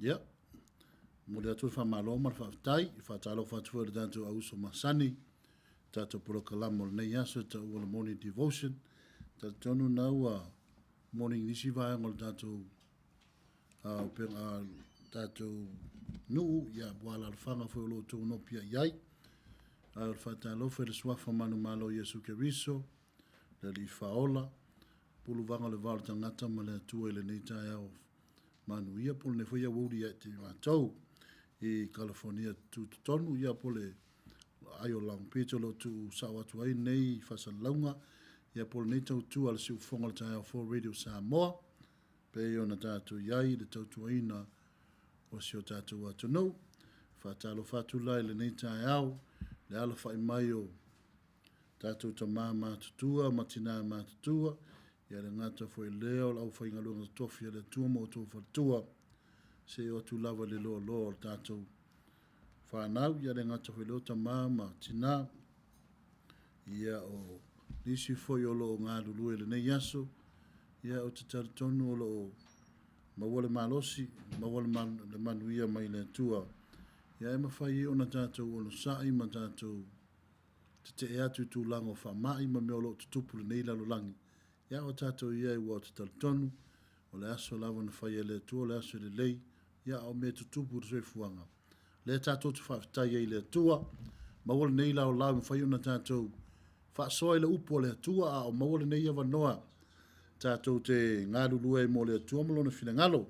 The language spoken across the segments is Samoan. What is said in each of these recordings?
Ia, momoli atu le faamalo ma le faafetai. E faatalofa atu foi i le tatou auuso masani, tatou polokalame o lenei aso e taua o le Morning Devotion. E talitonu na ua morning i nisi vaega o le tatou tatou nuu, ia, ua alaalafaga foi o lo o outou nopiai ai. Ae o le faatalofa i le Suafa manumalo o Iesu Keriso, le Alii Faaola, puluvaga o le va o le tagata ma le Atua i lenei taeao manuia po o lenei foi aoauli ia te matou i Kalifonia tutotonu, ia po o le aai o Long Beach o lo o tuusao atu ai nei faasalalauga, ia po o lenei tautua a le Siufofoga o le Taeao Fou Radio Samoa, pei ona tatou i ai i le tautuaina o si o tatou atunuu. Faatalofa atu la i lenei taeao, le alafai mai o tatou tama matutua ma tina matutua, ia le gata foi lea o le aufaigaluega totofi a le Atua ma outou faletua, seia oo atu lava i le loaloa o le tatou fanau, ia le gata foi lea o tama ma tina, ia o nisi foi o lo o galulue i lenei aso, ia ou te talitonu o lo o maua le malosi, maua le manuia mai le Atua. Ia e mafai ai ona tatou onosai ma tatou tetee atu i tulaga o faamai ma mea o lo o tutupu i lenei lalolagi. Ia o tatou i ai aua ou te talitonu, o le aso lava na fai e le Atua o le aso lelei, ia a o mea e tutupu i le soifuaga, lea tatou te faafetai ai i le Atua, maua lenei laolao e mafai ona tatou faasoa i le upu a le Atua, a o maua lenei avanoa tatou te galulue ai mo le Atua ma Lona finagalo.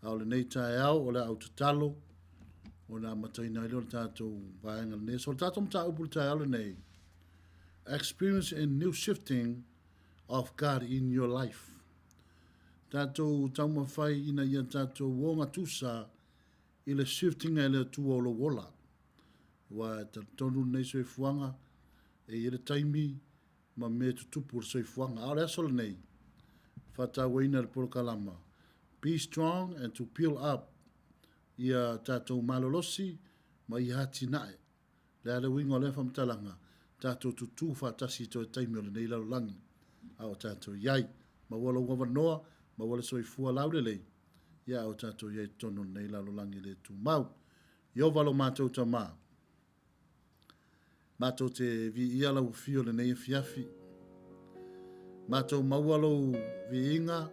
A o lenei taeao o le a ou tatalo ona amataina ai lea o le tatou vaega lenei. So o le tatou mataupu i le taeao lenei, experience a new shifting of God in your life. Tatou taumafai ina ia tatou ogatusa i le shifting a le Atua o lou ola. Aua e talitonu lenei soifuaga, e i ai le taimi ma mea e tutupu o le soifuaga. A o le aso lenei, faatauaina le polokalama Be Strong and to Build Up ia tatou malolosi ma ia atinae. Le a le uiga o lea faamatalaga, tatou tutū faatasi i toe taimi o lenei lalolagi a o tatou i ai. Maua lou avanoa, maua le soifua laulelei, ia a o tatou i ai i totonu o lenei lalolagi le tumau. Ieova lo matou Tama, Matou te viia lau afio i lenei afiafi. Matou maua lou viiga,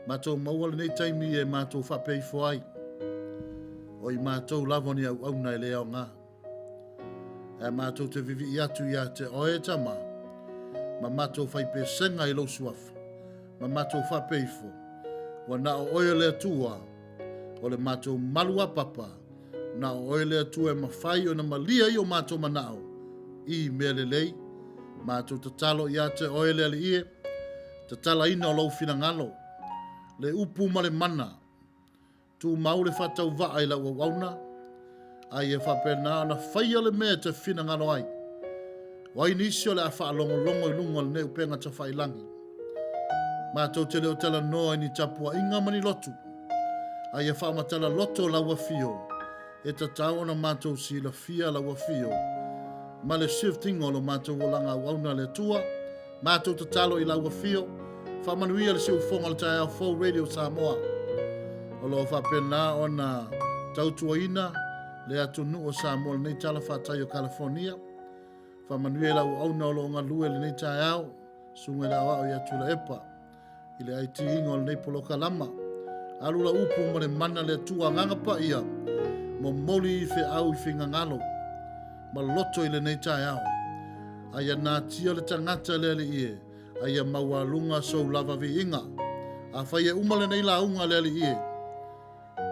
matou maua lenei taimi e matou faapea ifo ai, o i matou lava ni auauna e le aoga. Ae matou te vivii atu ia te oe e Tama, ma matou fai pesega i lou suafa, ma matou faapea ifo, ua na o oe o le Atua, o le matou malu apapa, Na o oe le Atua e mafai ona malia ai o matou manao i mea lelei. Matou tatalo ia te oe le Alii e, tatalaina o lou finagalo, le upu ma le mana. Tumau le faatauvaa i lau auauna, a ia faapena ona faia le mea e te finagalo ai. O ai nisi o le a faalogologo i luga o lenei upega tafailagi? Matou te le o talanoa i ni tapuaiga ma ni lotu, a ia faamatala loto lau afio, e tatau ona matou silafia lau afio ma le shifting o lo matou olaga auauna a le Atua. Matou tatalo i lau afio, faamanuia le siufofoga o le Taeao Fou Radio Samoa, o lo o faapena ona tautuaina le atunuu o Samoa i lenei tala fatai o California. Faamanuia i lau auauna o lo o galue i lenei taeao, susuga i le aoao ia Tuilaepa, i le aitiiga o lenei polokalama. Alu lau upu ma le mana le Atua Agaga Paia, momoli i feau i fingagalo ma loto i lenei taeao. A ia natia le tagata le Alii e, a ia maualuga sou lava viiga. Afai e uma lenei lauga le Alii e,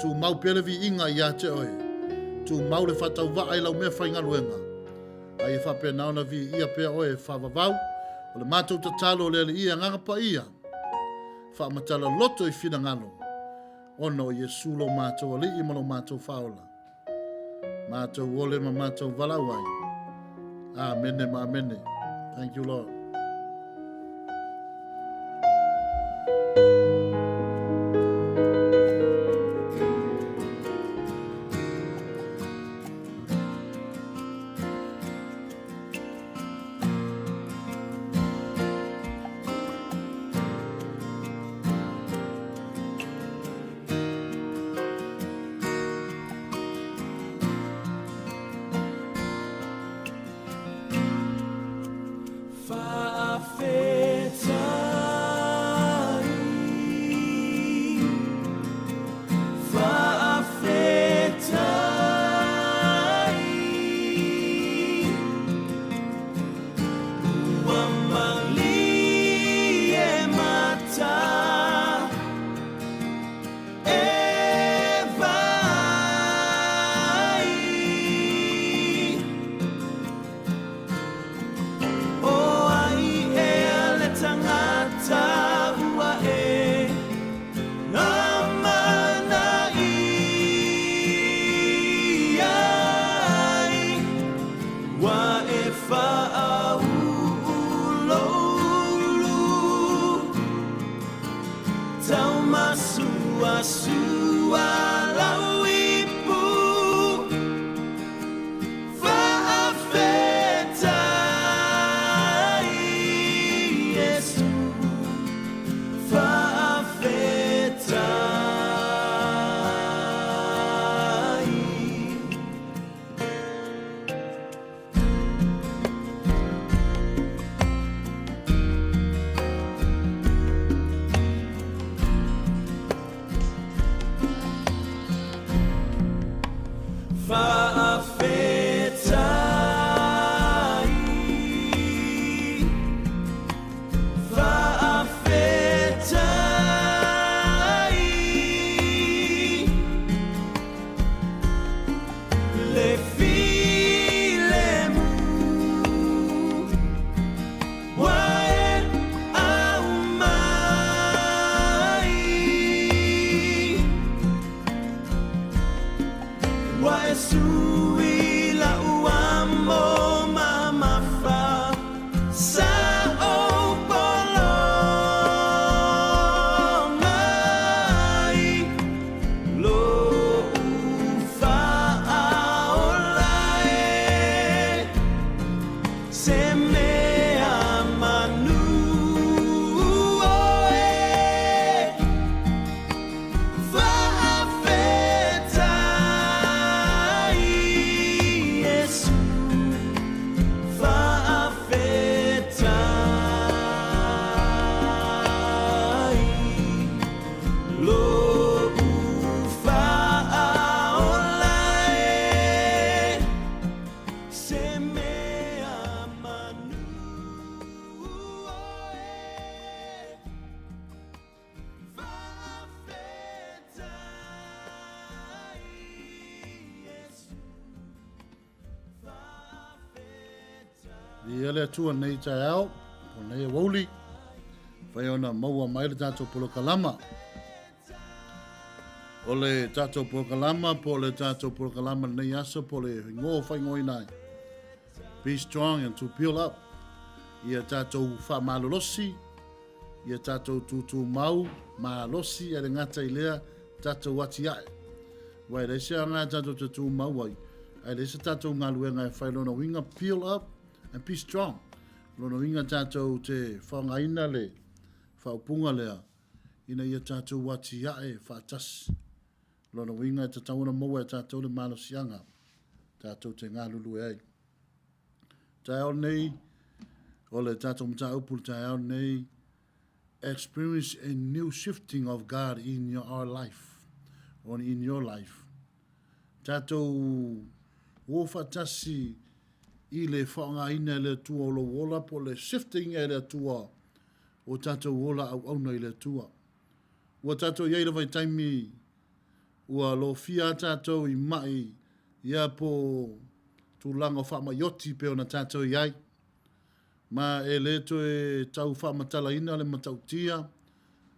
Tumau pea le viiga ia te oe. Tumau le faatauvaa i lau mea faigaluega. A ia faapena ona viia pea oe e faavavau. O le matou tatalo o le Alii Agaga Paia, faamatala loto i finagalo, ona o Iesu lo matou Alii ma lo matou Faaola. Matou ole ma matou valaau ai. Amene ma amene. Thank you, Lord. Se mea manu oe Faafetai Iesu Faafetai Lo'u faaola e Se mea manu oe Faafetai Iesu Viia le Atua nei taeao, o nei aoauli, whai ona maua mai le tātou polokalama. O le tātou polokalama, po le tātou polokalama nei aso, po le ingoa whaingoina ai. Be strong and to build up. Ia tātou whaamalolosi, ia tātou tūtū mau, malosi, e le ngata i lea, tātou ati ae. Wai e leai se aoga e tātou te tūmau ai, a e leai se tātou galuega e whai lona uiga peel up and be strong. Lona uiga tātou te whaongaina le whaopunga lea ina ia tātou atiae whaatasi. Lona uiga e tatau ona maua e tātou le malosiaga tātou te galulue ai. Taeao nei, o le tātou mataupu le taeao nei, experience a new shifting of God in your, our life, or in your life. Tātou o whaatasi i le whaangaina e le Atua o lou ola, po le shifting e le Atua o tātou ola au auna i le Atua. Ua tātou iai lava i taimi ua lofia a tātou i mai ia po tūlanga o whaamaioti pe ona tātou iai. Ma e le toe tau faamatalaina le matautia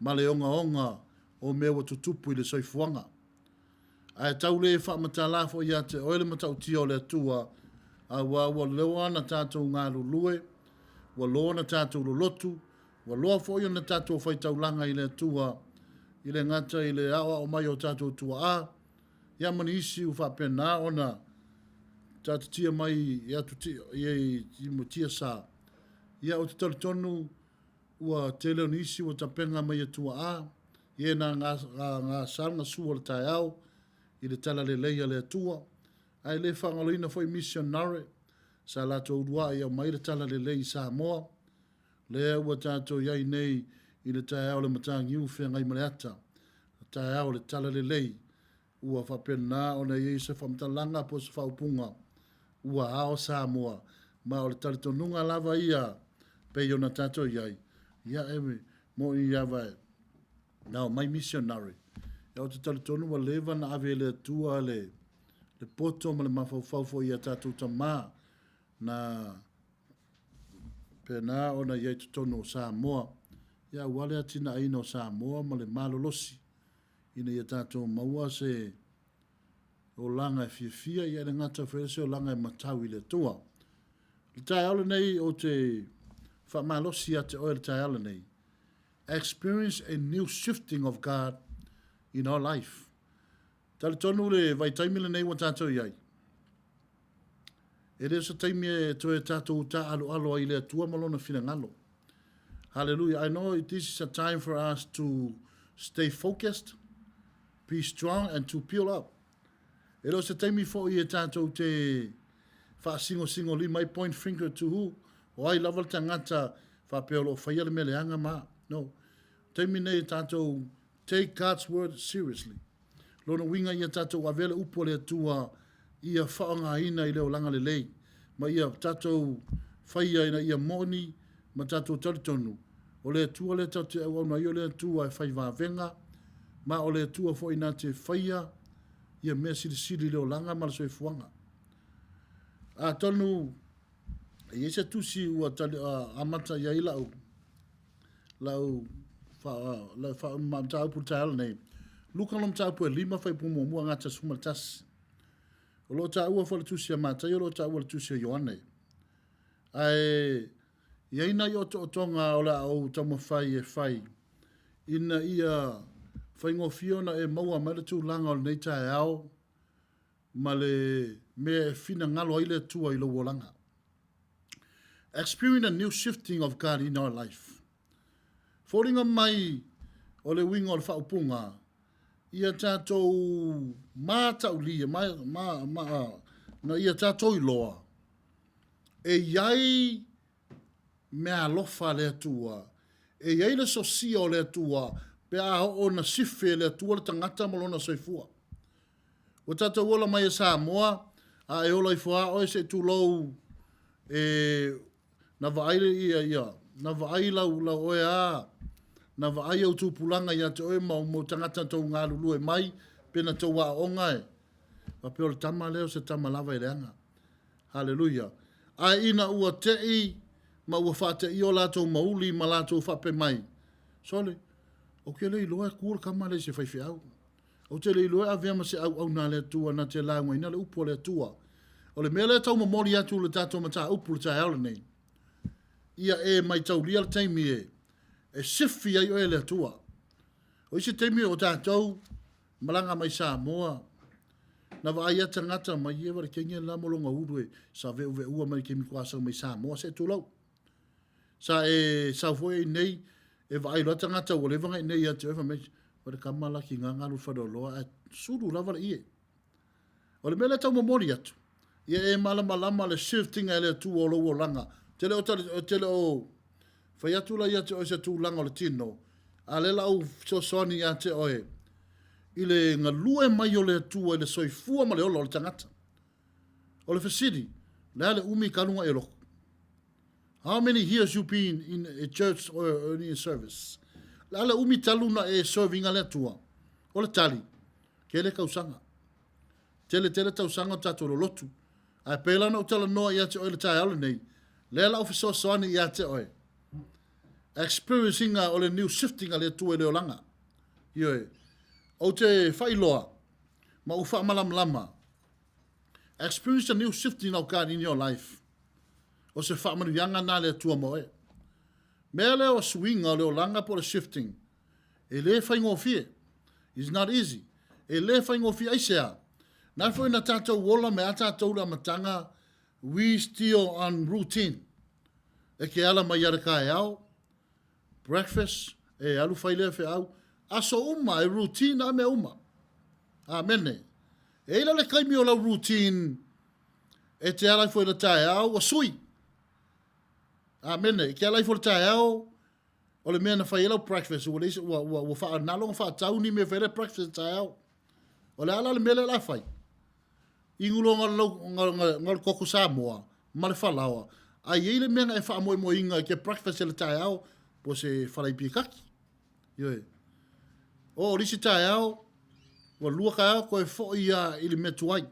ma le ogaoga o mea ua tutupu i le soifuaga. Ae tau le faamatala foi ia te oe le matautia o le Atua, auā ua loa ona tatou galulue, ua loa ona tatou lolotu, ua loa foi ona tatou faitaulaga i le Atua, i le gata i le aoao mai o tatou tuaa, ia ma nisi ua faapena ona taatitia mai i atu i tiasa, ia ou te talitonu ua tele o nisi ua tapena mai e tuaa, i e na gasal gasua o le taeao i le talalelei a le Atua, ae le faagaloina foi missionare sa latou uluai e aumai le talalelei i Samoa, lea ua tatou i ai nei i le taeao o le mataniu feagai ma le ata, le taeao o le talalelei, Ua faapena ona i ai se faamatalaga po o se faaupuga, ua ao Samoa, ma o le talitonuga lava ia pei ona tatou i ai, ia e moni lava na omai missionary, ia ou te talitonu ua leva na ave e le Atua le poto ma le mafaufau foi i a tatou tama na pena ona i ai totonu o Samoa, ia aua le atinaeina o Samoa ma le malolosi ina ia tatou maua se olaga e fiafia, ia e le gata foi o se olaga e matau i le Atua. Le taeao lenei ou te faamalosi ia te oe le taeao lenei. Experience a new shifting of God in our life. Talitonu le vaitaimi lenei ua tatou i ai. E le o se taimi e toe tatou tāaloalo ai i le Atua ma lona finagalo. Hallelujah. I know this is a time for us to stay focused, be strong and to build up. E le o se taimi foi e tatou te faasingosingo lima ai point finger to who, o ai lava le tagata faapea o lo o faia le mea leaga ma. No. Taimi nei e tatou take God's word seriously. Lona uiga ia tatou avea le upu a le Atua ia faaaogaina i le olaga lelei, ma ia tatou faia ina ia moni ma tatou talitonu, o le Atua lea tatou te auauna ai o le Atua e fai vavega, ma o le Atua foi na te faia ia mea silisili i le olaga ma le soifuaga. Atonu e i ai se tusi ua tali, amata i ai lau lau mataupu i le taeao lenei. Luka lona mataupu e 5 fuaiupu muamua gata 11. O lo o taua foi le tusi a Mataio, o lo o taua le tusi a Ioane. Ae i ai nai otootoga o le a ou taumafai e fai ina ia faigofie ona e maua mai le tulaga o lenei taeao ma le mea e finagalo ai le Atua i lou olaga. Experience a new shifting of God in our life. Foliga mai o le uiga o le faaupuga, ia tatou mataulia, ma, ma, ma, na ia tatou iloa, e i ai meaalofa a le Atua, e i ai le sosia o le Atua pe a oo ina sife e le Atua le tagata ma lona soifua. Ua tatou ola mai e Samoa, a e ola ifo lava oe se i tulou e na vaai le ia ia, na vaai lau lau oe a, na vaai ou tupulaga ia te oe ma ou tagata na tou galulue mai pe na tou aooga e, faapea o le tama lea o se tama lava e leaga. Haleluia! Ae ina ua te'i ma ua faateia o latou mauli ma latou faapea mai, Sole, ou te le iloa e ku le tama lea i se faifeau. Ou te le iloa e avea ma se auauna a le Atua na te laugaina le upu a le Atua. O le mea lea e tau momoli atu i le tatou mataupu i le taeao lenei, ia e maitaulia le taimi e e sifi ai oe e le Atua. O isi taimi o tatou malaga mai Samoa, na vaai a tagata mai e wale kenge la mo longa ulu e sa veuveua mai ke mi sau mai Samoa se tulou. Sa e sau foi i nei e vaai loa tagata ua leva na i nei ia te oe fai mai wale kama la ki ngā ngalu whare o loa a sulu lava le ie. O le mea lea tau momoli atu, ia e malamalama le shifting a le Atua o lou olaga. Te le o, te le o fai atu la ia te oe se tulaga o le tino, a le la ou fesoasoani ia te oe i le galue mai o le Atua i le soifua ma le ola o le tagata. O le fesili, le a le umi talu na e lotu? How many years you been in a church or in a service? Le a le umi talu na e serving a le Atua? O le tali, tele tausaga. Tele tele tausaga o tatou lolotu. Ae pei la ona ou talanoa ia te oe i le taeao lenei, lea la ou fesoasoani ia te oe. Experiencing o le new shifting a le Atua i le olaga. Ioe. Ou te faailoa ma ou faamalamalama. Experience the new shifting of God in your life. O se faamanuiaga na le Atua mo oe. Mea lea o suiga o le olaga po o le shifting. E lē faigofie. It's not easy. E lē faigofie. Aisea? Na foi na tatou ola me a tatou le amataga, we still on routine. E ke ala mai ia le kaeao, breakfast, e alu fai lea feau, aso uma, e routine a mea uma. Amene. E i ai la le taimi o lau routine e te ala ifo i le taeao, ua sui. Amene. E ke ala ifo i le taeao, O le mea na fai ai lau breakfast, ua leai, ua, ua, ua faanalo ona faatau ni mea e fai ai le breakfast taeao. O le a la le mea lea o le a fai? Inu loa na lau, na, na, na le koko Samoa ma le falaoa, a i ai le mea na e faamoemoeina e ke breakfast i le taeao, po o se falai piekaki. Ioe. O, o le isi taeao, ua lua taeao toe foi lava i le mea tuai.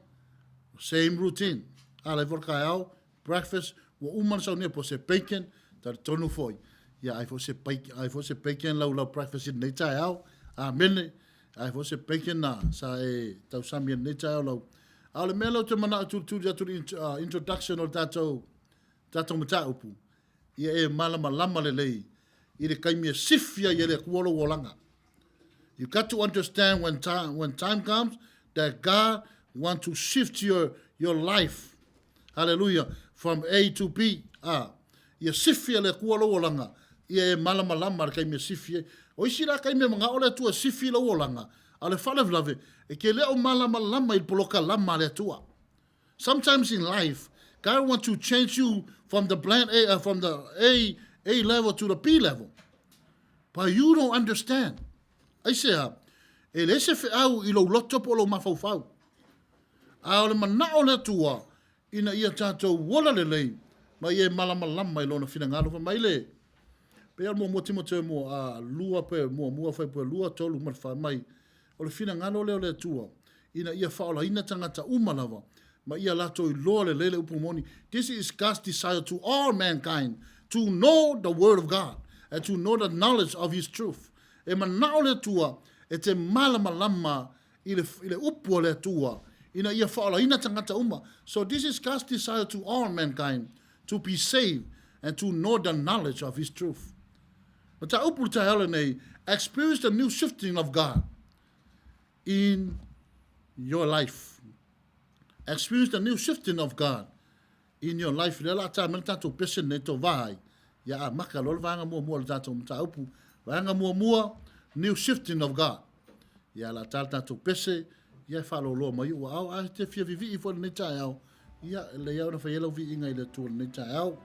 Same routine. A la ifo le taeao, breakfast, ua uma na saunia po o se bacon, talitonu foi, ia ai foi se bacon, ai foi se bacon lau lau breakfast i lenei taeao, amene, ai foi se bacon na sa e tausami i lenei taeao lau. A o le mea lea ou te manao e tulituli atu i le introduction o le tatou, tatou mataupu, ia e malamalama lelei i le taimi e sifi ai e le Atua lou olaga. You got to understand when time, when time comes that God want to shift your, your life. Hallelujah. From A to B. Ah, ia sifi e le Atua lou olaga, ia e malamalama le taimi e sifi ai. O isi la taimi e manao le Atua e sifi lou olaga, a o le faalavelave, e te le o malamalama i le polokalama a le Atua. Sometimes in life, God wants to change you from the plan A, from the A, A level to the B level. But you don't understand. Aisea, e leai se feau i lou loto po o lou mafaufau. A o le manao o le Atua, ina ia tatou ola lelei, ma ia e malamalama i Lona finagalo. Fai mai le, pei o le muamua Timoteo mua, a, lua pe muamua fuaiupu e 2, 3 ma le 4, mai, o le finagalo lea o le Atua, ina ia faaolaina tagata uma lava, ma ia latou iloa lelei le upu moni. This is God's desire to all mankind, to know the word of God, and to know the knowledge of His truth. E manao le Atua e te malamalama i le, i le upu a le Atua, ina ia faaolaina tagata uma. So this is God's desire to all mankind, to be saved and to know the knowledge of His truth. Mataupu le taeao lenei, experience the new shifting of God in your life. Experience the new shifting of God. In your life, lea la ta mai le tatou pese nei to va ai. Ia a maka loa le vaega muamua o le tatou mataupu. Vaega muamua, new shifting of God. Ia la ta le tatou pese, ia e faaloloa mai ua ao, a te fia vivii foi lenei taeao, ia e lelei lava ona fai ai lau viiga i le Atua lenei taeao.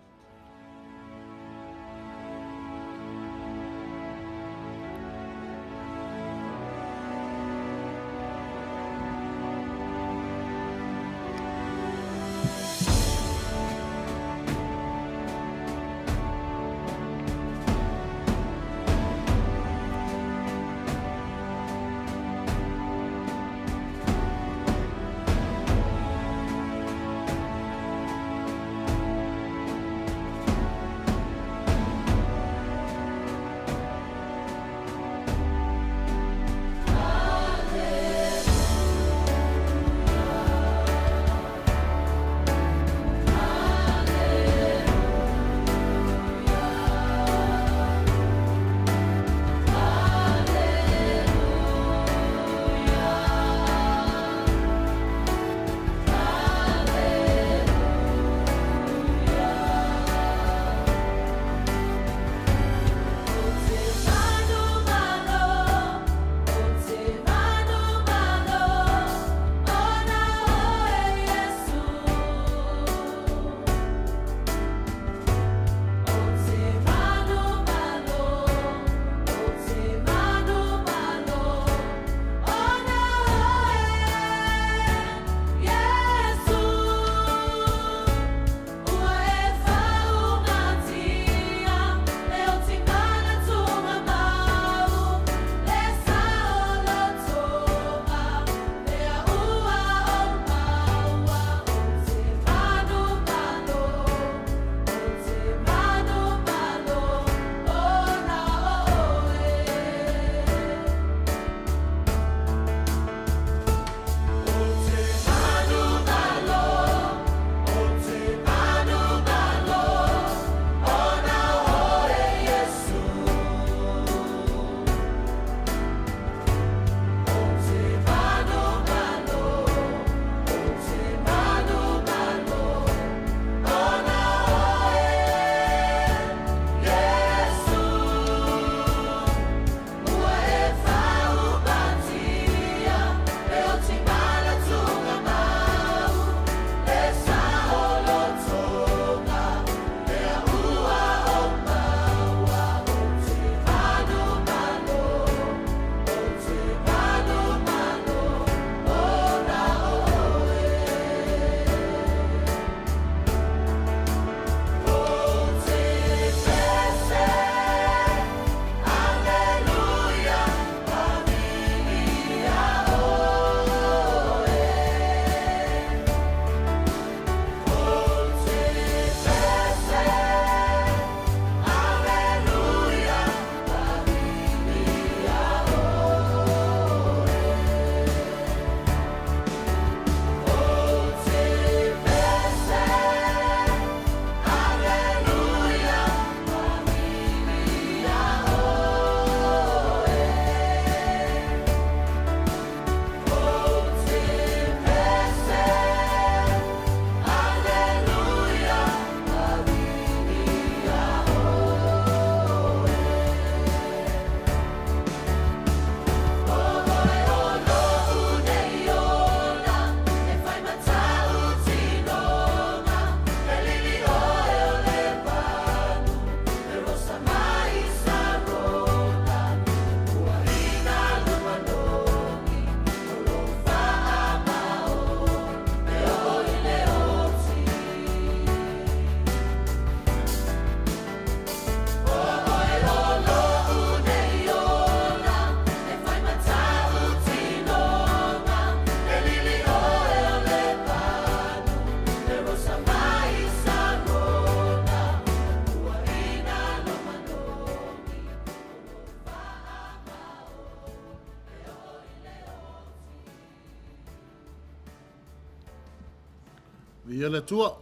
Viia le Atua.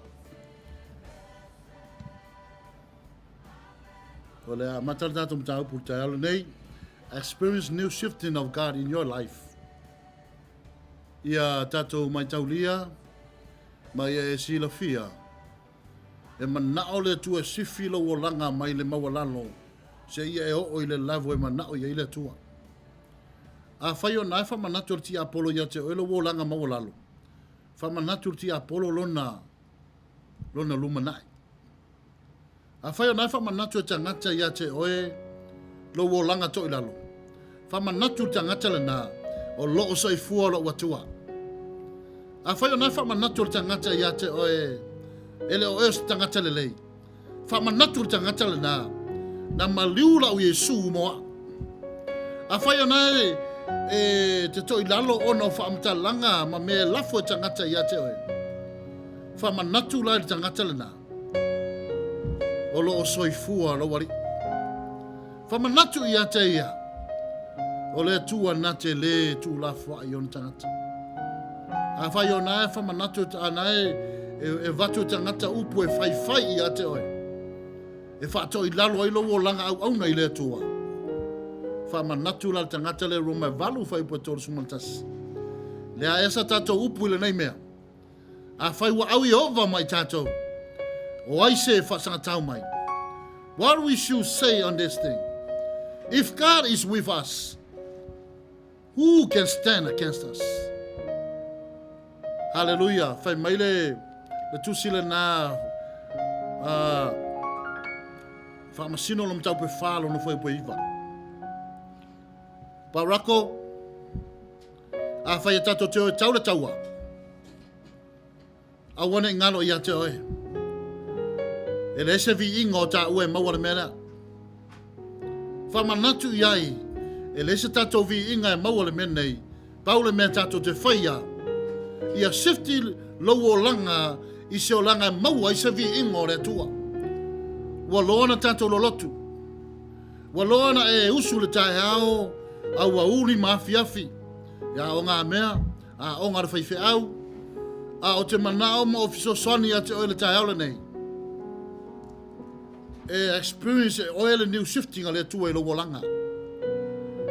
O le a amata le tatou mataupu i le taeao lenei. Experience new shifting of God in your life. Ia tatou maitaulia ma ia e silafia. E manao le Atua e sifi lou olaga mai le maualalo seia e oo i le level e manao i ai le Atua. Afai o na e faamanatu e le tiapolo ia te oe lou olaga maualalo, faamanatu i le tiapolo lona, lona lumanai. Afai o na e faamanatu e tagata ia te oe lou olaga toilalo, faamanatu i le tagata lena, o loo soifua lou Atua. Afai o na e faamanatu e le tagata ia te oe, e le o oe o se tagata lelei, faamanatu i le tagata lena, na maliu lau Iesu mo au. Afai o na e, e te toilalo ona o faamatalaga ma mea e lafo e tagata ia te oe, faamanatu la i le tagata lena, o lo o soifua lou Alii. Faamanatu ia te ia, o le Atua na te lē tuulafoai i ona tagata. Afai o na e faamanatu, a na e, e, e vatu e tagata upu e faifai ia te oe, e faatoilalo ai lou olaga auauna i le Atua. Faamanatu la le tagata le Roma e 8 fuaiupu e 31. Le a esa tatou upu i lenei mea. Afai ua au Ieova ma i tatou, o ai se e faasagatau mai? What we should say on this thing? If God is with us, who can stand against us? Hallelujah. Fai mai le, le tusi lena uh, faamasino lo mataupu e whā lono fuaiupu e iva. Parako, Afai e tatou te o e tau le taua, aua ne i ngalo ia te oe. E leai se viiga o taua e maua le mea lea. Whamanatu i ai, e leai se tatou viiga e maua le mea nei, pau le mea tatou te whaia, ia sifti lou olaga i se olaga e maua ai se viiga o le Atua. Ua loa na tatou lolotu. Ua loa na e usu le taeao a ua uli ma afiafi i aoga a mea, aoga a le faifeau, a o te manao ma o fesoasoani ia te oe le taeao lenei. E experience e oe le new shifting a le Atua i lou olaga.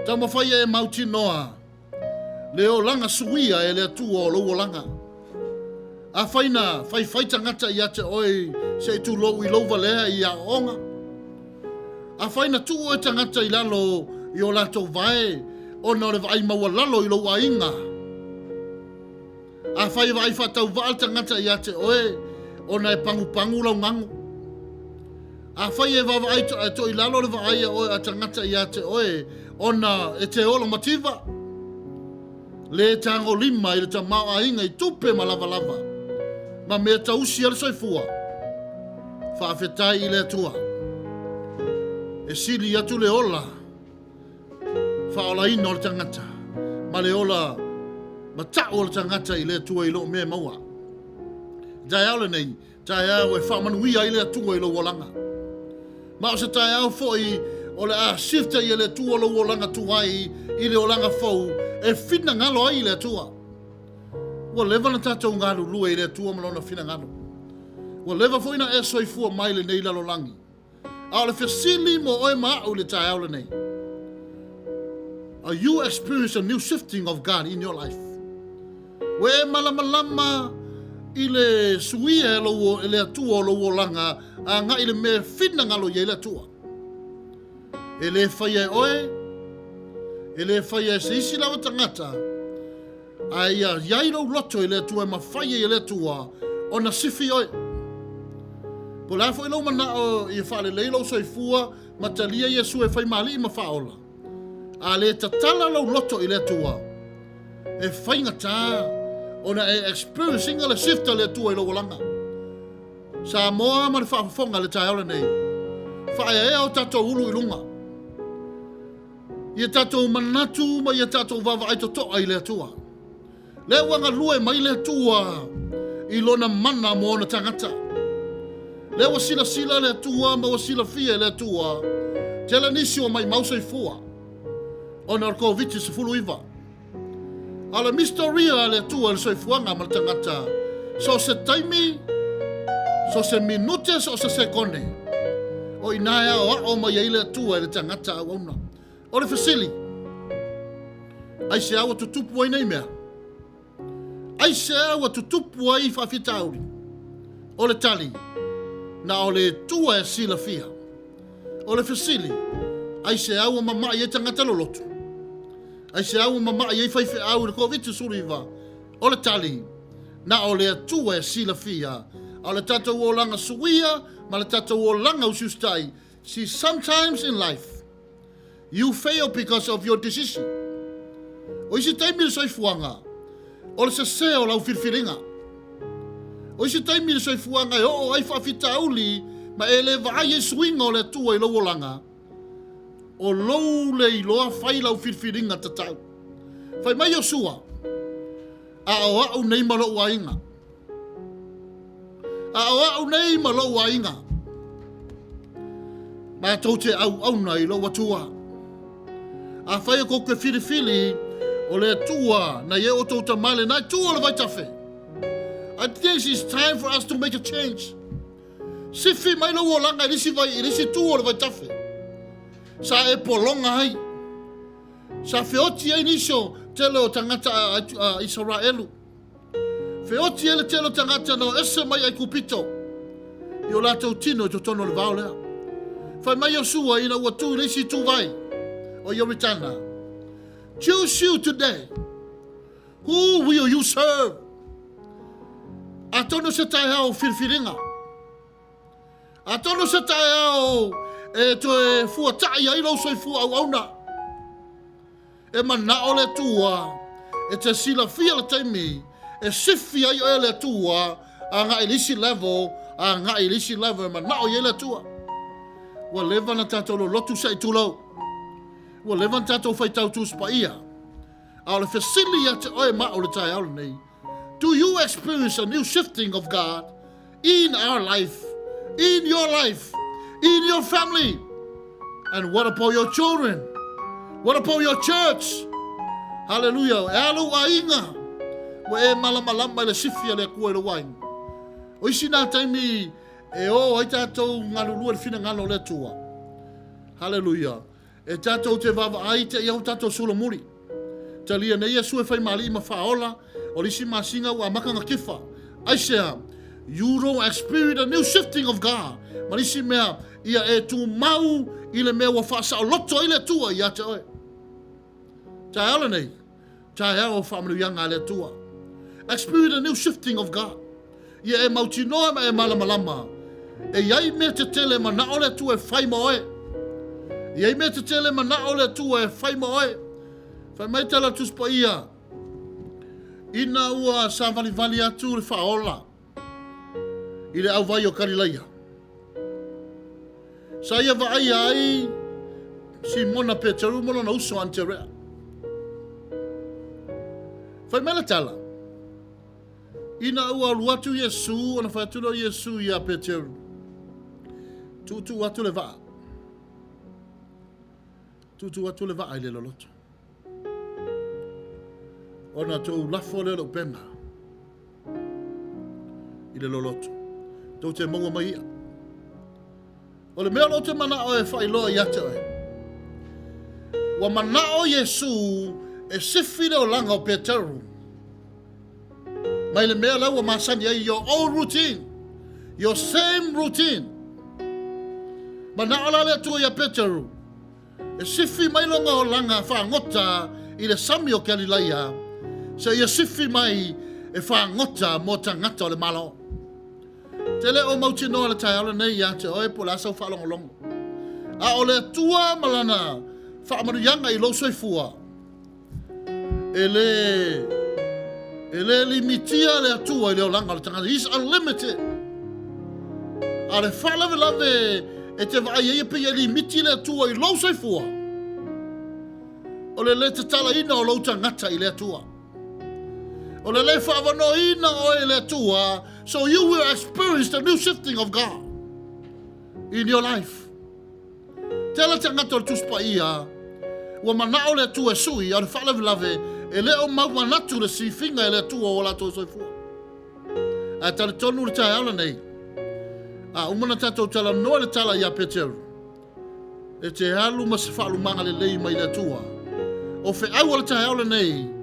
Taumafai e mautinoa le olaga suia e le Atua o lou olaga. Afai na faifai tagata ia te oe se i tulou i lou valea i aoaoga. Afai na tuu oe tagata i lalo i o latou vae ona o le vaai maualalo i lou aiga. Afai e vaai faatauvaa le tagata ia te oe ona e pagupagu lau gago. Afai e vaavaai e toilalo le vaai a oe a tagata ia te oe ona e te ola mativa, le tagolima i le tamaoaiga i tupe ma lavalava ma mea tausi a le soifua, faafetai i le Atua. E sili atu le ola faaolaina o le tagata ma le ola matau o le tagata i le Atua i loo mea e maua. Taeao lenei, taeao e faamanuia ai le Atua i lou olaga. Ma o se taeao foi o le a shift ai e le Atua lou olaga tuai i le olaga fou e finagalo ai le Atua. Ua leva na tatou galulue i le Atua ma lona finagalo. Ua leva foi na e soifua mai lenei lalolagi. A o le fesili mo oe ma a'u i le taeao lenei, Are you experience a new shifting of God in your life? Ua e malamalama i le suia e, lou, e le Atua o lou olaga agai i le mea e finagalo i ai le Atua. E le faia e oe, e le faia e se isi lava tagata, Ae ia i ai lou loto i le Atua e mafai ai e le Atua ona sifi oe. Po o le a foi lou manao ia faalelei lou soifua ma talia Iesu e fai ma Alii ma Faaola, a le tatala lou loto i le Atua, e faigata ona e experience ina le shift a le Atua i lou olaga. Samoa ma le faafofoga i le taeao lenei, faaeaea o tatou ulu i luga. Ia tatou manatu ma ia tatou vaavaai totoa i le Atua. Lea ua galue mai le Atua i lona mana mo ona tagata. Lea ua silasila le Atua ma ua silafia e le Atua tele nisi ua maimau soifua ona o le Koviti-19. A o le mistoria a le Atua i le soifuaga ma le tagata, so o se taimi, so o se minute, so o se sekone, o i ina e aoao mai ai le Atua i le tagata auauna. O le fesili, aisea ua tutupu ai nei mea? Aisea ua tutupu ai faafitauli? O le tali, Na o le Atua e silafia. O le fesili, Aisea ua mama'i ai tagata loloto? Aisea ua mama'i ai faifeau i le Koviti-19? O le tali, Na o le Atua e silafia. A o le tatou olaga suia ma le tatou olaga usiusitai, see sometimes in life you fail because of your decision. O isi taimi i le soifuaga, o le sese o lau filifiliga. O isi taimi i le soifuaga e oo ai faafitauli ma e le vaai ai suiga o le Atua i lou olaga, o lou le iloa fai lau filifiliga tatau. Fai mai Iosua, A o au nei ma lou aiga. A o au nei ma lou aiga. Matou te auauna i lou Atua. Afai e kou te filifili, o le Atua na i ai outou tama lena itu o le vaitafe. I think it's time for us to make a change. Sifi mai lou olaga i le isi vai, i le isi itu o le vaitafe. Sa e pologa ai. Sa feoti ai nisi o tele o tagata a Isaraelu. Feoti ai le tele o tagata na o ese mai Aikupito i o latou tino i totonu o le vao lea. Fai mai Iosua ina ua tu i le isi ituvai o Ioritana, Choose you today who will you serve? Atonu se taeao o filifiliga. Atonu se taeao e toe fuata'i ai lou soifua auauna. E mana'o le Atua e te silafia le taimi e sifi ai oe e le Atua aga'i i le isi level, aga'i i le isi level e mana'o i ai le Atua. Ua leva ona tatou lolotu se i tulou. Ua leva ona tatou faitau Tusi Paia. A o le fesili ia te oe ma au i le taeao lenei, Do you experience a new shifting of God in our life, in your life, in your family? And what about your children? What about your church? Hallelujah. E a lou aiga? Ua e malamalama i le sifi a le Atua i lou aiga. O isi nā taimi e o ai tatou galulue i le finagalo o le Atua. Hallelujah. E tatou te vaavaai te i au tatou solomuli. Talia nei Iesu e fai ma Alii ma Faaola, o le isi masina ua amata ona kefa. Aisea? You don't experience a new shifting of God. Ma le isi mea, ia e tumau i le mea ua faasaoloto ai le Atua ia te oe. Taeao lenei, taeao o faamanuiaga a le Atua. Experience a new shifting of God. Ia e mautinoa ma e malamalama, e i ai mea tetele e manao le Atua e fai ma oe. E i ai mea tetele e manao le Atua e fai ma oe. Fai mai tala Tusi Paia, ina ua savalivali atu le Faaola i le auvai o Kalilaia, sa ia vaaia ai Simona Peteru ma lona uso Aneterea. Fai mai le tala, Ina ua alu atu Iesu, ona fai atu lea o Iesu iā Peteru, Tuutuu atu le vaa. Tuutuu atu le vaa i le loloto. Ona tou lafo lea o le upega i le loloto. Tou te maua mai ia. O le mea o lo o te manao e faailoa ia te oe, ua manao Iesu e sifi le olaga o Peteru mai le mea la ua masani ai, your old routine, your same routine. Manao la le Atua ia Peteru e sifi mai lona olaga fagota i le sami o Kalilaia, seia sifi mai e fagota mo tagata o le Malo. Te le o mautinoa le taeao lenei ia te oe po o le a sau faalogologo. A o le Atua ma Lana faamanuiaga i lou soifua, e le, e le limitia le Atua i le olaga o le tagata. He's unlimited. A o le faalavelave e te vaai ai e pei e limiti le Atua i lou soifua, o le le tatalaina o lou tagata i le Atua. O le le faavanoaina oe e le Atua, so you will experience the new shifting of God in your life. Tele tagata o le Tusi Paia ua manao le Atua e sui, a o le faalavelave e le o mau manatu le sifiga e le Atua o latou soifua. Ae talitonu le taeao lenei, a uma na tatou talanoa le tala ia Peteru, E te alu ma se faalumaga lelei mai le Atua. O feau o le taeao lenei,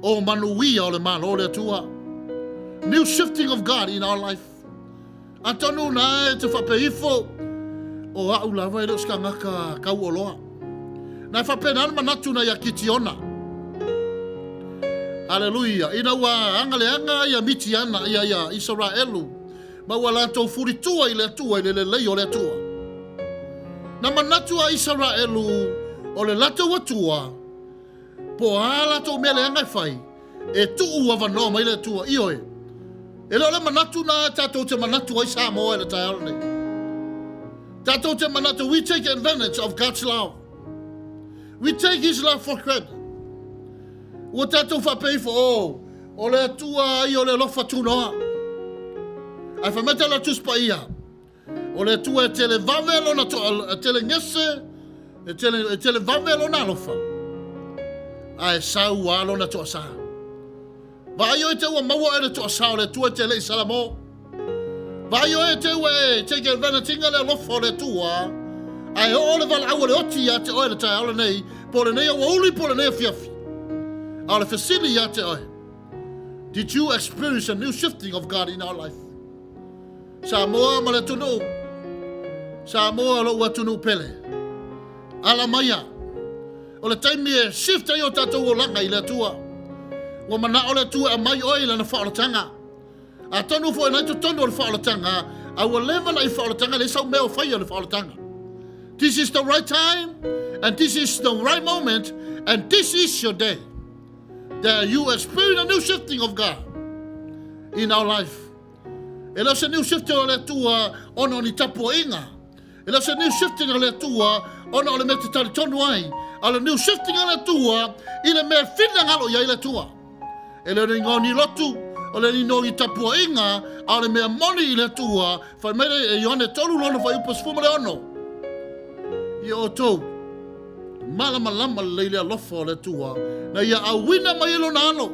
o manuia o le Malo o le Atua. New shifting of God in our life. Atonu na e te faapea ifo, o a'u lava e le o se tagata tauoloa. Na e faapena le manatu na ia Kitiona. Aleluia. Ina ua agaleaga ia Mitiana, ia, ia Isaraelu, ma ua latou fulitua i le Atua i le lelei o le Atua. Na manatu a Isaraelu o le latou Atua, po o a latou mea leaga e fai, e tuu avanoa mai le Atua. Ioe. E le o le manatu na tatou te manatu ai Samoa i le taeao lenei. Tatou te manatu, we take advantage of God's love. We take His love for granted. Ua tatou faapea ifo, oh, o le Atua ai o le alofa tunoa. Ae fai mai tala o le Tusi Paia, O le Atua e tele vave lona toa, e tele gese, e tele, e tele vave lona alofa, ae sau lava lona toasā. Vaai oe te ua maua oe le toasā o le Atua e te leʻi Salamo. Vaai oe te ua e take advantage le alofa o le Atua, ae oo le valaau a le oti ia te oe le taeao lenei, po o lenei aoauli po o lenei afiafi. A o le fesili ia te oe, did you experience a new shifting of God in our life? Samoa ma le atunuu. Samoa lou atunuu pele. Ala maia. O le taimi e shift ai o tatou olaga i le Atua. Ua manao le Atua e aumai oe i lana faaolataga. Atonu foi na i totonu o le faaolataga, a ua leva na i faaolataga, leai sau mea o faia o le faaolataga. This is the right time, and this is the right moment, and this is your day. That you experience a new shifting of God in our life. E le o se new shifting o le Atua ona o ni tapuaiga. E le o se new shifting a le Atua ona o le mea te talitonu ai. A o le new shifting a le Atua i le mea e finagalo i ai le Atua. E le o le igoa ni lotu, o le igoa ni tapuaiga, a o le mea moni i le Atua, fai mai le e Ioane 3 lona fuaiupu 16. Ia outou, malamalama lelei le alofa o le Atua, na ia auina mai ai lona alo.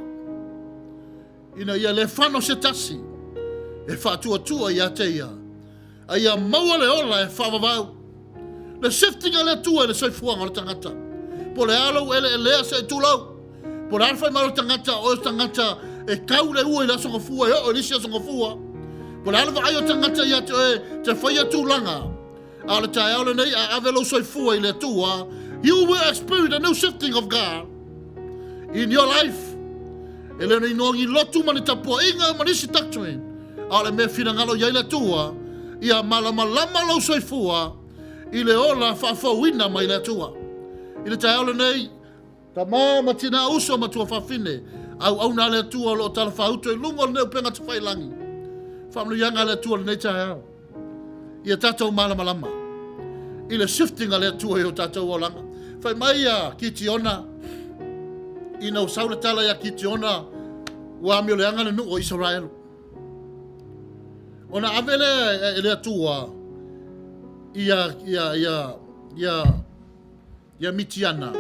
ina ia le fano se tasi e faatuatua ia te ia, a ia maua le ola e faavavau. Le shifting a le Atua i le soifuaga o le tagata. Po o le a lou eleelea se i tulou, po o le a le fai mai o le tagata, o oe o se tagata e kau le ua i le Aso Gafua e oo i le isi Aso Gafua, po o le a le vaai o le tagata ia te oe te faia tulaga, a o le taeao lenei a ave lou soifua i le Atua, you will experience a new shifting of God in your life. E le o ni nogi lotu ma ni tapuaiga ma nisi doctrine, a o le mea finagalo i ai le Atua, ia malamalama lou soifua i le ola faafouina mai le Atua. I le taeao lenei, Tama ma tina, uso ma tuafafine, auauna a le Atua o lo o talafaauto i luga o lenei upega tafailangi. Faamanuiaga a le Atua i lenei taeao. Ia tatou malamalama i le shifting a le Atua i o tatou olaga. Fai mai ia Kitiona, ina ua sau le tala ia Kitiona, ua amioleaga le nuu o Isaraelu. Ona ave lea e le Atua ia, ia, ia, ia, ia Mitiana,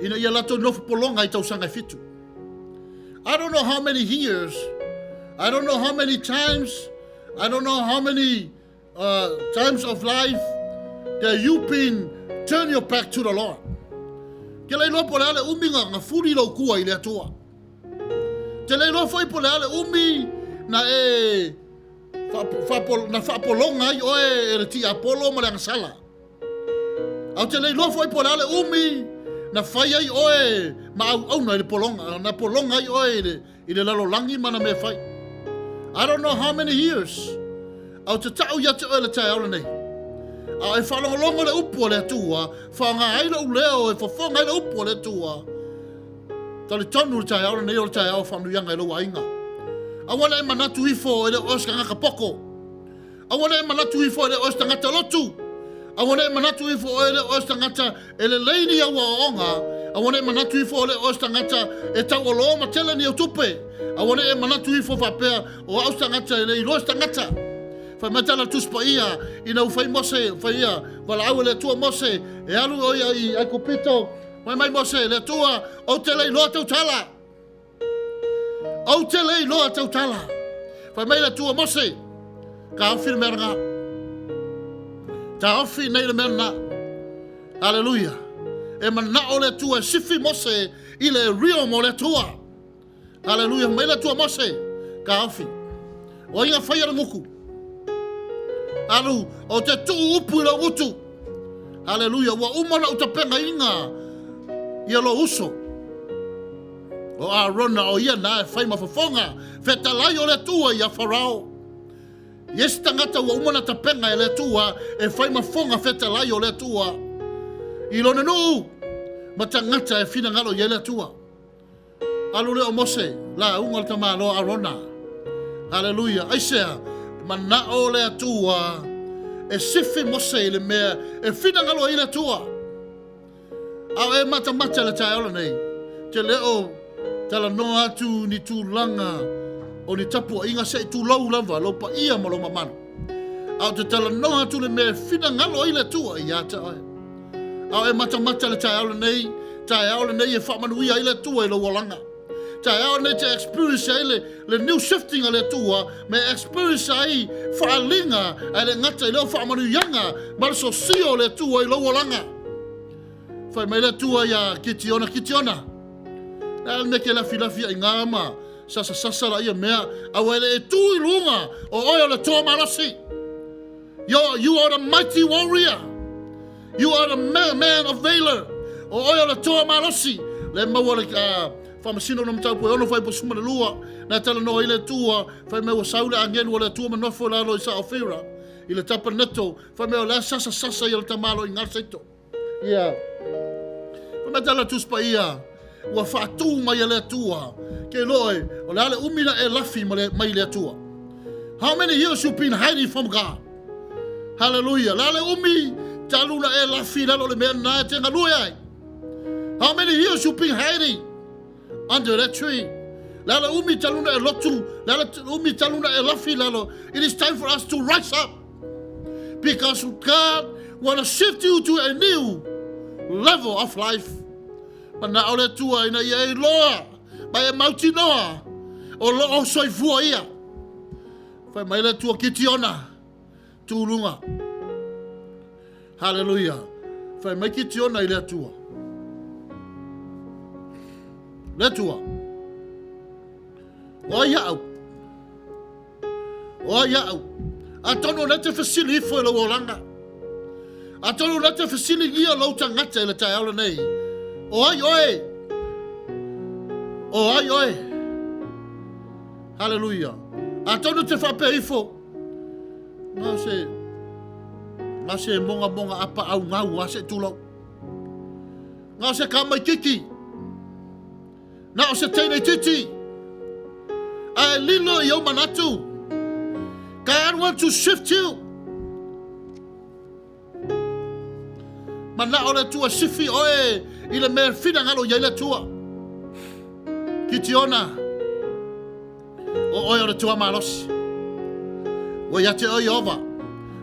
ina ia latou nofo pologa i tausaga e fitu. I don't know how many years, I don't know how many times, I don't know how many uh, times of life that you've been turn your back to the Lord. Ke le iloa po le a le umi nga, nga fuli lou kua i le Atua. Te le iloa foi po le a le umi na e na faapologa ai oe e le tiapolo ma le agasala. A ou te le iloa foi po o le a le umi na fai ai oe ma auauna i le pologa, na pologa ai oe i le, i le lalolagi ma na mea fai. I don't know how many years. A ou te ta'u ia te oe le taeao lenei. A e faalogologo le upu a le Atua, faaaoga ai lou leo e fofoga ai le upu a le Atua. Talitonu le taeao lenei o le taeao o faamanuiaga i lou aiga. Aua ne i manatu ifo e le o oe se tagata poko. Aua ne i manatu ifo e le o oe se tagata lotu. Aua ne i manatu ifo oe e le o oe se tagata e lelei ni au aoaoga. Aua ne i manatu ifo e le o oe se tagata e tauolo ma tele ni au tupe. Aua ne i manatu ifo faapea o au se tagata e le iloa se tagata. Fai mai tala Tusi Paia ina ua fai Mose, fai ia, valaau e le Atua Mose, e alu o ia i Aikupito, fai mai Mose, le Atua, ou te le iloa tautala. Ou te le iloa tautala. Fai mai le Atua Mose, taofi le mea lena. Taofi nei le mea lena. Aleluia. E manao le Atua e sifi Mose i le rio mo le Atua. Aleluia. Mai le Atua Mose, taofi. O ai na faia le gutu? Alu, ou te tuu upu i lou gutu. Haleluia, ua uma ona ou tapenaina ia lou uso. O Arona o ia na e fai ma fofoga fetalai o le Atua ia Farao. I isi tagata ua uma ona tapena e le Atua e fai ma fofoga fetalai o le Atua i lona nuu ma tagata e finagalo i ai le Atua. Alu lea o Mose, lauga le tamaloa Arona. Haleluia. Aisea? Manao le Atua e sifi Mose i le mea e finagalo ai le Atua. A o e matamata i le taeao lenei, te le o talanoa atu ni tulaga o ni tapuaiga se i tulou lava lou paia ma lou mamalu. A o te talanoa atu le mea e finagalo ai le Atua ia te oe. A o e matamata i le taeao lenei, taeao lenei e faamanuia ai le Atua i lou olaga. Taeao lenei te experience ai le, le new shifting a le Atua, me experience ai faaaliga ae le gata i leo faamanuiaga ma le sosia o le Atua i lou olaga. Fai mai le Atua ia Kitiona, Kitiona, le a le mea ke lafilafi ai ngā ma sasasasa la ia mea, aua e le e tū i luga o oe o le toa malosi. You are the mighty warrior. You are the man, man of valor. O oe o le toa malosi. Le maua le uh, faamasino na mataupu e ono fai po suma le lua. Na tala noa i le tua. Fai mea ua sau le angelu o le Atua ma nofo i lalo i sa Ofira. I le tapaneto. Fai mea o le sasa sasa i o le tamalo i ngal saito. Ia. Fai mea tala tus pa ia. Ua faatū mai e le Atua. Ke loe, o le ale umi na e lafi mai le Atua. How many years you been hiding from God? Hallelujah. Le ale umi talu na e lafi lalo le mea na e te galue ai. How many years you been hiding under that tree? Le ale umi talu na e lotu, le ale umi talu na e lafi lalo. It is time for us to rise up. Because God want to shift you to a new level of life. Manao le Atua ina ia e iloa ma e mautinoa o loo soifua ia. Fai mai le Atua Kitiona, tuluga. Haleluia. Fai mai Kitiona i le Atua. Le Atua. O ai au. O ai au. Atonu o lea te fesili ifo i lou olaga. Atonu o lea te fesiligia lou tagata i le taeao lenei. O ai oe? O ai oe? Haleluia. Atonu te faapea ifo. Na se na se monga monga apa au ngau a se tulou. Na se ka mai kiki. Na o se teine itiiti. Ae lilo i ou manatu. God wants to shift you. Manao le Atua sifi oe i le mea finagalo i ai le Atua. Kitiona, o oe o le tua malosi. Ua ia te oe Iova.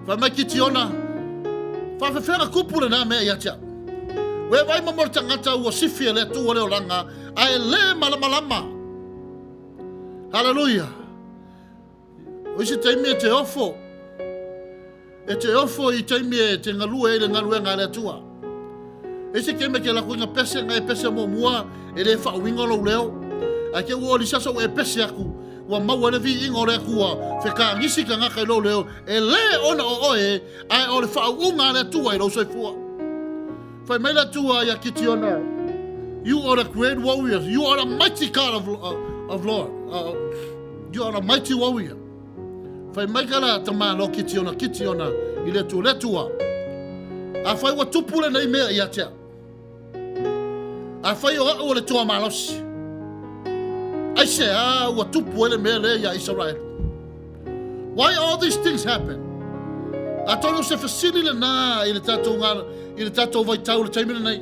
Fai mai Kitiona, faafefea kupu lena mea ia te au. Ua e vai mo le tagata ua sifi e le Atua le olaga, ae le malamalama. Haleluia. O isi taimi e te ofo, e te ofo i taimi e te galue ai le galuega a le Atua. E se keme ke lako inga pese ngai pese mo mua e le whaawinga lou leo. Ai ke ua oli sasa ua e pese aku, ua maua le vi inga o le Atua, fe ka ngisi ka ngaka i lou leo, e le ona o oe, ae o le whaauunga a le Atua i lou soifua. Fai mai le Atua ia Kitiona, You are a great warrior, you are a mighty God of, uh, of Lord. Uh, you are a mighty warrior. Fai mai ka la tamālo Kitiona, Kitiona i le Atua, le Atua. A fai ua tupu lenei mea ia te au. A fai o au o le toa malosi. Ai se a ua tupu ai le mea lea ia Israel. Why all these things happen? Atonu se fesili lena i le tatou ngā, i le tatou vaitau le taimi lenei.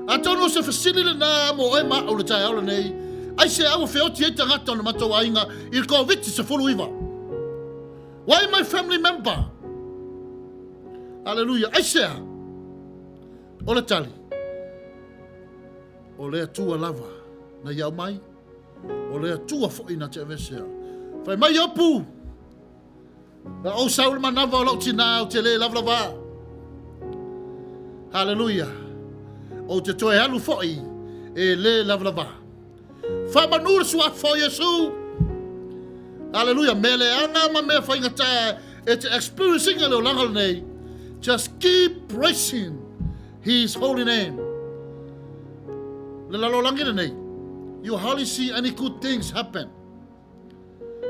Atonu se fesili lena mo oe ma au le taeao lenei. Ai se au feoti ai tagata o le matou aiga i le Koviti-19. Why my family member? Hallelujah. Ai se a? O le tali. O le Atua lava na iau mai. O le Atua foi na te avesea. Fai mai Iopu, na ou sau le manava o lou tinā ou te le lavalava. Haleluia. Ou te toe alu foi e le lavalava. Faamanu le suafa o Iesu. Haleluia. Mea leaga ma mea faigata E te experience ina le olaga lenei, just keep praising His holy name. Le lalolagi lenei, you hardly see any good things happen.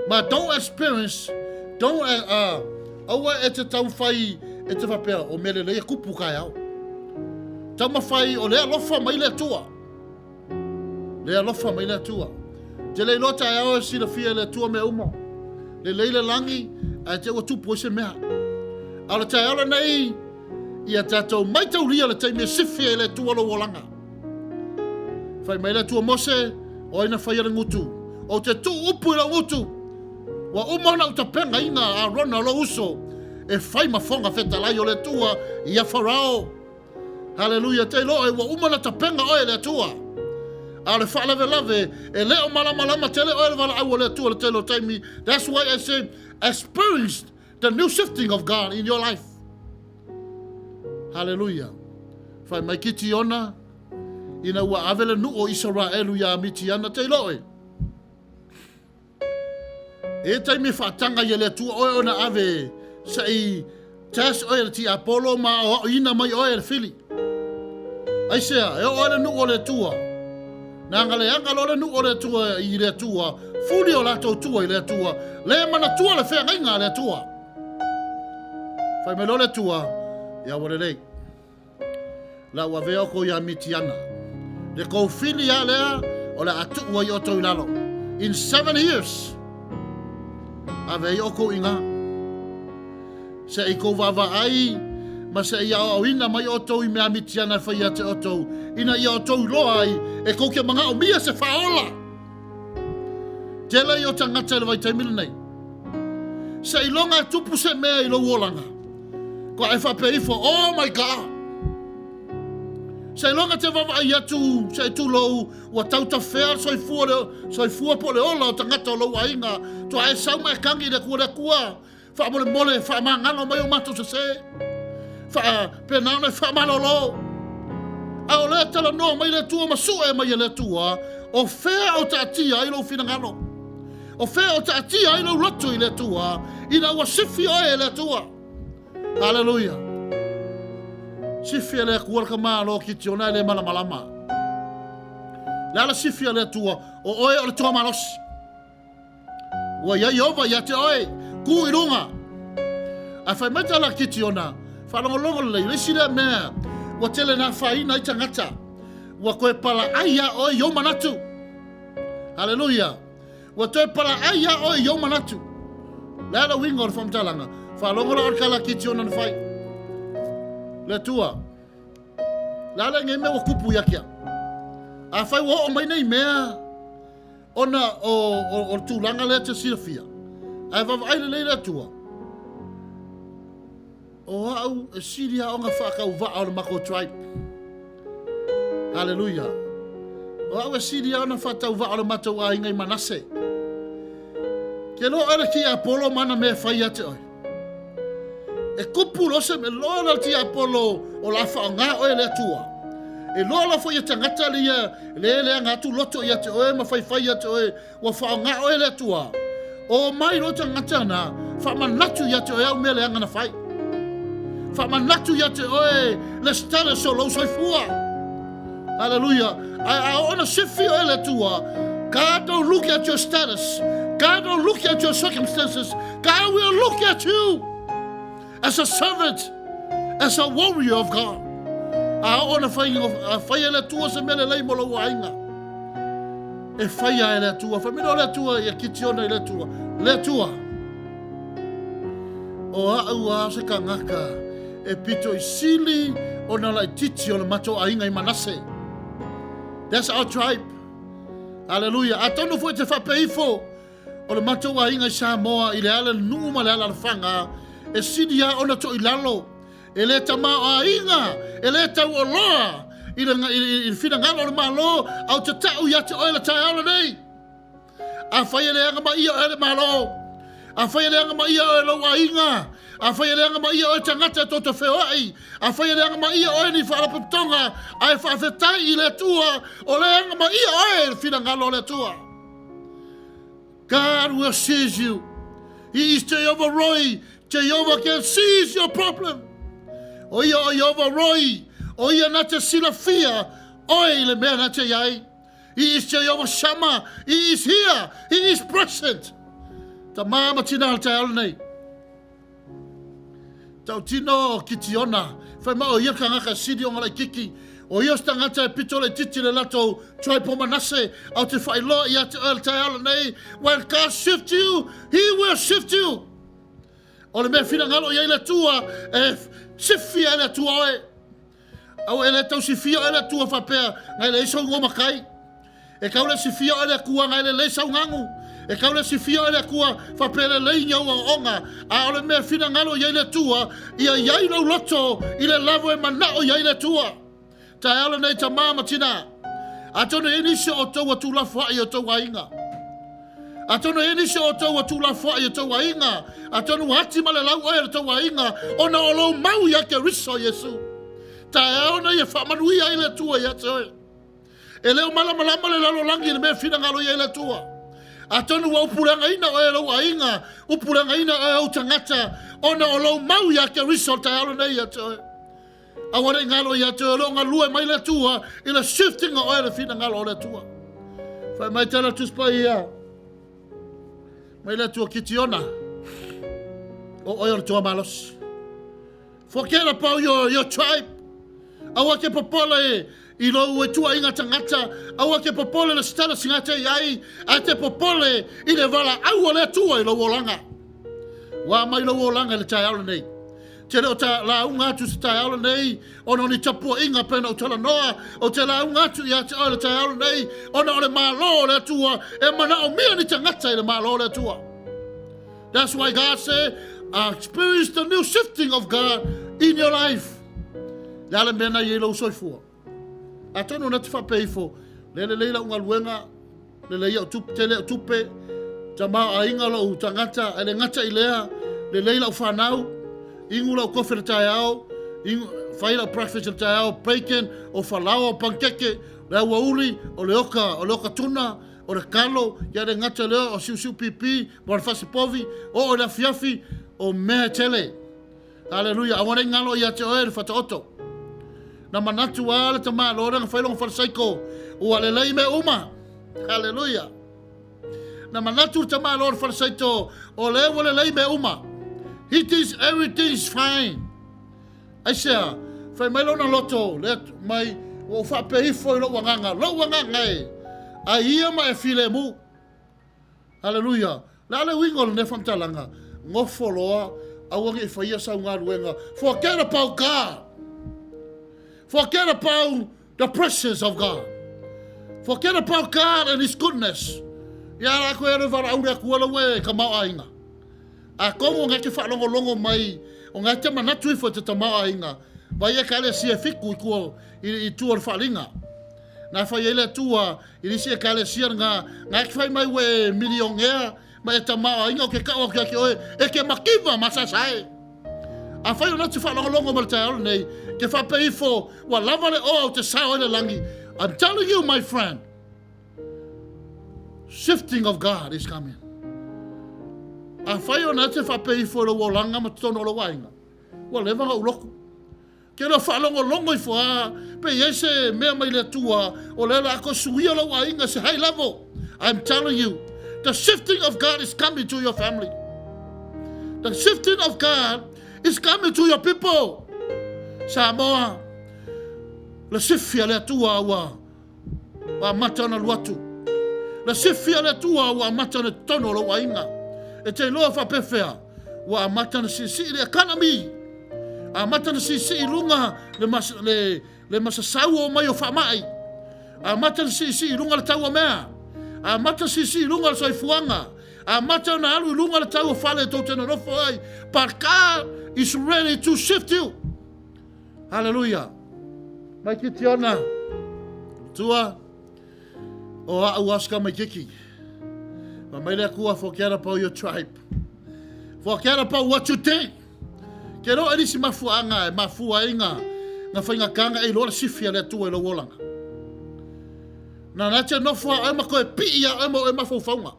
Ma don't experience, don't, aua e te taumafai e te faapea, o mea lelei e kupu taeao. Taumafai o le alofa mai le Atua. Le alofa mai le Atua. Te le iloa taeao e silafia e le Atua mea uma. Lelei le lagi, ae te ua tupu ai se mea. A o le taeao lenei, ia tatou maitaulia le taimi e sifi ai le Atua lou olaga. Fai mai le Atua Mose, o ai na faia le gutu? Ou te tuu upu i lou gutu. Ua uma ona ou tapenaina Arona lou uso e fai ma fofoga fetalai o le Atua ia Farao. Haleluia, te iloa oe ua uma ona tapena oe e le Atua. A o le faalavelave, e le o malamalama tele oe i le valaau a le Atua i le tele o taimi. That's why I say, experience the new shifting of God in your life. Haleluia. Fai mai Kitiona, ina ua ave le nuu o Isaraelu iā Mitiana, te iloa oe. E taimi e faataga ia le Atua oe ona ave se i test oe e le tiapolo ma aoaoina mai oe e le fili. Aisea, e oo ai le nuu o le Atua. Na aga leaga loa le nuu o le Atua i le Atua, fuli o latou tua i le Atua, le manatua le feagaiga a le Atua. Fai mai loa le Atua, ia ua lelei. La ua avea outou ia Mitiana. Le kou fili lava lea o le a tuu ai outou i lalo. In 7 years, ave ai outou i ina. Se i kou vaavaai ma se i aoaoina mai outou i mea Mitiana e fai ia te outou, ina ia outou iloa ai e kou te manaomia se faaola. Tele ia o tagata i le vaitaimi lenei. Seiloga e tupu se mea i lou olaga, kua e faapea ifo, Oh my God! Seiloga te vaavaai atu, se i tulou, ua tau tafea le soifua, le soifua po o le ola o tagata o lou aiga, toa e sau ma e kagi i le Atua, le Atua, Faamolemole, faamagalo mai o matou sese. Faapena ona e faamalolo. A o lea talanoa mai le Atua ma sue mai e le Atua, o fea o taatia ai lou finagalo? O fea o taatia ai lou loto i le Atua, ina ua sifi oe e le Atua? Haleluia. Sifi e le Atua le tamāloa Kitiona e le malamalama. Le a le sifi a le Atua? O oe o le toa malosi. Ua i ai Ieova ia te oe, kū i luga. Ae fai mai tala a Kitiona, Faalogologo lelei, o le isi lea mea ua tele na afaina ai tagata, ua toe palaai iā oe i ou manatu. Haleluia! Ua toe palaai iā oe i ou manatu. Le a le uiga o le faamatalaga? Faalogo la oe i le tala a Kitiona na fai. Le Atua, le a lenei mea ua tupu ia te au? Afai ua oo mai nei mea, Ona o le tulaga lea te silafia, ae vaavaai lelei le Atua, o au e sili lava ona faatauvaa o le matou tribe. Haleluia. O au e sili lava ona faatauvaa o le matou aiga i Manase. Ke loa oe le tiapolo ma ana mea e fai ia te oe. E kupu loa se mea, loa la le tiapolo o le a faaaoga oe e le Atua. E loa la foi e tagata le ia, le leaga atu loto ia te oe ma faifai ia te oe, ua faaaoga oe e le Atua. O mai loa tagata na, faamanatu ia te oe au mea leaga na fai. Faamanatu ia te oe le status o lou soifua. Hallelujah. Ae a oo ina sifi oe e le Atua, God don't look at your status. God don't look at your circumstances. God will look at you as a servant, as a warrior of God. A oo ina fai, a fai e le Atua se mea lelei mo lou aiga. E faia e le Atua. Fai mai loa le Atua ia Kitiona i le Atua. Le Atua, o au a se tagata e pito i sili ona laititi o le matou aiga i Manase. That's our tribe. Hallelujah. Atonu foi te faapea ifo o le matou aiga i Samoa i le ala nuu ma le alaalafaga e sili lava ona toilalo, e le tamaoaiga, e le tauoloa i le, i le finagalo o le Malo, a ou te tau ia te oe le taeao lenei. Afai e leaga maia oe le Malo, afai e leaga maia oe lou aiga, afai e leaga maia oe tagata e tou te feoai, afai e leaga maia oe ni faalapotopotoga, ae faafetai i le Atua o leaga maia oe i le finagalo o le Atua. God will seize you. He is Jehovah Roi. Jehovah can seize your problem. O ia o Jehovah Roi, o ia na te silafia oe i le mea na te iai. He is Jehovah Shammah, He is here, He is present. Tamā ma tina le taeao lenei. Tautino o Kitiona, whai ma o ia kangaka sili o ngalai kiki, o ia o tangata e pito le titi le latou tribe o Manase, au te whailoa i a te oe le taeao lenei, when God shift you, He will shift you. O le mea finagalo i ai le Atua, e sifia e le Atua oe. Aua e le tau sifia oe le Atua faapea, ngai leai sou igoa matai. E tau le sifia oe le Atua ngai lelei sau gagu. E tau le sifia oe le Atua faapea lelei ni au aoaoga. A o le mea finagalo i ai le Atua, ia i ai lou loto i le lavo e manao i ai le Atua. Taeao lenei tamā ma tinā. Atonu e i ai nisi o outou ua tuulafoai i o outou aiga. Atonu e i ai nisi o outou ua tuulafoai i o outou aiga. Atonu ua ati ma le lau oe e le tou aiga ona o lou mau ia Keriso Iesu. Taeao nei e faamanuia ai le Atua ia te oe. E le o malamalama le lalolagi i le mea e finagalo i ai le Atua. Atonu ua upuleagaina oe e lou aiga, upuleagaina oe e ou tagata ona o lou mau ia Keriso le taeao lenei ia te oe. Aua ne i galo ia te oe o lo o galue mai le Atua i le shifting o oe le finagalo o le Atua. Fai mai tala Tusi Paia mai le Atua Kitiona, o oe o le toa malosi. Forget about your tribe. Aua ke popole e i lou e tuaiga tagata, aua ke popole le status nga te iai, a te popole i le valaau o le Atua i lou olaga. Ua mai lou olaga i le taeao lenei. Te le o ta lauga atu se taeao lenei ona o ni tapuaiga pei ona ou talanoa, ou te lauga atu ia te oe le taeao lenei ona o le Malo o le Atua e manaomia ni tagata i le Malo o le Atua. That's why God said, experience the new shifting of God in your life. Le a le mea na i ai lou soifua. Atonu na te faapea ifo, le lelei lau galuega, lelei au tupe, tele au tupe, tamaoaiga lou tagata, e le gata i lea, lelei lau fanau, inu lau kofi le taeao, inu, fai lau breakfast le taeao, bacon, o falaoa, o pankeke, le auauli, o le oka, o le oka tuna, o le kalo, ia le gata lea, o siusiu pipi, ma o le fasipovi, oo i le afiafi, o mea e tele. Haleluia, aua ne i galo ia te oe le whataoto. Na manatu a le tamaloa lea na fai lona falesaiko, ua lelei mea uma. Haleluia. Na manatu le tamaloa le falesaito, o lea ua lelei mea uma. He thinks everything is fine. Aisea, fai mai lona loto, lea mai, ua ou faapea ifo i lou agaga, lou agaga e, ai ia ma e filemu. Haleluia! Le a le uiga o lenei faamatalaga? Nofo loa, aua ne i faia sau galuega. Forget about God. Forget about the presence of God. Forget about God and His goodness. Ia la koe le valaau le Atua lau e ka maoaiga. Atonu o ngai te faalogologo mai, o ngai te manatu ifo i te tamaoaiga, vai Ekalesia e fitu i tua, i, i tua o le faaaliga. Na fai ai le Atua i le isi Ekalesia nga, ngai te fai mai ua e milionea ma e tamaoaiga o ke kau atu ia te oe, e ke makiva ma sasae. Afai o na te faalogologo mai le taeao lenei, ke faapea ifo, ua lava le oa o te sao ai le lagi. I'm telling you, my friend, Shifting of God is coming. Afai ona e te faapea ifo i lou olaga ma totonu o lou aiga, ua leva ona ou lotu. Ke leo faalogologo ifo a, pe i ai se mea mai le Atua, o lea o le a toe suia lou aiga se high level. I'm telling you, the shifting of God is coming to your family. The shifting of God is coming to your people. Samoa, le sifi a le Atua ua Ua amata ona alu atu. Le sifi a le Atua ua amata ona totonu o lou aiga. E te iloa faapefea, ua amata ona siisii le economy. Amata ona siisii i luga le, mas, le, le masasau o mai o faamai. Amata ona siisii i luga le tau o mea. Amata siisii i luga le soifuaga. Amata ona alu i luga le tau o fale tou te nonofo ai. But God is ready to shift you. Haleluia. Mai Kitiona. Tua. O a'u Oscar mai kiki. Fa mai le Atua, forget about your tribe. Forget about what you think. Ke roa e nisi mafuaanga e mafua ai nga, nga whaingakanga e iloa le sifi a le Atua i lou olaga. Na na te nofo a oe ma koe pii a oe ma oe mafaufaunga.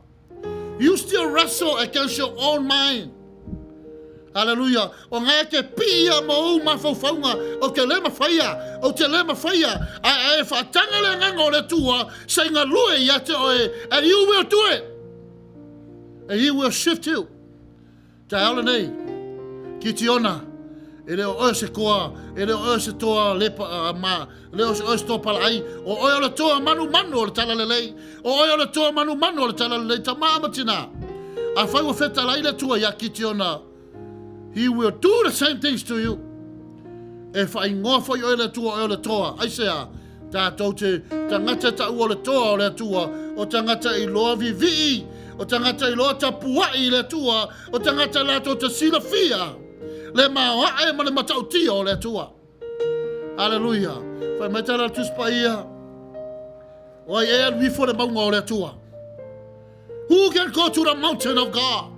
You still wrestle against your own mind. Aleluia! O nga e te piia ma ou mafaufauga, ou te le mafaia, ou te le mafaia, ae a e faataga le Agaga o le Atua se i galue ia te oe, and you will do it. And he will shift you. Taeao lenei, Kitiona, e le o oe se toa, e le o oe se toa lepa, uh, ma, le o oe se toa palaai, o oe o le toa manumanu o le talalelei, o oe o le toa manumanu o le talalelei, tama ma tina. Afai ua fetalai le Atua iā Kitiona, He will do the same things to you. E whaingoa foi oe le Atua oe o le toa. Aisea, tātou te tangata taua o le toa o le Atua, o tangata i loa vivii, o tangata i loa tapuai i le Atua, o tangata lātou te silafia le maoae ma le matautia o le Atua. Haleluia. Whai mai tala Tusi Paia. O ai e alu ifo le mauga o le Atua. Who can go to the mountain of God?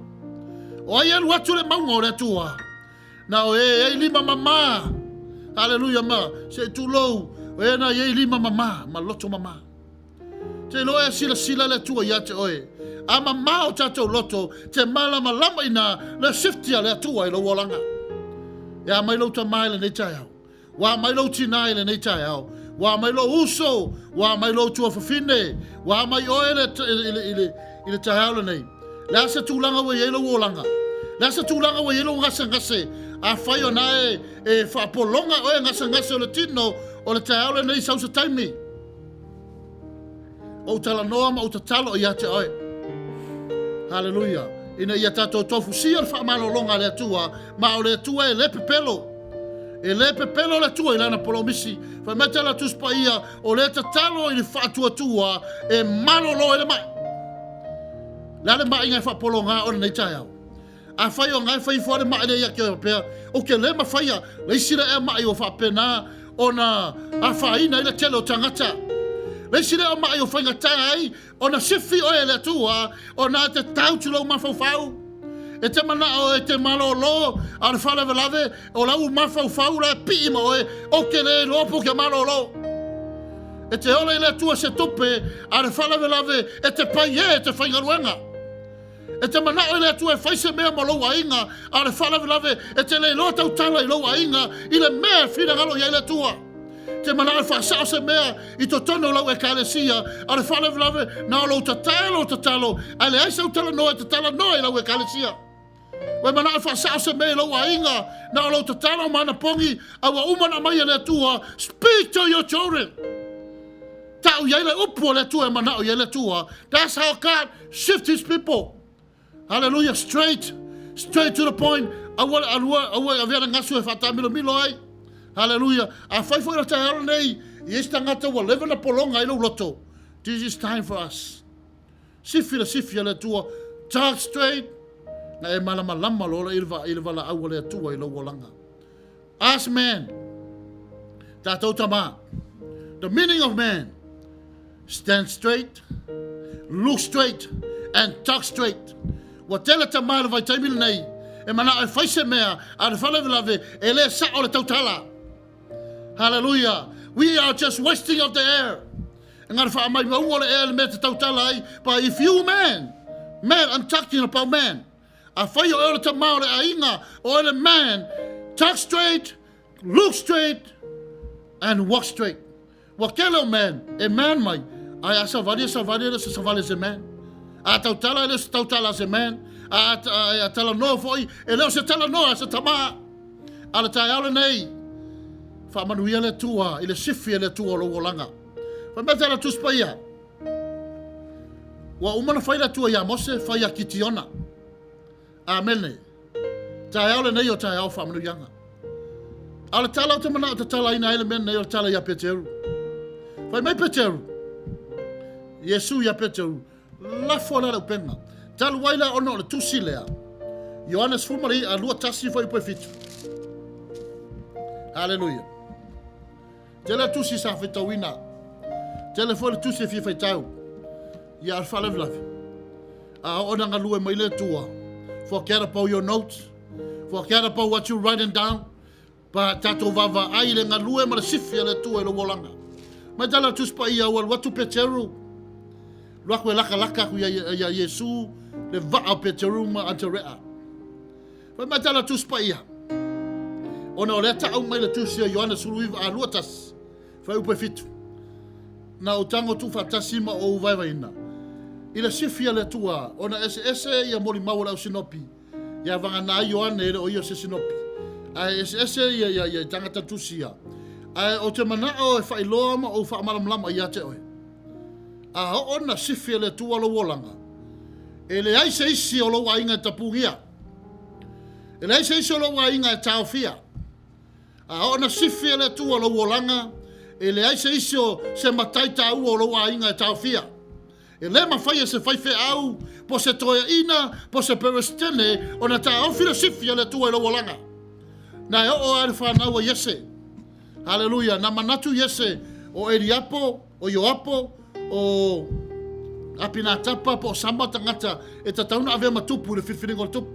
O ai e alu atu le mauga o le Atua. Na o e ei lima mamā. Haleluia ma. Se tulou. O e na ei lima mamā. Ma loto mamā. Te iloa e silasila le Atua ia te oe. A mamao o tatou loto, te malamalama ina le sifti a le Atua i lou olaga. E a mai lou tama i lenei taeao. Ua mai lou tina i lenei taeao. Ua mai lou uso. Ua mai lou tuafafine. Ua mai oe i le, i le, i le, i le taeao lenei. Le a se tulaga ua i ai lou olaga. Le a se tulaga ua i ai lou gasegase. Afai ona e, e faapologa oe gasegase o le tino o le taeao lenei sau se taimi. Ou talanoa ma ou tatalo ia te oe. Haleluia. Ina ia tatou tofusia le faamalologa a le Atua, ma o le Atua e le pepelo. E le pepelo le Atua i lana polomisi. Fai mai tala Tusi Paia, o le tatalo i le faatuatua e malolo ai le mai. Le a le maʻiga e faapologa oe lenei taeao? Afai o nga e fai ifo a le maʻi lea ia te oe faapea, ou te le mafaia, le isi lea ea maʻi ua faapena ona afaina ai le tele o tagata. Le isi lea o maʻi ua faigata ai ona sifi oe e le Atua, ona e te tau to lou mafaufau. E te manao e te malolo, a o le faalavelave, o lau mafaufau la e pii ma oe, ou te le iloa po o ke malolo. E te ola i le Atua se tupe, a o le faalavelave, e te pai e, e te faigaluega. E te manao i le Atua e fai se mea mo lou aiga, a o le faalavelave e te le iloa tautala i lou aiga i le mea e finagalo i ai le Atua. E te manao e faasao se mea i totonu o lau ekalesia, a o le faalavelave na o lou tatalo lou tatalo, ae leai sau talanoa e te talanoa i lau ekalesia. Ua e manao e faasao se mea i lou aiga, na o lou tatalo ma anapogi, a ua uma ona aumai e le Atua, speak to your children. Tau i ai le upu a le Atua e manao i ai le Atua. That's how God shift his people. Hallelujah. Straight. Straight to the point. Aua le alua, aua e avea le gasu e faataamilomilo ai. Hallelujah. Afai foi o le taeao lenei, i ai se tagata ua leva na pologa ai lou loto. This is time for us. Sifi le sifi a le Atua. Talk straight. Na e malamalama loa i le valaau a le Atua i lou olaga. Us man. Tatou tama. The meaning of man. Stand straight, look straight and talk straight. Ua tele tama i le vaitaimi lenei e manao e fai se mea a le faalavelave e le sao le tautala. Hallelujah. We are just wasting of the air. E ngā whaamaimauga o le ea le mea te tautala ai. But if you man, man, I'm talking about man. Afai o oe o le tama o le aiga, o oe le man, talk straight, look straight, and walk straight. Ua tele o man, e man mai, ae a savali e savali e le o se savali a se man. A tautala e le o se tautala a se man. A, a, a talanoa foi, e le o se talanoa a se tama. A le taeao lenei, faamanuia le Atua i le sifi e le Atua o lou olaga. Fai mai tala Tusi Paia, Ua uma ona fai le Atua iā Mose, fai iā Kitiona. Amene. Taeao lenei o taeao faamanuiaga. A o le tala ou te manao tatalaina ai le mea lenei o le tala iā Peteru. Fai mai Peteru, Iesu iā Peteru, lafo la le upega. Talu ai la ona o le tusi lea, Ioane 21 fuaiupu e 7. Haleluia. Tele tusi sa faitauina. Tele foi le tusi e fia faitau. Ia, o le faalavelave. A oo ina galue mai le Atua, forget about your notes, forget about what you writing down, pa tatou vaavaai i le galue ma le sifi a le Atua i lou olaga. Mai tala le Tusi Paia, ua alu atu Peteru, alu atu e lakalaka atu ia Iesu le vaa o Peteru ma Aterea. Fai mai tala Tusi Paia, ona o lea ta'u mai le Tusi o Ioane 19 a 21, fuaiupu e 7, Na ou tago tuufaatasi ma ou vaevaeina i le sifi a le Atua, ona eseese ia molimau o le au sinopi, ia vagana ai Ioane e le o ia o se sinopi, ae eseese ia, ia, ia tagata tusi ia. Ae ou te mana'o e faailoa ma ou faamalamalama ia te oe. A oo na sifi e le Atua lou olaga, e leai se isi o lou aiga e tapugia. E leai se isi o lou aiga e taofia. A oo na sifi e le Atua lou olaga, e leai se isi o se matai taua o lou aiga e taofia. E le mafai e se faifeau, po o se toeaina, po o se Peresetene ona taofi le sifi a le Atua i lou olaga. Na e oo lava i le fanau a Iese. Haleluia! Na manatu Iese o Eliapo, o Ioapo, o Apinatapa po o Sama tagata e tatau ona avea ma tupu i le filifiliga o le tupu.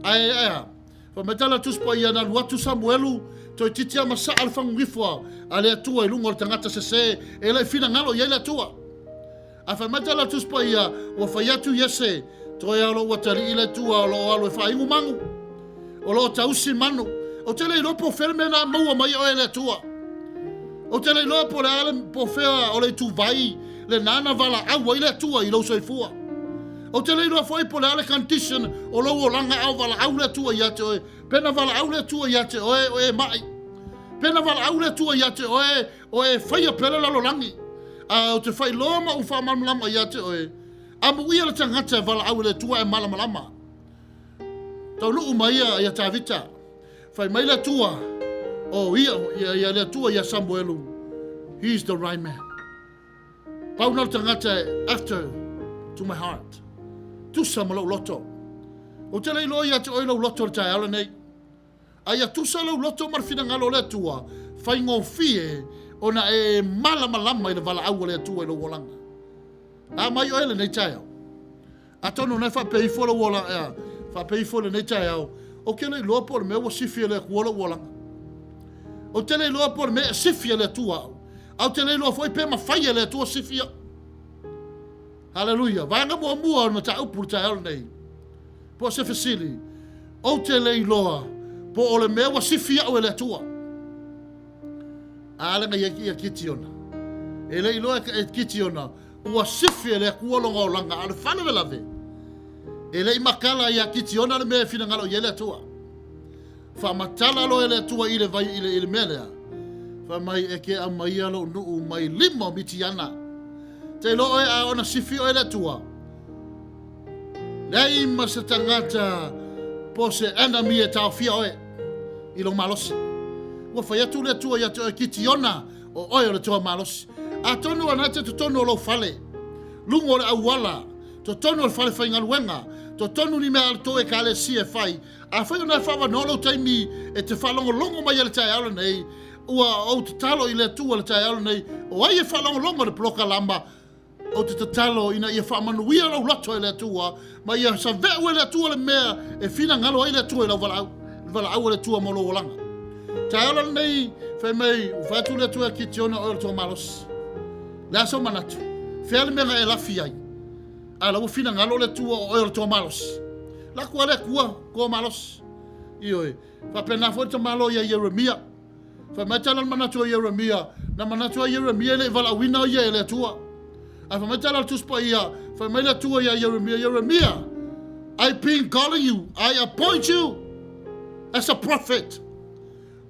Ae ae a? Fai mai tala Tusi Paia na alu atu Samuelu toeitiiti a masaa le fagugifo a le Atua i luga o le tagata sese e le i finagalo i ai le Atua. Ae fai mai tala Tusi Paia ua fai atu Iese toe a o lou atalii le Atua o lo o alu e faaigu magu o lo o tausi manu. Ou te le iloa po o fea le mea na maua mai oe e le Atua. Ou te le iloa po o le a le, po o fea o le ituvai lena na valaau ai le Atua i lou soifua. Ou te le iloa foi po o le a le condition o lou olaga a o valaau le Atua ia te oe. Pe na valaau le Atua ia te oe o e ma'i. Pe na valaau le Atua ia te oe o e faia pea le lalolagi. A ou te faailoa ma ou faamalamalama ia te oe, amuia le tagata e valaau i le Atua e malamalama. Taunuu mai ia ia Tavita. Fai mai le Atua, o ia, ia, ia le Atua ia Samuelu, he is the right man. Pau na o le tagata e after to my heart. Tusa ma lou loto. Ou te le iloa ia te oe lou loto i le taeao lenei. A ia tusa lou loto ma le finagalo o le Atua, faigofie ona e malamalama i le valaau a le Atua i lou olaga. A mai oe lenei taeao. Atonu na e faapea ifo lou ola, ea, faapea ifo lenei taeao, ou te le iloa po o le mea ua sifi e le Atua lou olaga. Ou te le iloa po o le mea e sifi e le Atua au. A ou te le iloa foi pe mafai e le Atua sifi au. Haleluia. Vaega muamua o le mataupu i le taeao lenei. Po o se fesili, ou te le iloa po o le mea ua sifi au e le Atua. A le na ia Kitiona. E le iloa e Kitiona ua sifi e le Atua lona olaga, a o le faalavelave, e le i matala ia Kitiona le mea e finagalo i ai le Atua. Faamatala loa e le Atua i le vai i le, i le mea lea, fai mai e te aumaia lou nuu mai lima o Mitiana. Te iloa oe a ona sifi oe le Atua, leai ma se tagata po se enemy e taofia oe i lou malosi. Ua fai atu le Atua ia te oe Kitiona, O oe o le toa malosi. Atonu ana te totonu o lou fale, luga o le auala, totonu o le fale faigaluega, totonu ni mea a le tou ekalesia e fai, afai ona e faavanoa lou taimi e te faalogologo mai ai le taeao lenei, ua ou tatalo i le Atua le taeao lenei, o ai e faalogologo i le polokalama, Ou te tatalo ina ia faamanuia lou loto e le Atua, ma ia save'u e le Atua le mea e finagalo ai le Atua i lau valaau, le valaau a le Atua mo lou olaga. Taeao lenei, fai mai, ua fai atu le Atua ia Kitiona oe o le toa malosi. Le a sou manatu? Fea le mea na e lafi ai? A la ua finagalo le Atua o oe o le toa malosi. La atu a le Atua, toa malosi. Ioe, faapena foi le tamaloa ia Ieremia. Fai mai tala le manatu o Ieremia, na manatu ai Ieremia e le i valaauina ia e le Atua. Ae fai mai tala le Tusi Paia, fai mai le Atua ia Ieremia, Ieremia, I've been calling you, I appoint you as a prophet.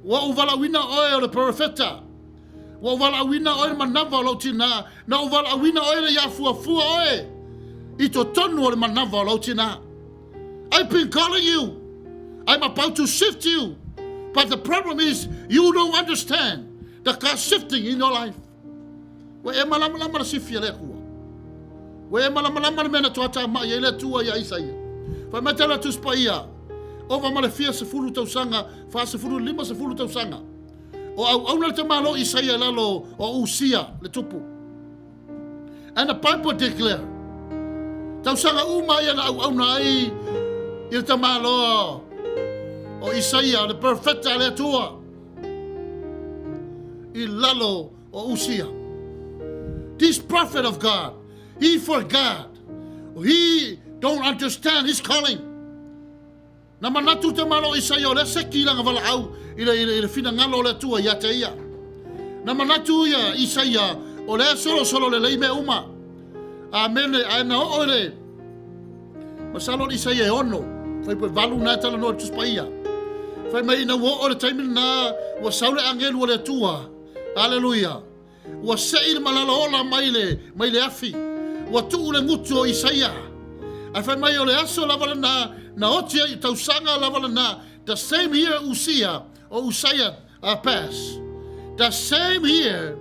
Ua ou valaauina oe o le perofeta. Ua ou valaauina oe le manava o lou tinā. Na ou valaauina oe le iafuafua oe i totonu o le manava o lou tinā. I've been calling you. I'm about to shift you. But the problem is you don't understand the God shifting in your life. Ua e malamalama le sifi a le Atua. Ua e malamalama le mea na toatamai ai le Atua ia Isaia. Fai mai tala Tusi Paia, ova ma le fia sefulu tausaga, 40 i le 50 tausaga. O auauna le tamaloa Isaia i lalo o Usia le tupu. And the Bible declare, tausaga uma ia na auauna ai i le tamaloa o Isaia, le perfecta a le Atua, i lalo o Usia. This prophet of God, he forgot, he don't understand his calling. Na manatu te malo o Isaia o lea seki i lana valaau i le, i le, i le finagalo o le Atua ia te ia. Na manatu ia Isaia o lea solosolo lelei mea uma. Amene, ae na oo i le masalo o Isaia e ono, fai po e valu na e talanoa i le Tusi Paia. Fai mai ina ua oo i le taimi lena, ua sau le agelu o le Atua. Aleluia. Ua sei le malala ola mai le, mai le afi. Ua tuu le gutu o Isaia. Ae fai mai o le aso lava lena, na oti ai tausaga lava lena, the same year Usia, o Usaia pass. The same year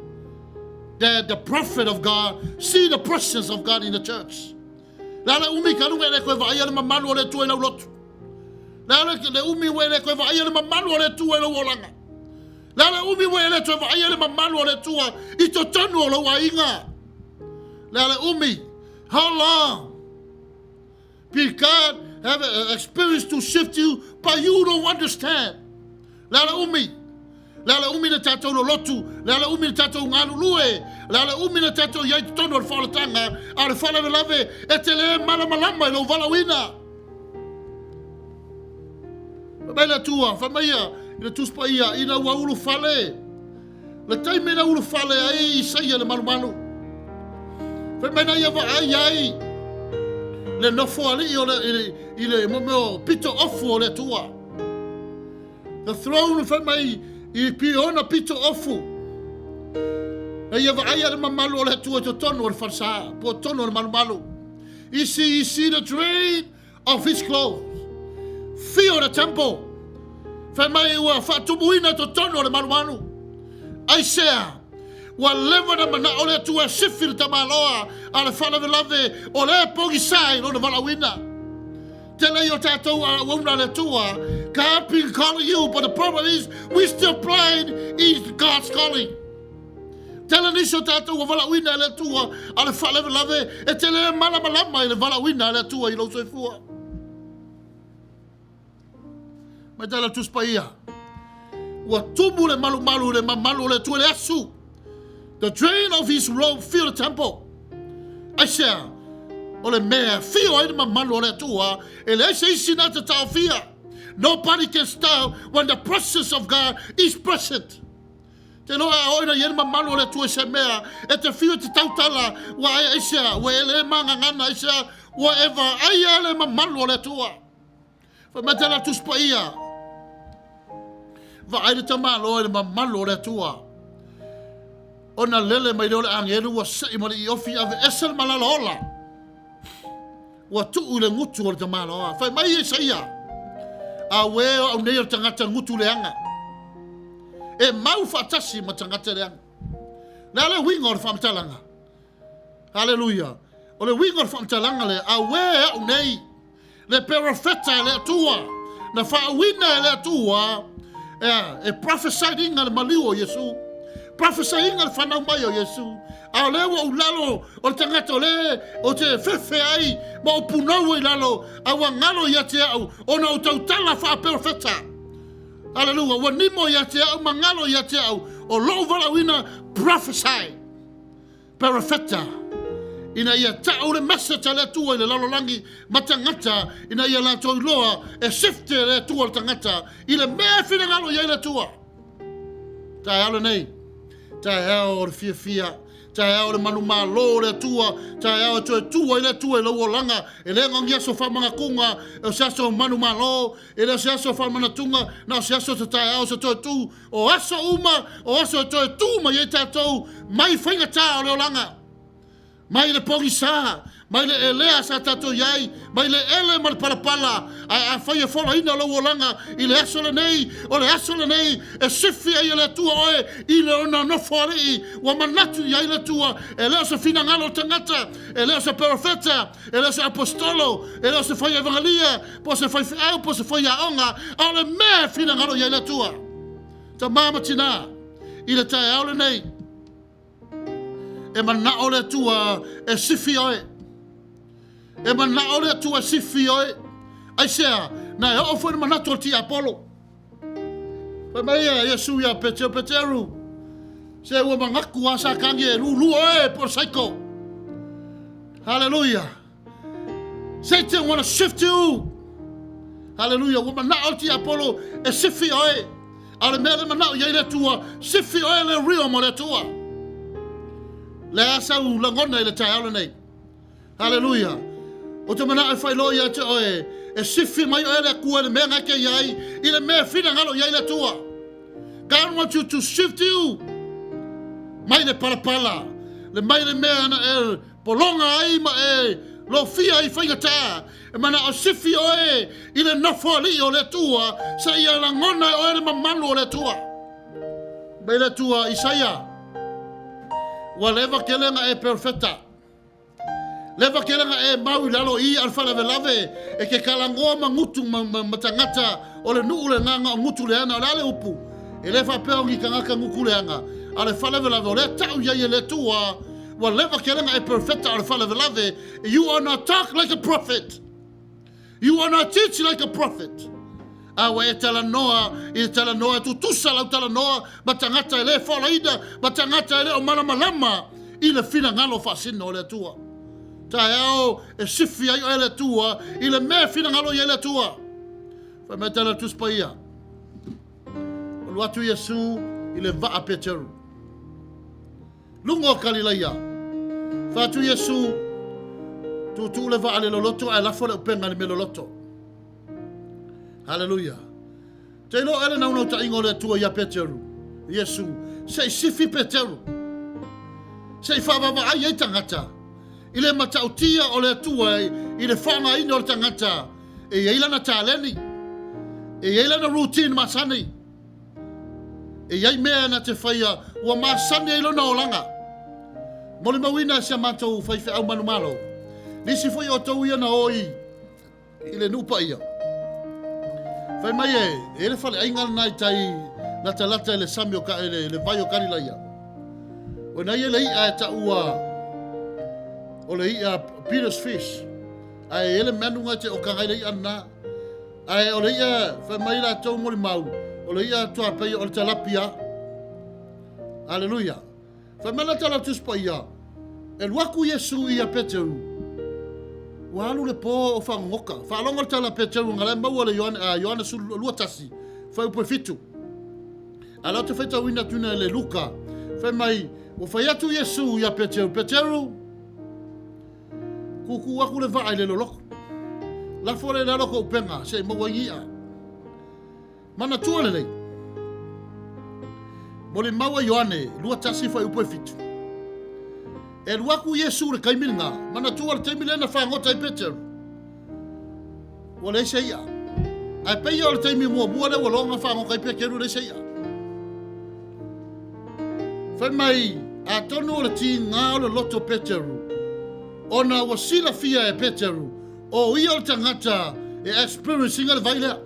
that the prophet of God see the presence of God in the church. Le a le umi ka luga e le koe vaaia le mamalu o le Atua i lau lotu. Le a le umi ua e le koe vaaia le mamalu o le Atua i lou olaga. Le a le umi ua e le toe vaaia le mamalu o le Atua i totonu o lou aiga. Le a le umi. How long? Be God have experience to shift you, but you don't understand. Le a le umi. Le a le umi le tatou lolotu, le a le umi le tatou galulue, le a le umi le tatou i ai totonu o le faaolataga, a o le faalavelave e te le malamalama i lou valaauina. Fai mai le Atua, fai mai ia i le Tusi Paia, ina ua ulufale, le taimi na ulufale ai Isaia le malumalu. Fai mai na ia vaai ai le nofoalii o le, i le, i le mo mea o pito ofu o le Atua. The throne fai mai i piona pito ofu. Na ia vaai le mamalu o le Atua i totonu o le falesa, po totonu o le malumalu. You see, you see the train of his clothes. Fill the temple. Fai mai ua faatumuina totonu o le malumalu. Aisea, ua leva na manao le Atua e sifi le tamaloa a le faalavelave o lea e pogisa i lona valaauina. Tele i o tatou auauna a le Atua. God been calling you, but the problem is we still blind in God's calling. Tele nisi o tatou ua valaauina e le Atua a le faalavelave e te le malamalama i le valaauina a le Atua i lou soifua. Mai tala Tusi Paia. Ua tumu le malumalu i le mamalu o le Atua i le asu. The train of his robe filled the temple. Aisea, o le mea e fio ai le mamalu o le Atua, e leai se isi na te taofia. Nobody can stop when the presence of God is present. Te loa a oi na i ai le mamalu o le Atua i se mea, e te fio i te tautala, ua ai aisea, ua e le magagana aisea, ua e vaaia le mamalu o le Atua. Fai mai tala Tusi Paia, vaai le tamaloa i le mamalu o le Atua. Ona lele mai lea o le agelu ua sei ma le iofi ave ese le malala ola. Ua tuu i le gutu o le tamaloa. Fai mai Isaia, auē o au nei o le tagata gutu leaga. E mau faatasi ma tagata leaga. Le a le uiga o le faamatalaga? Haleluia. O le uiga o le faamatalaga lea, auē au nei, le perofeta e le Atua, na faauina e le Atua, e, e prophesied-ina le maliu o Iesu, prophesied-ina le fanau mai o Iesu, a o lea ua ou lalo o le tagata o le o te fefe ai ma ou punou ai lalo, a ua galo ia te au ona ou tautala faaperofeta. Aleluia, ua nimo ia te au ma galo ia te au o lou valaauina prophesy. Perofeta, ina ia tau le message a le Atua i le lalolagi ma tagata, ina ia latou iloa e sifte le Atua le tagata i le mea e finagalo i ai le Atua. Taeao lenei, taeao o le fiafia, taeao o le manumalo o le Atua, taeao e toe tu ai le Atua i lou olaga, e le na o ni aso faamanatuga, o se aso manumalo, e le o se aso faamanatuga, na o se aso te taeao se toe tu O aso uma, o aso e toe tū mai ai tātou mai faigata o le olaga, mai le pogisa, mai le elea sa tātou i ai, mai le ele ma le palapala, ae afai e folaina lou olaga i le aso lenei, o le aso lenei e sifi ai e le Atua oe i le ona nofoalii, ua manatu i ai le Atua, e le o se finagalo o le tagata, e le o se perofeta, e le o se apostolo, e le o se fai evangelia, po o se faifeau, po o se faiaoga, a o le mea e finagalo i ai le Atua. Tamā ma tinā, i le taeao lenei, e manao le Atua e sifi oe. E manao le Atua e sifi oe. Aisea, na e oo foi le manatu o le tiapolo. Fai mai ia Iesu ia Peteru, Peteru, se ua manatu a Satani e lulu oe po o le saiko. Hallelujah. Satan want to shift you. Haleluia! Ua manao le tiapolo e sifi oe. A o le mea le manao i ai le Atua, sifi oe le realm o le Atua. Le a sau lagona i le taeao lenei. Haleluia! Ou te manao e faailoa ia te oe, e sifi mai oe le Atua i le mea na e te i ai, i le mea e finagalo i ai le Atua. God wants you to shift you mai le palapala, le mai le mea na e pologa ai ma e lofia ai faigata, e manao sifi oe i le nofoalii o le Atua, seia lagona e oe le mamalu o le Atua. Mai le Atua, Isaia, ua leva tele na e perofeta. Leva tele na e mau i lalo i a le faalavelave e te talanoa ma gutu ma, ma, ma tagata o le nuu le na o gutu leaga. O le a le upu? E le faapea o ni tagata gutu leaga, a o le faalavelave o lea tau i ai e le Atua, ua leva tele na e perofeta o le faalavelave. You are not talk like a prophet. You are not teach like a prophet. A ua e talanoa i le talanoa e tutusa lau talanoa ma tagata e le foalaina, ma tagata e le o malamalama i le finagalo faasino o le Atua. Taeao e sifi ai oe le Atua i le mea e finagalo i ai le Atua. Fai mai tala Tusi Paia. Alu atu Iesu i le vaa Peteru. Luga o Kalilaia. Fai atu Iesu, Tuutuu le vaa le loloto ae lafo le upega i le mea loloto. Haleluia. Te iloa oe le naunautaiga o le Atua ia Peteru, Iesu, se i sifi Peteru, se i faavaavaai ai tagata i le matautia o le Atua i le faaaogaina o le tagata e i ai lana taleni, e i ai lana routine masani. E i ai mea na te faia ua masani ai lona olaga. Molimauina e si a matou faifeau manumalo, nisi foi o outou ia na o i i le nuu paia. Fai mai e, e i le faleaiga lena i tai latalata i le sami o ka, le, le vai o Kalilaia. O na ia le i'a e taua o le i'a Peter's fish. Ae e le manu te o kangai le i'a lena. Ae o le i'a, fai mai latou molimau, o le i'a tuapei o le talapia. Aleluia. Fai mai la tala Tusi Paia, e alu atu Iesu ia Peteru, ua alu le po o fagogoka. Faalogo le tala Peteru na la e maua le Ioane, a Ioane 21, fuaiupu e 7. A la ou te faitauina atu ina le Luka, fai mai, ua fai atu Iesu ia Peteru, Peteru, Tuutuu atu le vaa i le loloto. Lafo lea i lalo kou upega se i maua ai ni i'a. Manatua lelei. Molimau a Ioane 21 fuaiupu e 7. E alu atu Iesu i le taimi lena, manatua le taimi lea na fagota ai Peteru. Ua leai se i'a. Ae pei ia o le taimi muamua lea ua loa ona fagota ai Peteru e leai se i'a. Fai mai, atonu o le tiga o le loto o Peteru, ona ua silafia e Peteru o ia o le tagata e experiencing le vai lea.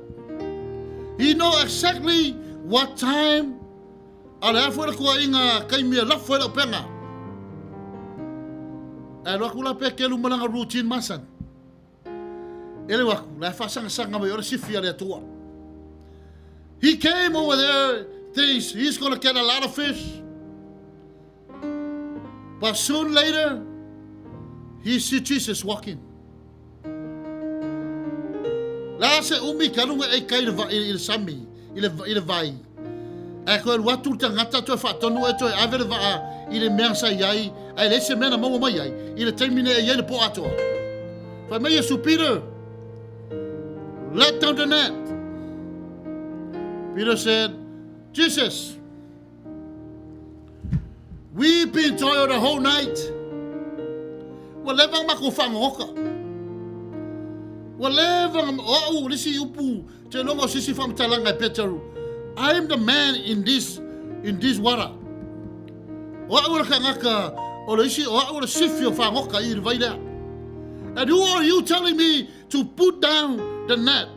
He know exactly what time a o le a foi le tuuaiga taimi e lafo ai le auupega. Ae alu atu la Peteru ma lana routine masani. E leu atu, la e faasagasaga mai o le sifi a le Atua. He came over there, thinks he's going to get a lot of fish. But soon later, he see Jesus walking. La se umi ka lunga e kai le, i le sami, i le, i le vai. Ae toe alu atu le tagata toe faatonu e toe ave le vaa i le mea sa i ai, ae leai se mea na maua mai ai i le taimi nei e i ai le po atoa. Fai mai Iesu, Peter, let down the net. Peter said, Jesus, we've been toil the whole night. Ua leva ona matou fagogoka. Ua leva ona, o au le isi upu Te iloga o sisi faamatalaga e Peteru, I am the man in this, in this water. O au o le tagata, o le isi, o au o le sifi o fagoka i le vai lea. And who are you telling me to put down the net?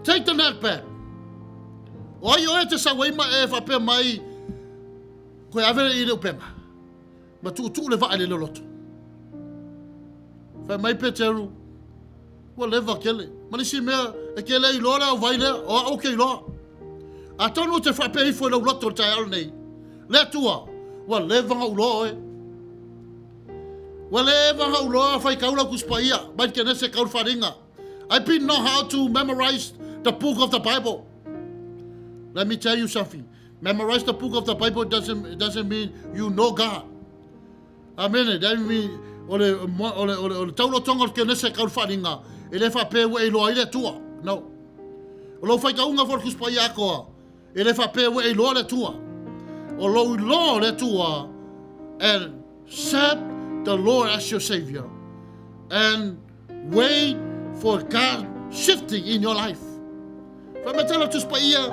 Take the net back. O ai oe te sau ai ma e faapea mai, koe ave i le upega, ma tuutuu le vaa i le loloto. Fai mai Peteru, Ua leva tele. Ma le isi mea, e te le iloa le auvai lea, o au ou te iloa. Atonu ou te faapea ifo i lou loto i le taeao lenei, Le Atua, ua leva ona ou iloa oe. Ua leva ona ou iloa faitau lau Tusi Paia, mai le Kenese tau le Faaaliga. I been know how to memorize the book of the Bible. Let me tell you something. Memorize the book of the Bible doesn't, doesn't mean you know God. Amene, that mean, o le, o le, o le, o le taulotoga o le Kenese kau le wharinga, e le whapea ua e iloa ai le Atua. No. O lou faitauga foi o le Tusi Paia atoa, e le faapea ua e iloa le Atua. O lou iloa o le Atua, and accept the Lord as your Savior, and wait for God shifting in your life. Fai mai tala Tusi Paia,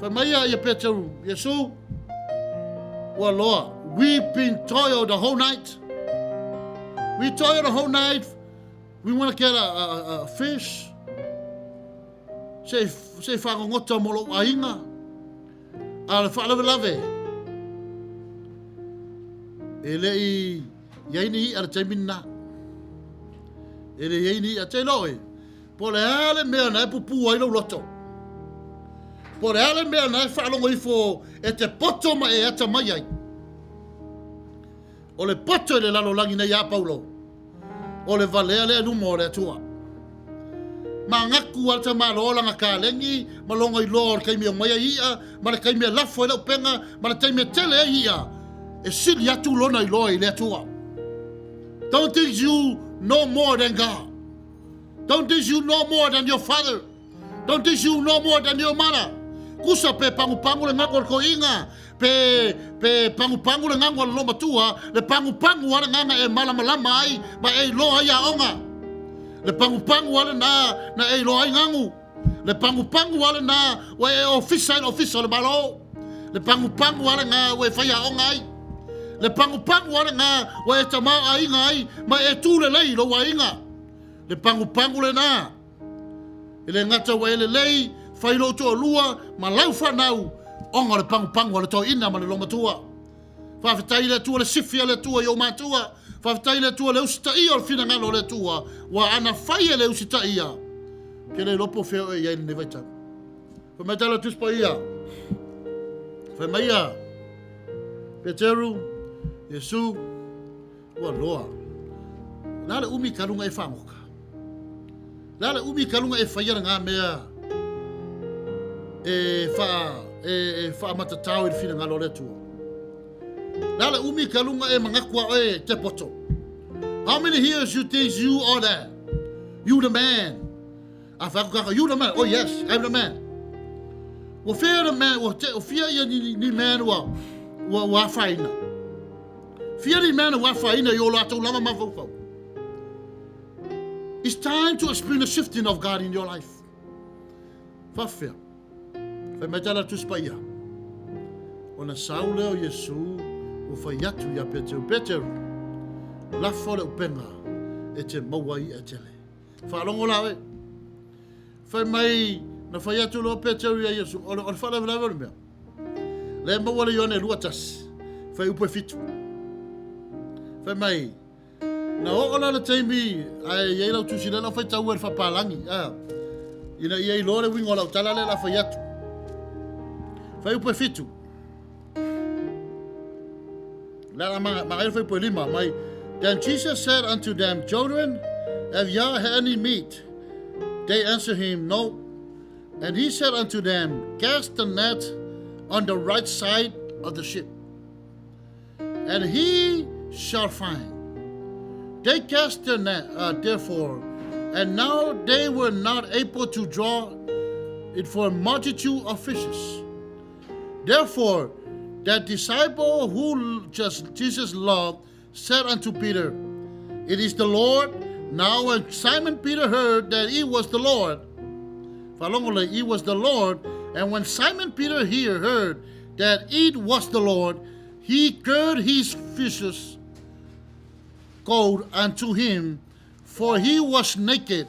fai mai ia ia Peteru, Iesu, ua loa, we've been toil the whole night. We toil the whole night. We want to get a, a, a fish. Se, se whakangota mo lou aiga. A le faalavelave, e le i iai ni i'a le taimi lena. E le iai ni i'a. Te iloa oe, po o le a le mea na e pupū ai lou loto. Po o le a le mea na e faalogo ifo e te poto ma e atamai ai. O le poto i le lalolagi nei a Paulo, o le valea lea i luma o le Atua. Manatu a le tamaloa lana kalegi ma lona iloa o le taimi e omai ai i'a, ma le taimi e lafo ai le upega, ma le taimi e tele ai i'a, e sili atu lona iloa i le Atua. Don't think you know more than God. Don't think you know more than your father. Don't think you know more than your mother. Kusa pe pangupangu le gago a le toeaina, pe, pe pangupangu le gago a le lomatua, le pangupangu a le gaga e malamalama ai ma e iloa ai aoga. Le pangupangu a lena na e iloa ai gagu. Le pangupangu a lena ua e ofisa ai le ofisa o le Malo. Le pangupangu a lena ua e fai aoga ai. Le pangupangu a lena ua e tamaoaiga ai ma e tu lelei i lou aiga. Le pangupangu lena. E le gata ua e lelei, fai lou toalua ma lau fanau, ona o le pagupagu a le toeaina ma le lomatua. Faafetai i le Atua le sifi a le Atua i ou matua. Faafetai i le Atua le usitaia o le finagalo o le Atua, ua ana fai e le usitaia. Ou te le iloa po o fea oe e i ai i lenei vaitau. Fai mai tala Tusi Paia. Fai mai ia Peteru, Iesu, Ua loa. O le a le umi kaluga e faagoka? O le a le umi kaluga e faia le ngā mea e, wha, e, e whaamatatao i le whinangalo o le Atua? O le a le umi kaluga e mangaku a oe te poto? How many years you think you are that? You the man. A whai aku kaka, you the man. Oh yes, I'm the man. Ua whia the man, ua, te, ua whia ia ni, ni man ua, ua, ua awhaina. Whia ni man ua awhaina i o lātou lava mafaufau. It's time to experience the shifting of God in your life. Whawhea. Whai mai tala Tusi Paia. Ona sau lea o Iesu ua fai atu ia Peteru. Peteru, lafo le upenga e te maua ai i'a tele. Faalogo la oe. Fai mai, na fai atu loa Peteru ia Iesu, o le, o le faalavelave o le mea. Le maua le Ioane 21, fai upu e fitu. Fai mai, na oo la le taimi, ae i ai lau tusi lea lau faitau e le faapalagi, a, ina ia iloa le uiga o lau tala lea la fai atu. Fai upu e fitu. Le ala magaia fai upu e lima, mai, Then Jesus said unto them, Children, have ye any meat? They answered him, No. And he said unto them, Cast the net on the right side of the ship, and he shall find. They cast their net, uh, therefore, and now they were not able to draw it for a multitude of fishes. Therefore, that disciple who just Jesus loved said unto Peter, It is the Lord. Now when Simon Peter heard that it was the Lord, it was the Lord, and when Simon Peter here heard that it was the Lord, he girt his fishes coat unto him, for he was naked,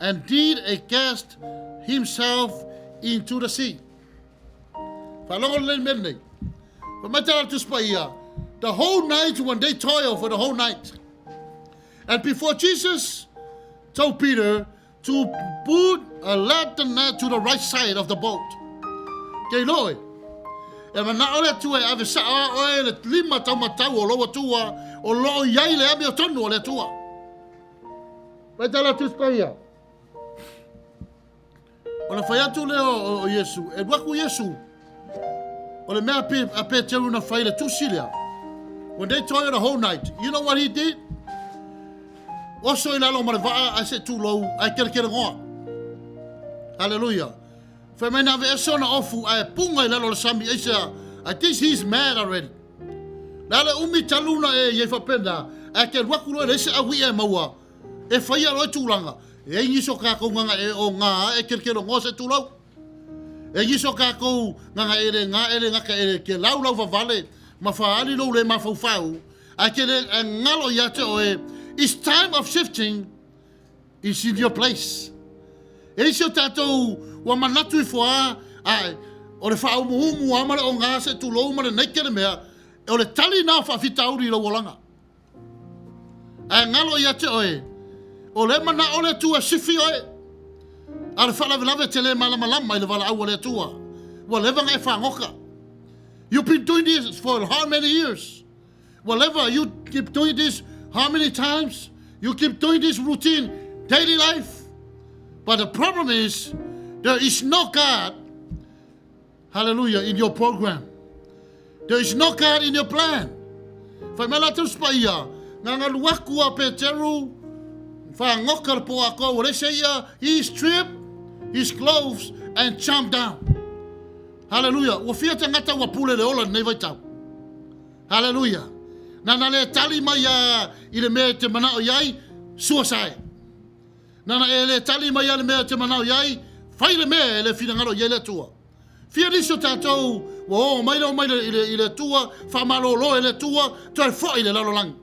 and did a cast himself into the sea. Faalogo lelei le mea lenei. Fai mai tala Tusi Paia, the whole night when they toil for the whole night. And before Jesus told Peter to put a let the net to the right side of the boat. Kei loe. E manao le Atua e ave sao a oe le lima taumatau o lou Atua o loo iai le amiotonu o le Atua. Mai tala Tusi Paia. Ona fai atu lea o Iesu, e alu atu Iesu, o le mea a Peteru na fai i le tusi lea, when they toiled the whole night, you know what he did? Oso i lalo ma le vaa ae se tulou, ae kelekelenoa. Hallelujah. Fai mai na aveese ona ofu ae puga i lalo o le sami, aisea, I think he's mad already. Le a le umi talu na e iai faapena, ae te alu atu loa e leai se au i'a e maua, e faia loa tulaga, e ai nisi o tatou gagae o ga e kelekelogoa se tulou. E ai nisi o tatou gagae le ga e le gata e te laulau vavale ma faaali lou le mafaufau, ae te le ae galo ia te oe, it's time of shifting is in your place. E isi o tatou ua manatu ifo a, ae o le faaumuumu a ma le oga se tulou ma le naike le mea, o le tali na o faafitauli i lou olaga. Ae galo ia te oe, o le manao o le Atua e sifi oe, a o le faalavelave e te le malamalama i le valaau a le Atua. Ua leva ona e fagota. You've been doing this for how many years? Ua leva, you keep doing this how many times? You keep doing this routine, daily life. But the problem is, there is no God, hallelujah, in your program. There is no God in your plan. Fai mai latou si paia, na ngalu aku a Peteru, whangoka le po a kou, o ia, he stripped his clothes and jumped down. Hallelujah. Ua fia tagata ua pule le ola lenei vaitau. Hallelujah. Nana le tali mai a i le mea e te manao i ai, suicide. Nana e le tali mai a le mea e te manao i ai, fai le mea e le finagalo i ai le Atua. Fia nisi o tatou ua oo mai le o mai i le Atua, faamalolo e le Atua, toe foi i le lalolagi.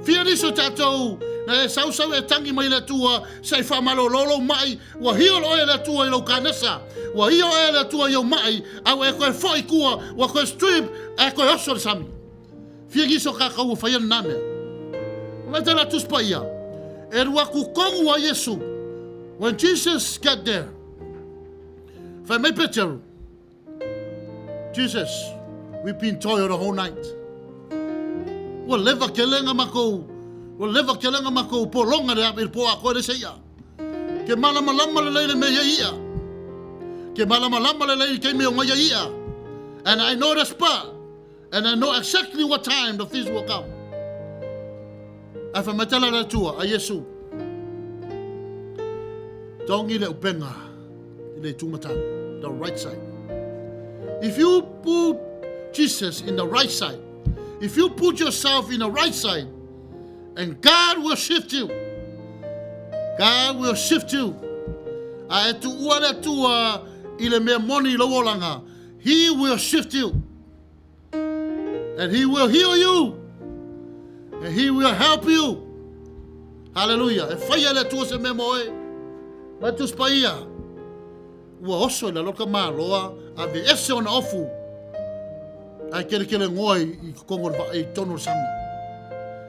Fia nisi o tatou na e sausau e tangi mai le Atua se i faamalolo lou mai, ua heal oe e le Atua i lou kanesa, ua heal oe e le Atua i ou mai, a ua e toe foi i tua, ua toe strip, ae toe oso i le sami. Fia nisi o tatou ua faia lena mea. Mai te la Tusi Paia, e alu atu tonu a Iesu. When Jesus get there, fai mai Peteru, Jesus, we've been toil the whole night. Ua leva tele na matou, ua leva tele na matou pologa le i le po atoa e leai se i'a. Ke malamalama lelei le mea e i ai i'a. Ke malamalama lelei i taimi e omai ai i'a. And I know the spot. And I know exactly what time the fish will come. Ae fai mai tala le Atua, a Iesu, Tongi le upega i le itu matau, the right side. If you put Jesus in the right side, if you put yourself in the right side, and God will shift you. God will shift you. A e tuua le Atua i le mea moni i lou olaga, He will shift you. And he will heal you. And he will help you. Hallelujah. E whaia le Atua se mea mo oe. Mai Tusi Paia. Ua oso i lalo ka maloa, aveese ona ofu. Ae kelekele ngoa i totonu o le vaa, i totonu o le sami.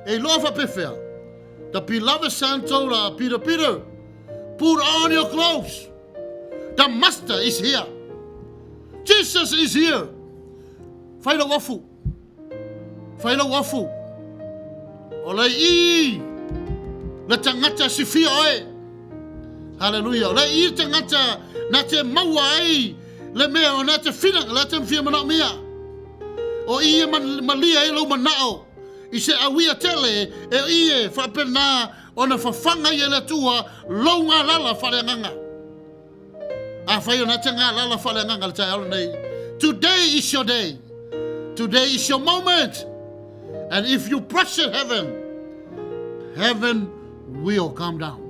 E iloa faapefea. The beloved son told Peter, Peter, put on your clothes. The master is here. Jesus is here. Fai lau afu. Fai lau afu. O le i le tagata sifia oe. Hallelujah. O le i le tagata na te maua ai le mea o na te fina, le te fia manaomia. O i e malia ai lou manao i se auia tele e i e faapena ona fafaga ai e le Atua lou galala faaleagaga. Afai o na te galala faaleagaga le taeao lenei, today is your day. Today is your moment. And if you pressure heaven, heaven will come down.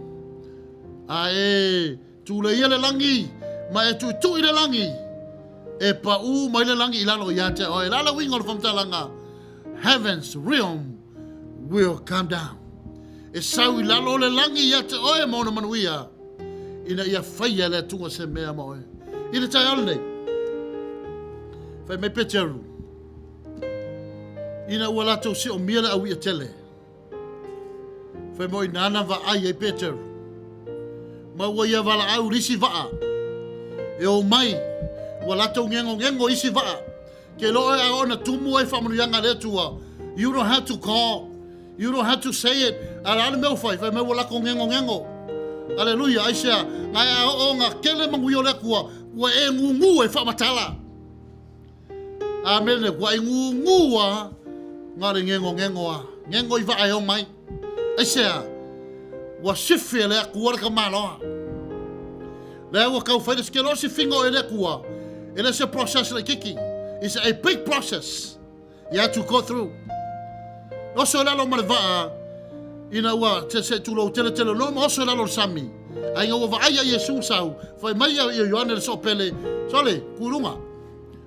A e tuleia le lagi ma e tuitui le lagi, e paū mai le lagi i lalo ia te oe. La le uiga o le faamatalaga, heaven's realm will come down. E sau i lalo le lagi ia te oe ma ona manuia, ina ia faia e le Atua se mea ma oe. I le taeao lenei, fai mai Peteru, ina ua latou siomia le auia tele, fai mai o i ina na vaai ai Peteru, ma ua ia valaau i le isi vaa e o mai, ua latou gegogego i isi vaa, Ke iloa oe a oo ina tumu ai faamanuiaga a le Atua, you don't have to call, you don't have to say it, a o le a le mea ua fai? Fai mai ua lako gegogego. Aleluia! Aisea? Gae a oo nga kele manuia o le Atua, ua e gugu e faamatala. Amene, ua e gugu a na le gegogego a, gego i vaa e o mai. Aisea? Ua sifi e le Atua le tamaloa. Lea ua tau fai le sikelo o sifiga o e le Atua, e le se process laititi. It's a big process. You have to go through. Oso i lalo ma le vaa, ina ua se, se tulou tele tele loa ma oso i lalo o le sami. A ina ua vaai ia Iesu sau, fai mai ia Ioane le soopele, sole, ku i luga,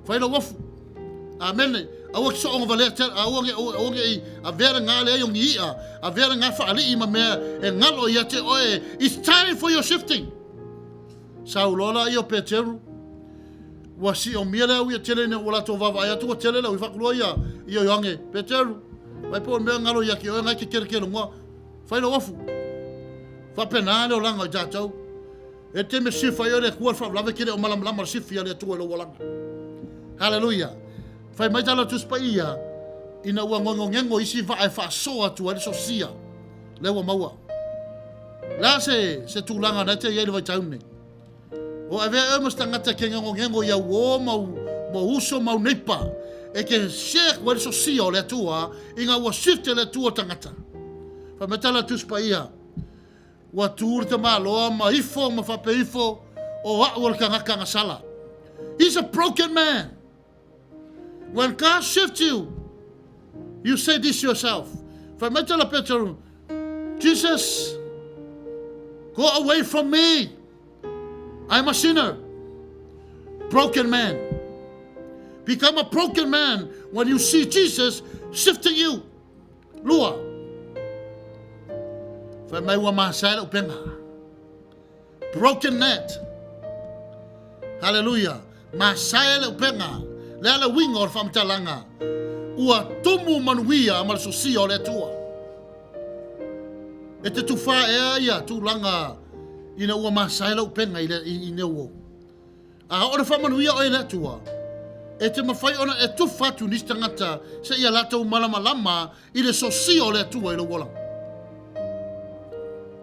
fai lou ofu. Amene. Aua ki soonga valea tele, aua ne, aua ne i avea le ngā lea i o ni i'a, avea le ngā whaalii ma mea e ngalo ia te oe. It's time for your shifting. Sau loa la ia o Peteru, Ua siomia le au ia tele ina ua latou vaavaai atu ua tele le au i fakuloa ia ia Ioane Peteru mai po o le mea galo ia te oe ngai te kerekere ngoa fai lou ofu faapena le olaga o i tatou e te me sifa ai o le Atua le faalavelave ke le o malamalama le sifi a le Atua i lou olaga. Haleluia. Fai mai tala Tusi Paia ina ua ngongongego isi vaa e faasoa atu ai le sosia lea ua maua. Le a se se tulaga na te i ai le vaitau nei? O avea oe ma se tagata ke ngegongego i au ō ma u uso ma au neipa, e ke share ku ai le sosia o le Atua ina ua shift e le Atua tagata. Fai mai tala Tusi Paia, Ua tu le tamaloa ma ifo ma faapea ifo, o a'u o le tagata agasala. He's a broken man. When God shifts you, you say this yourself. Fai mai tala Peteru, Jesus, go away from me. I'm a sinner. Broken man. Become a broken man when you see Jesus shifting you. Lua. Fai mai ua masae lau penga. Broken net. Hallelujah. Masae le upega. Le a le uiga o le faamatalaga. Ua tumu manuia ma le sosia o le Atua. E te tufā ea ia tulaga ina ua masae lau upega i, le, i, i neu A oo le faamanuia oe e le Atua, e te mafai ona e tufa atu nisi tagata se ia latou malamalama i le sosia o le Atua i lou olaga.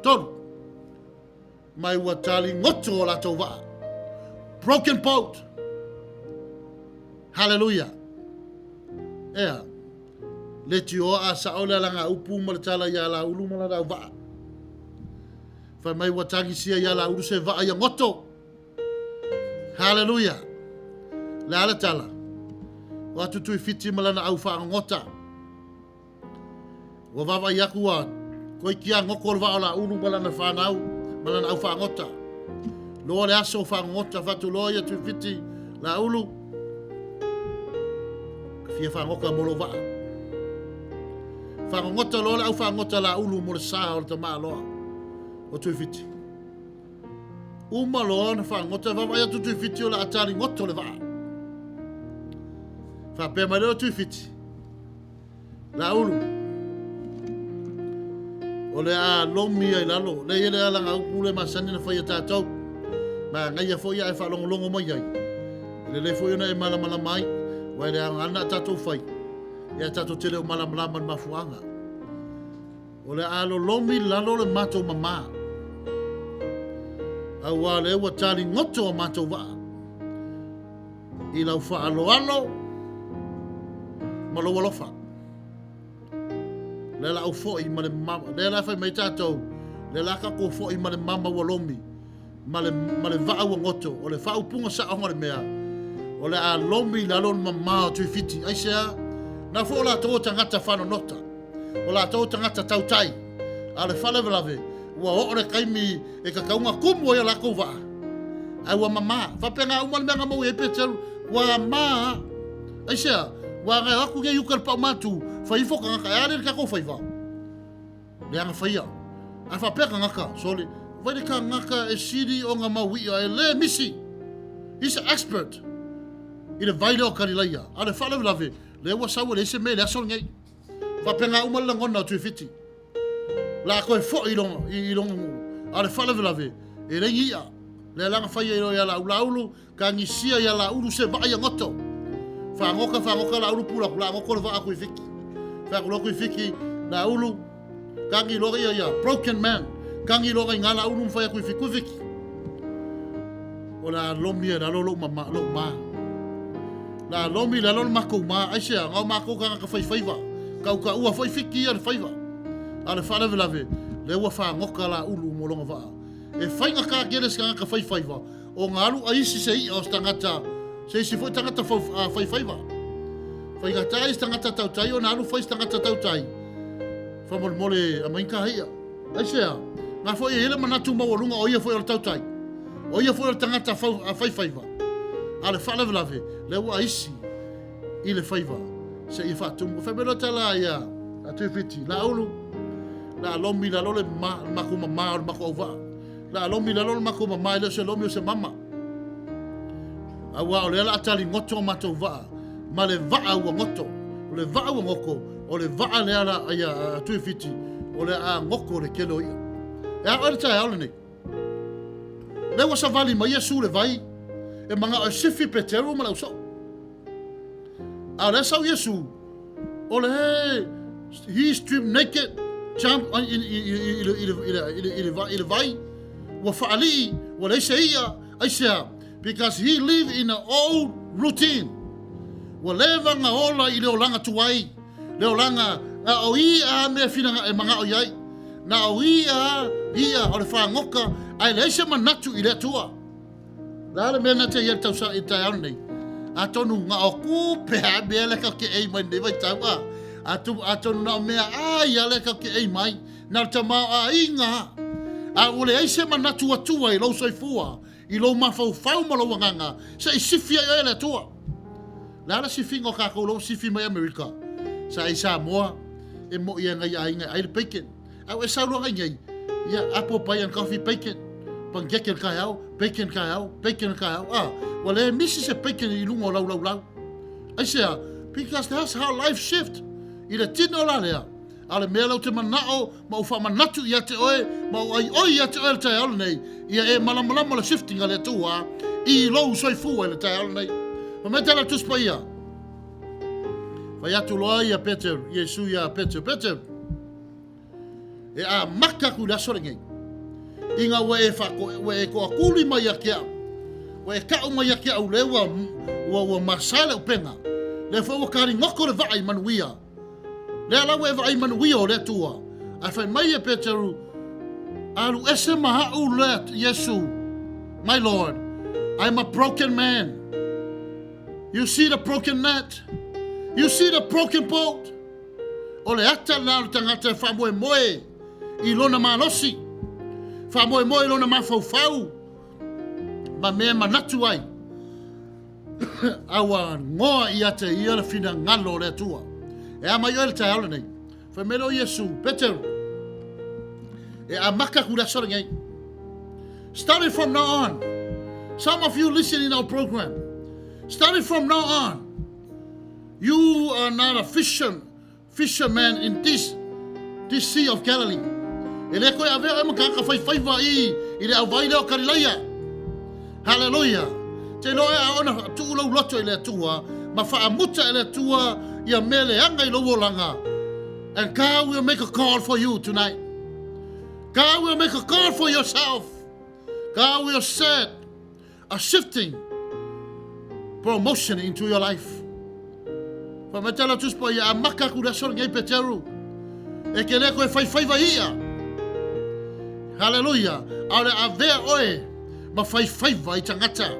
Tolu, mai ua tali goto o latou vaa. Broken boat. Hallelujah. Ea, le tioa a sao le alaga upu ma le tala ia la ulu ma la vaa. Fai mai ua tagisia ia la ulu se vaa ia goto. Hallelujah. Le a le tala? O atu tui fiti ma lana au whaangota. Ua vaavaai aku ua koiki a ngoko le vaa o Laulu ma lana whanau, ma lana au whaangota. Loa le aso whaangota whatu loa ia Tuiwhiti Laulu. Fia whaangoka mo lo vaa. Whaangota loa le au whaangota Laulu mo le sa o le tamaloa o Tuiwhiti. Uma loa ona faagota, vaavaai atu Tuifiti o le a tali goto le vaa. Faapea mai lea o Tuifiti, Laulu, o le a lomi ai lalo, le ia le alaga upu le masani na fai e tātou. Manaia foi ae faalogologo mai ai. E lelei foi ona e malamalama ai, aua e le aoga na tātou fai, ia tātou tele o malamalama le mafuaaga. O le a lolomi lalo le matou mamā, auā lea ua tali goto a matou vaa i lau faaaloalo ma lou alofa. Lea la au foi ma le mama, lea la fai mai tatou, lea la tatou foi ma le mama ua lomi, ma le, ma le vaa ua goto, o le faaupuga saoga o le mea, o le a lomi i lalo le mamā o Tuifiti. Aisea? Na foi o latou o tagata fanonota, o latou o tagata tautai, a o le faalavelave, ua oo le taimi e tatau ona tumu ai o latou vaa, ae ua mamā. Faapena uma le mea na maua i ai Peteru, ua mā. Aisea? Ua agai atu nei uka i le paumatu, fai ifo tagata, e a le tatou faiva? Leaga faia. A faapea tagata, sole, vai le tagata e sili ona mau i'a e le misi. He's an expert i le vai lea o Kalilaia. A o le faalavelave, lea ua sau e leai se mea i le aso lenei. Faapena uma le lagona o Tuifiti. La toe foi i lona, i, i lona nuu. A o le faalavelave, e leai ni i'a. Lea la na fai ai loa ia Laulu, Tagisia ia Laulu se vaa ia goto. Fagota, fagota Laulu pula atu, la goto le vaa Tuifiti. Fai atu loa Tuifiti, Laulu, tagi loa ia ia, broken man. Kagi loa gaiga Laulu ma fai atu i Fikuifiki. O le a lomi e lalo lou mama, lou ma. La lomi lalo le makou ma, aisea, na o makou tagata fai faiva. Kaukaua foi Fiki ia le faiva. A o le faalavelave, lea ua fagota Laulu mo lona vaa. E faigata tele se tagata fai faiva ona alu aisi se i'a o se tagata, se isi foi tagata fau, a, fai faiva. Faigata isi tagata tautai ona alu fai se tagata tautai. Faamolemole aumai ka i'a. Aisea? Na foi e i ai le manatu maualuga o ia foi o le tautai. O ia foi o le tagata fau, a, fai faiva. A o le faalavelave, lea ua aisi i le faiva seia faatumu. Fai mai loa tala ia a Tuifiti, Laulu, la lomi lalo le ma, le makou mama o le makou auvaa. La lomi lalo le makou mama e le o se lomi o se mama. Aua o lea la a tali goto o matou vaa, ma le vaa ua goto. O le vaa ua goto, o le vaa lea la ia a Tuifiti, o le a goto le tele o ia. E a oe le taeao lenei? Lea ua savali mai Iesu le vai, e manao e sifi Peteru ma le ausoo. A o lea sau Iesu, o le he stripped naked, jump i le vai, ua faalii, ua leai se i'a, aisea? Because he live in an old routine. Ua leva na ola i le olaga tuai, le olaga na o ia mea fina e manao i ai. Na o ia ia o le fagota, ae leai se manatu i le Atua. Le a le mea na te i ai le tausaga i le taeao lenei? Atonu na o tupe a mea lea tatou te ei mai lenei vaitau a. Atu, atonu na o mea ai a lea tatou te ei mai. Na o le tamaoaiga a. A ua leai se manatu Atua i lou soifua, i lou mafaufau ma lou agaga, se i sifi ai oe e le Atua. Le a le sifiga o tatou lea ua sifi mai Amerika? Sa i Samoa, e moi e nai aiga e ai le bacon. A ua e sau loa nei, ia, apple pie and coffee, bacon, panikeke le taeao, bacon le taeao, bacon le taeao. A, ua le misi se bacon i luga o lau laulau. Aisea? Because that's how life shift. I le tino la lea, a o le mea lea ou te manao ma ou faamanatu ia te oe, ma ou aioi ia te oe le taeao lenei, ia e malamalama le shifting a le Atua i lou soifua i le taeao lenei. Fai mai tala Tusi Paia, fai atu loa ia Peteru, Iesu ia Peteru, Peteru, E amata atu i le aso lenei, ina ua e faako, ua e toatuli mai ia te au, ua e tau mai ia te au lea ua, ua, ua masae le upega, lea foi ua kaligoto le vaa i manuia, lea la ua e vaai manuia o le Atua. Ae fai mai e Peteru, alu ese ma au lea Iesu, my Lord, I'm a broken man. You see the broken net? You see the broken boat? O le ata lena o le tagata e faamoemoe i lona malosi, faamoemoe i lona mafaufau ma mea e manatu ai, a ua goa ia te ia le finagalo o le Atua. E a mai oe le taeao lenei? Fai mai lea o Iesu, Peteru, e amata atu le aso lenei. Starting from now on, some of you listen in our program, starting from now on, You are not a fisher, fisherman in this, this sea of Galilee. E le koe avea oe ma tagata faifaiva i, i le auvai lea o Kalilaia. Hallelujah. Te iloa e a ona tuu lou loto i le Atua, ma faamuta e le Atua ia mea leaga i lou olaga. And God will make a call for you tonight. God will make a call for yourself. God will set a shifting promotion into your life. Fai mai tala Tusi Paia, amata atu le aso lenei Peteru, e te le toe faifaiva ia. Hallelujah. A o le avea oe ma faifaiva i tagata.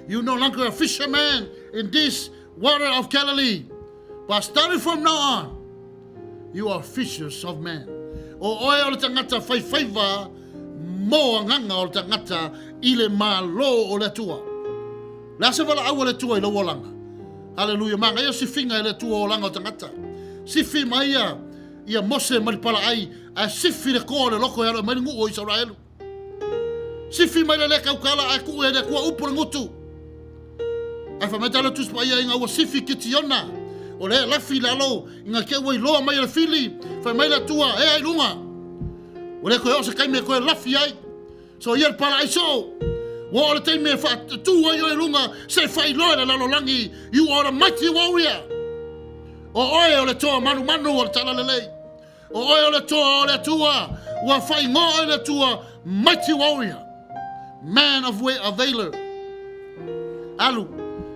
You no longer a fisherman in this water of Galilee. But starting from now on, You are fishers of men. O oe o le tagata faifaiva mo agaga o le tagata i le Malo o le Atua. Le a se valaau a le Atua i lou olaga? Haleluia. Manaia sifiga e le Atua o olaga o tagata. Sifi mai ia, ia Mose ma le palaai, ae sifi le koa o le loko e alo e mai le nuu o Isaraelu. Sifi mai le le kaukala ae tuu e le Atua upu le gutu. Ae fai mai tala Tusi Paia ina ua sifi Kitiona, o lea e lafi i lalo ina te ua iloa mai e le fili, fai mai le Atua, ea i luga. Ua le toe oo se taimi e toe lafi ai. So ia le palaai soo. Ua oo le taimi e faatu ai oe i luga se i faailoa i le lalolagi, you are the mighty warrior. O oe o le toa manumanu o le talalelei. O oe o le toa o le Atua, ua faaigoa oe e le Atua, mighty warrior, man of valor. Alu,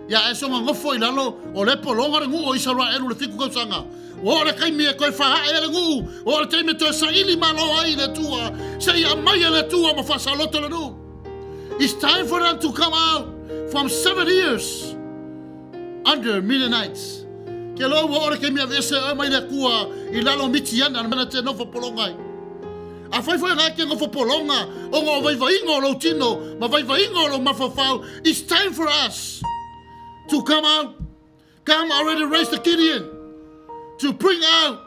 ia e soga gofo i lalo o le pologa le nuu o Isaraelu le 7 tausaga. Ua oo le taimi e toe faaae ai le nuu, ua oo le taimi e toe saili malo ai le Atua, seia aumai e le Atua ma faasaloto le nuu. It's time for them to come out from 7 years under Midianites. Ke loa ua oo le taimi e aveese oe mai le Atua i lalo o Mitiana, le mea na te nofo pologa ai. Afai foi e te nofo pologa ona o vaivaiga o lou tino ma vaivaiga o lou mafaufau, it's time for us to come out. Come already raised the Gideon to bring out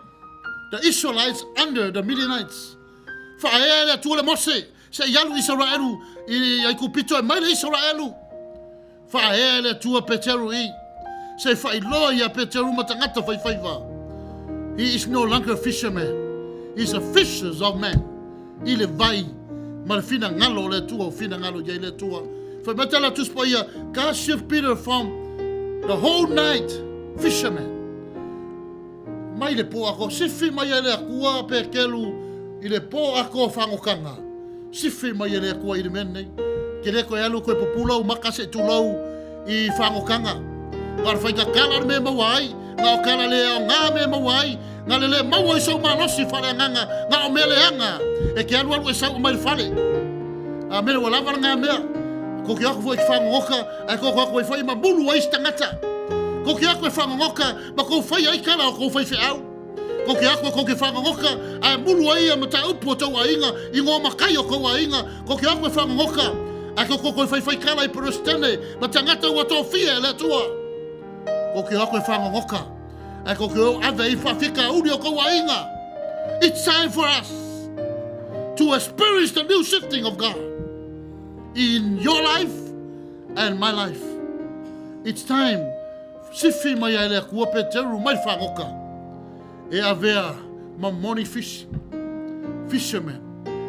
the Israelites under the Midianites. Faaea le Atua le Mose, se i alu Isaraelu i Aikupito e mai le Isaraelu. Faaea le Atua Peteru i, se faailoa ia Peteru ma tagata faifaiva. He is no longer a fisherman. He is a fisher of men. I le vai ma le finagalo o le Atua o finagalo i ai le Atua. Fai mai tala Tusi Paia, God shift Peter from the whole night fisherman. Mai le po ako, sifi mai e le Atua Peteru i le po ako whangokaga. Sifi mai e le Atua i le mea nei. Ke le koe alu koe populau maka se tulau i whangokaga. Ngā le whaitakala le mea maua ai, ngā o kala le ao ngā mea maua ai, ngā le le maua i sau malosi whare anganga, ngā o mea leanga, e ke alu alu e sau o mai le fale. A mele ua lava ngā mea, ko ke aku foi ki whangoka, ai ko aku e whai ma mulu ai tangata. Ko ke aku e whangoka, ma kou whai ai kala o kou whai wheau. Ko ke aku e kou ke whangoka, ai mulu ai a mata upu o tau ainga, i ngō makai o kou ainga, ko ke aku e whangoka, ai ko ko whai whai kala i Perestene, ma tangata ua tōfia e le Atua. Ko ke aku e whangoka, ai ko ke o ave i whawhika uri o kou ainga. It's time for us to experience the new shifting of God in your life and my life. It's time sifi mai ai le Atua Peteru mai whangoka e avea ma moni fish, fisherman.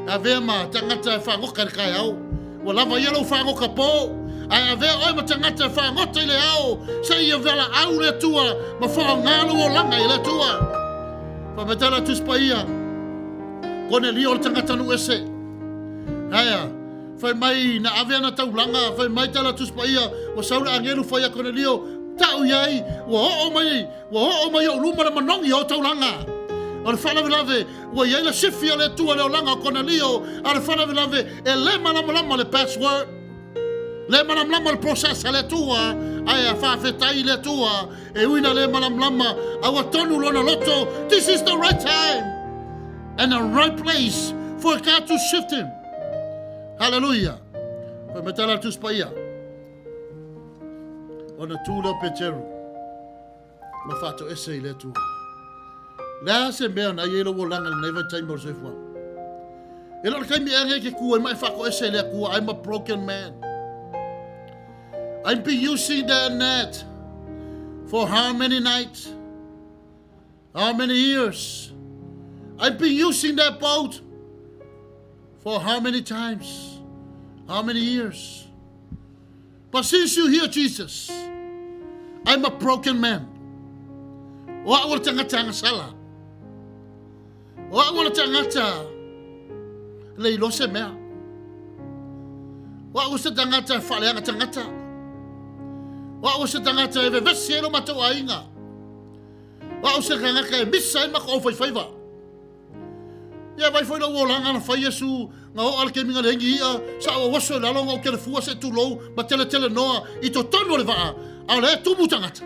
E avea ma tangata e whangoka le kai ao. Ua lava ia lau whangoka po. Ae avea oe ma tangata e whangota i le ao. Se ia vela au le Atua ma whaangalo o langa i le Atua. Whametala Tusi Paia. Kone lio o le tangata nu ese. Aia, fai mai na ave ana taulaga, fai mai tala Tusi Paia, ua sau le agelu fai a Konelio, ta'u i ai, ua oo mai, ua oo mai ou luma le manogi o taulaga. O le faalavelave, ua i ai le sifi a le Atua le olaga o Konelio, a o le faalavelave, e le malamalama le password. Le malamalama le process a le Atua, ae a faafetai i le Atua, e ui na le malamalama, a ua tonu lona loto, this is the right time and the right place for God to shift him. Hallelujah. Fai mai tala Tusi Paia. Ona tu leo Peteru. Ma whaatoese i le Atua. Le a se mea na i e lau olaga lenei vaitaimi o le soifuaga. E le o le taimi ea lenei e te tu ai ma e faatoese i le Atua. I'm a broken man. I've been using that net for how many nights? How many years? I've been using that boat for how many times? How many years? But since you hear Jesus, I'm a broken man. O au o le tagata agasala. O au o le tagata le iloa se mea. O au o se tagata e faaleaga tagata. O au o se tagata e vevesi ai lo matou aiga. O au se tagata e misa ai matou aufaifaiva. Ia vai foi lou olaga na fai Iesu na oo a le taimi na leai ni i'a, sa ou auaso i lalo na ou telefua se'i tulou ma teletelenoa i totonu o le vaa, a o lea e tumu tagata.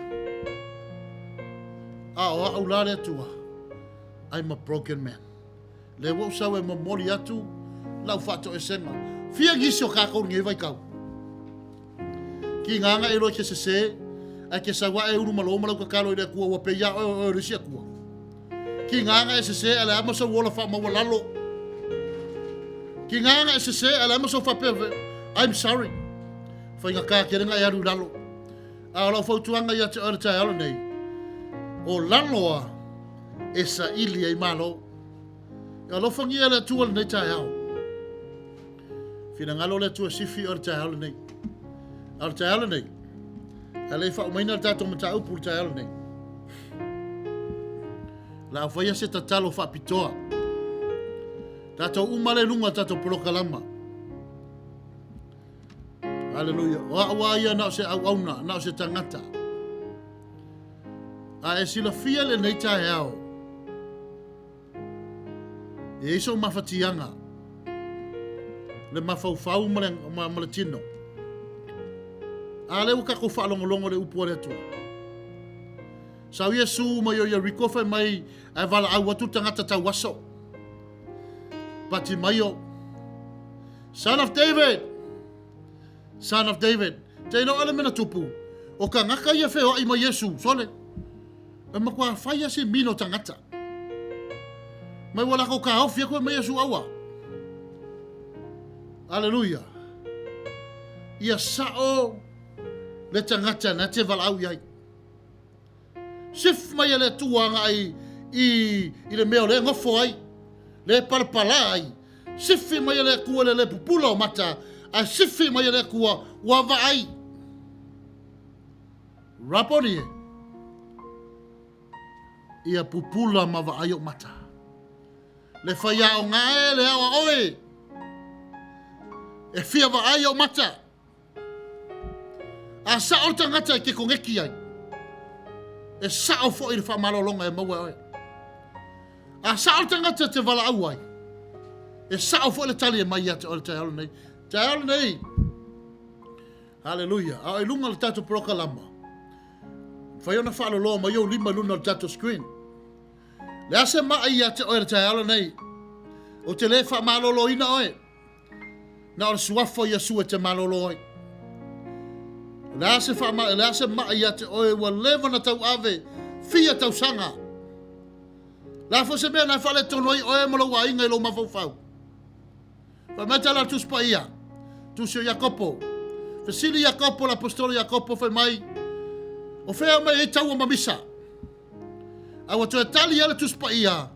A o a'u la le Atua, I'm a broken man. Lea ua ou sau e momoli atu lau faatoesega. Fia nisi o kākou i lenei vaitau? Ki ngā e loa ke sesē, ae ke sau aʻe ulu malo ma lau tatalo i le Atua ua pei iā oe o oe o le isi Atua. Ki ngā e sesē ae le a ma sou ola faamaualalo. Ki ngā e sesē ae le a ma sou faapea I'm sorry. Faigata tele na e alu i lalo. A o lau fautuaga ia te oe le taeao lenei, o lalo a e saili ai malo. E alofagia le Atua lenei taeao. Finagalo le Atua sifi o le taeao lenei. A o le taeao lenei, a le i faaumaina le tatou mataupu le taeao lenei. Le a faia se tatalo faapitoa. Tatou uma le luga o tatou polokalama. Haleluia. O a'u a ia na o se auauna, na o se tagata. A e silafia lenei taeao, e i ai sou mafatiaga, le mafaufau ma le, ma, ma le tino. A lea ua tatou faalogologo le upu a le Atua. Sau Iesu mai o Ieriko fai mai ae valaau atu le tagata tauaso. Patimaio, Son of David! Son of David! Te iloa le mea na tupu, o tagata ia feoai ma Iesu, sole, e matua fai a si mino tagata. Mai ua lakou taofi atu e mai Iesu aua. Aleluia. Ia sao le tagata na te valaau i ai. Sif mai e le Atua agai i, i le mea o lea e nofo ai, lea e palapala ai. Sifi mai e le Atua le le pupula o mata, ae sifi mai e le Atua ua vaai. Raponi e, ia pupula ma vaai ou mata. Le faiaoga e, le aoao e, e fia vaai ou mata. A sao le tagata e te koneki ai, e sao foi le faamalologa e maua e oe. A sao le tagata e te valaau ai, e sao foi le tali e mai ia te oe le taeao lenei. Taeao lenei, haleluia, a o i luga o le tatou polokalama, mafai ona faaloloa mai ou lima i luna o le tatou screen. Le a se mai ia te oe le taeao lenei, ou te le faamaloloina oe, Na o le suafa o Iesu e te malolo ai. O le a se faama, o le a se mai ia te oe ua leva na tauave fia tausaga. O le a foi se mea na faaletonu ai oe ma lou aiga i lou mafaufau. Fai mai tala Tusi Paia, Tusi o Iakopo. Fesili Iakopo, le apostolo Iakopo, fai mai, o fea mai ai taua ma misa? A ua toe tali ia le Tusi Paia,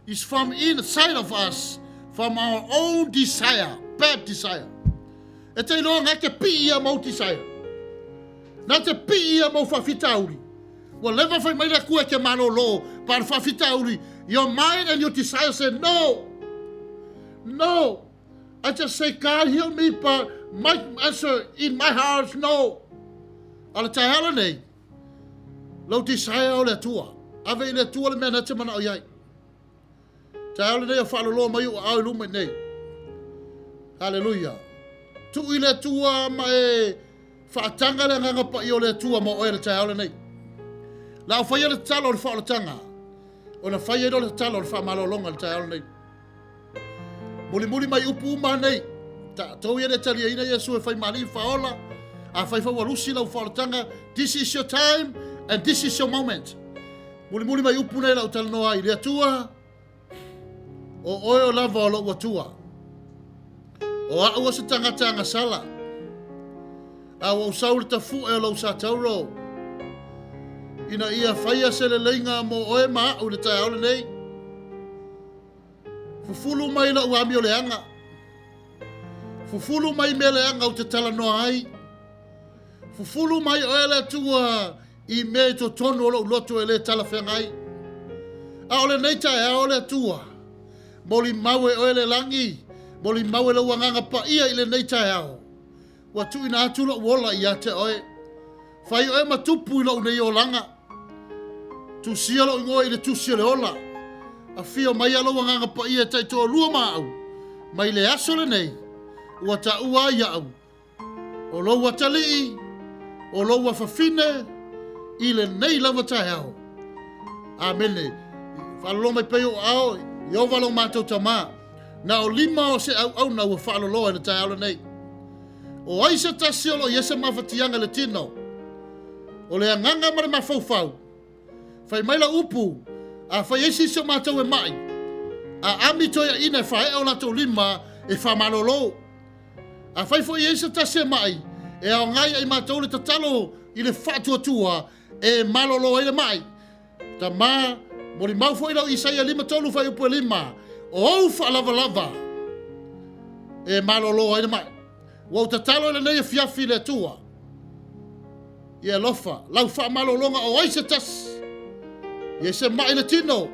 is from inside of us, from our own desire, bad desire. E te iloa na te pii ia mau desire. Na te pii ia mau faafitauli. Ua leva fai mai le Atua e te malolo, pa le faafitauli, your mind and your desire say no. No. I just say God heal me, but my answer in my heart is no. A le taeao lenei, Lou desire o le Atua. Ave i le Atua le mea na te manao i ai. Taeao lenei o faaloloa mai ou aao i luma i nei. Haleluia. Tuu i le Atua ma e faataga le agaga paia o le Atua mo oe le taeao lenei. La o faia le tatalo o le faaolataga, ona fai ai lea o le tatalo o le faamalologa le taeao lenei. Mulimuli mai upu uma nei. Tatou ia le taliaina Iesu e fai ma alii faaola. Afai foi ua lusi lau faaolataga, this is your time and this is your moment. Mulimuli mai upu nei lau talanoa ai, le Atua, o oe o lava o lou Atua. O a'u o se tagata agasala, a ua ou sau i le tafu'e o lou satauro, ina ia faia se leleiga mo oe ma a'u i le taeao lenei. Fufulu mai lou amioleaga. Fufulu mai mea leaga ou te talanoa ai. Fufulu mai oe le Atua i mea i totonu o lou loto e le talafeagai. A o lenei taeao le Atua, molimau e oe le lagi, molimau e lou agaga paia i lenei taeao. Ua tuuina atu lou ola ia te oe. Fai oe ma tupu i lou nei olaga. Tusia lou igoa i le tusi o le ola. Afio mai a lou agaga paia e taitoalua ma au, mai le aso lenei, ua taua ai au, o lou atalii, o lou afafine, i lenei lava taeao. Amene. Faaloloa mai pea i ou aao, Ieova lo matou Tama. Na o lima o se auauna ua faaloloa i le taeao lenei. O ai se tasi o lo o i ai se mafatiaga i le tino? O le agaga ma le mafaufau. Fai mai lau upu, afai ai se isi o matou e mai, a ami toeaiina e faaee o latou lima e faamalolo. Afai foi e i ai se tasi e mai, e aoga ia i matou le tatalo i le faatuatua e malolo ai le mai. Tama, molimau foi lau Isaia 53 fuaiupu e 5, o ou faalavalava e malolo ai le mai. Ua ou tatalo i lenei afiafi i le Atua, ia alofa, lau faamalologa o ai se tasi, ia se mai le tino,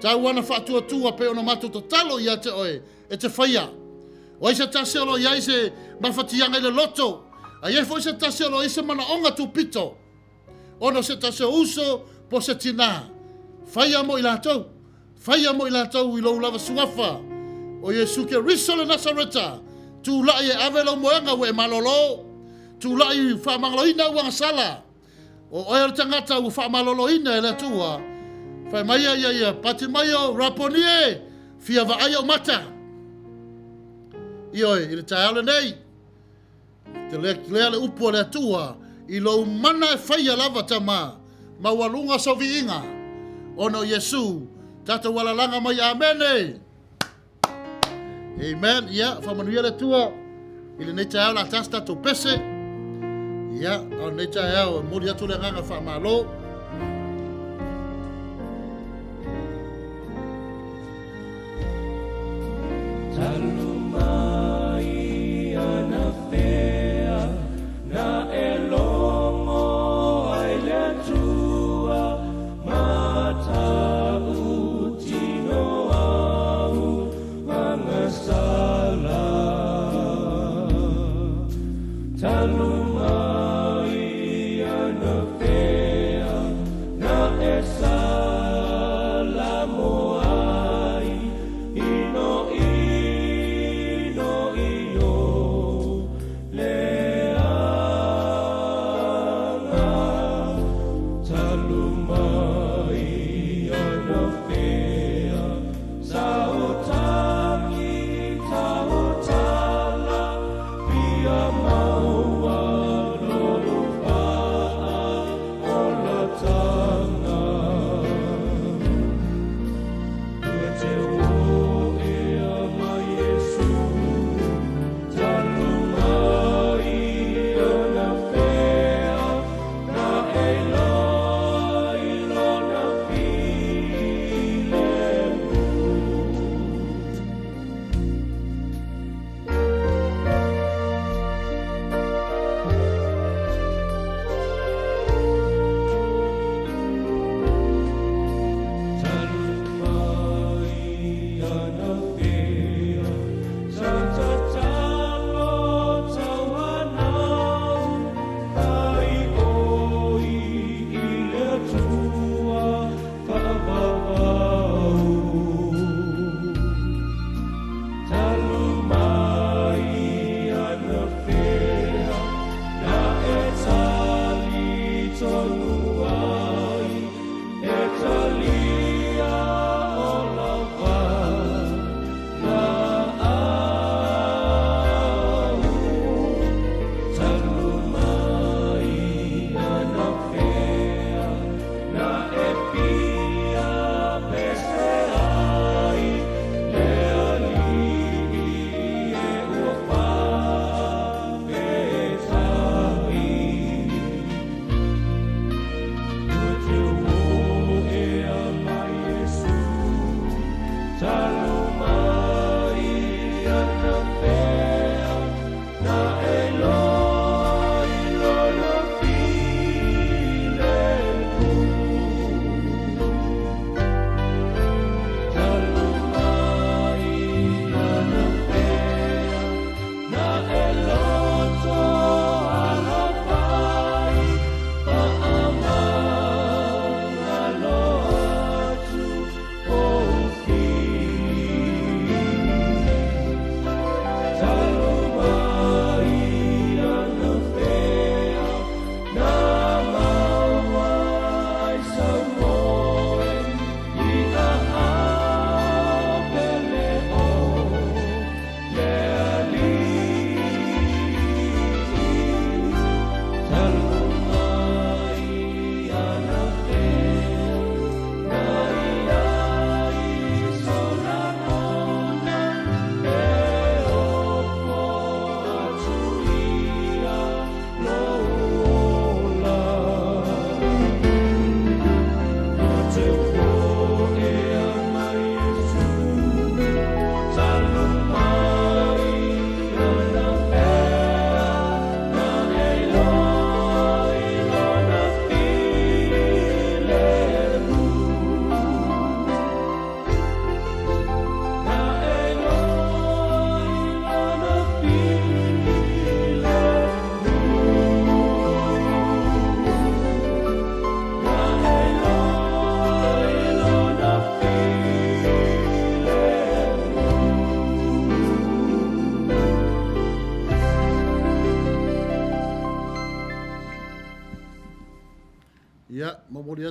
Tāu ana faatuatua pei ona matou tatalo ia te oe e te faia. O ai se tasi o lo o i ai se mafatiaga i le loto, a i ai foi se tasi o lo o i ai se manaoga tupito, ona o se tasi o uso po o se tinā, faia mo i latou, faia mo i latou i lou lava suafa, o Iesu Keriso le Nasareta, tulai e ave lou moega ua e malolo, tulai i faamagaloina au agasala, O oe o le tagata ua faamaloloina e le Atua. Fai mai ia ia ia, pati mai o Raponi e, fia vaai ou mata. Ioe, i le taeao lenei, te lea, lea le upu a le Atua, i lou mana e faia lava tama, maualuga sou viiga, ona o Iesu, tatou alalaga mai, amene. Amen. Ia, faamanuia le Atua i lenei taeao la tasi tatou pese. Ia, o lenei taeao e momoli atu le agaga faamalo. Talu mai anafea na e logo ai le Atua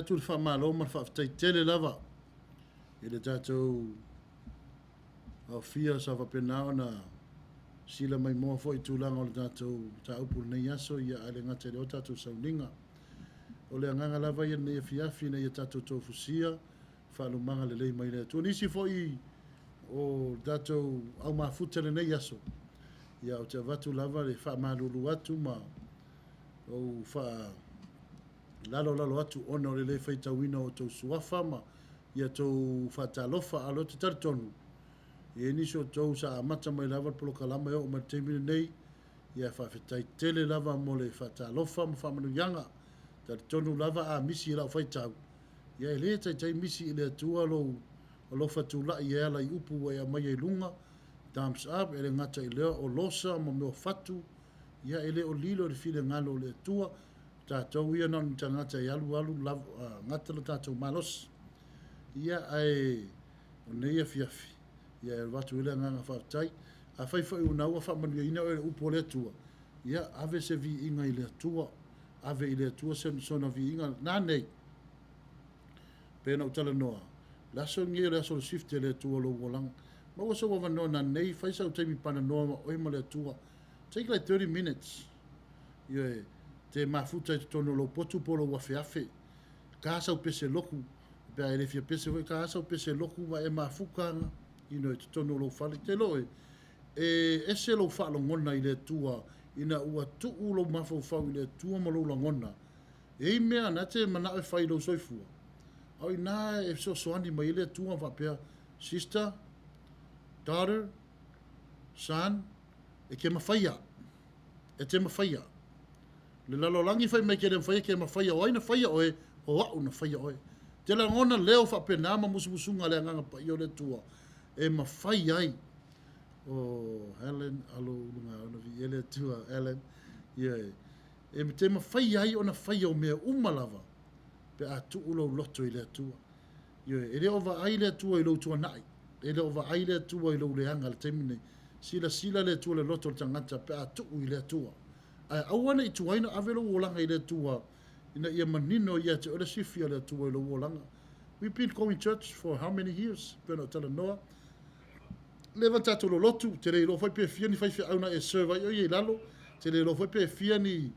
atu le faamalo ma le faafetai tele lava i le tatou aofia sa faapena ona sila maimoa foi i tulaga o le tatou mataupu i lenei aso, ia ae le gata i lea o tatou sauniga. O le agaga lava ia i lenei afiafi ina ia tatou tofusia faalumaga lelei mai le Atua. Nisi foi o tatou au mafuta i lenei aso, ia ou te avatu lava le faamalulu atu ma ou faalalolalo atu ona o le le faitauina o outou suafa ma ia outou faatalofa. A o lea ou te talitonu, e i ai nisi o outou sa amata mai lava le polokalama e oo mai i le taimi lenei, ia faafetai tele lava mo le faatalofa ma faamanuiaga. E talitonu lava a misi i lau faitau, ia e le taitai misi i le Atua lou alofa tulai e ala i upu ua e aumaia i luga, thumbs up, e le gata i lea o losa ma mea o fatu, ia e le o lilo i le finagalo o le Atua. O tatou ia na o ni tagata e alu alu gata lo tatou malosi. Ia ae o lenei afiafi, ia e avatu ai le agaga faafetai. Afai foi o lena ua faamanuiaina oe i le upu a le Atua, ia ave se viiga i le Atua, ave i le Atua sona viiga. Nanei, pei ona ou talanoa, o le aso lenei o le aso o le shift e le Atua lou olaga. Maua sou avanoa nanei, fai sau taimi pananoa ma oe ma le Atua. Take like 30 minutes. Ioe, te mafuta i totonu o lou potu po o lou afeafe. Ka sau pese loku, pe a e le fia pese foi, ka sau pese loku ma e mafuta ana, you know, i totonu o lou fale. Te loe, e ese lou faalogona i le Atua ina ua tuu lou mafaufau i le Atua ma lou lagona. E i ai mea na te manao e fai i lou soifua, a o ina e fesoasoani mai ai le Atua ma faapea, Sister, daughter, son, e te mafaia, e te mafaia. Le lalolagi fai mai ke le mafaia, ke mafaia, o ai na faia oe, o au na faia oe. Te lagona leo faapena ma musumusuga a le Agaga Paia o le Atua e mafai ai. O Helen, alo uluga ona viia le Atua, Helen, ioe. E te mafai ai ona faia o mea uma lava pe a tuu lou loto i le Atua. Ioe, e le o vaai le Atua i lou tuanai, e le o vaai le Atua i lou leaga i le taimi lenei. Silasila le Atua i le loto o le tagata pe a tuu i le Atua. Ae aua ne i tuai ona ave lou olaga i le Atua ina ia manino ia te oe le sifi a le Atua i lou olaga. We've been going church for how many years? Pei ona ou talanoa. Leva tatou lolotu, te le iloa foi pe fia ni faifeau na e serve ai oe i lalo, te le iloa foi pe fia ni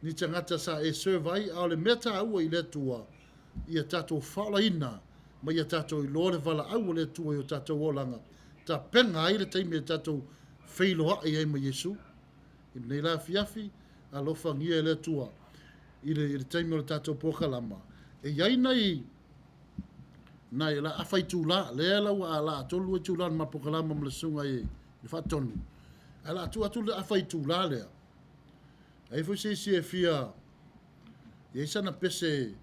ni tagata sa e serve ai, a o le mea taua i le Atua, ia tatou faaolaina ma ia tatou iloa le valaau a le Atua i o tatou olaga, tapena ai le taimi e tatou feiloai ai ma Iesu. I lenei la afiafi, alofagia e le Atua i le, i le taimi o le tatou polokalama, e i ai nai nai la afa itula, lea la ua la 3 itula o le ma polokalama ma le susuga i le Faatonu, ae la tuu atu le afa itula lea, ai foi se isi e fia i ai sana pese,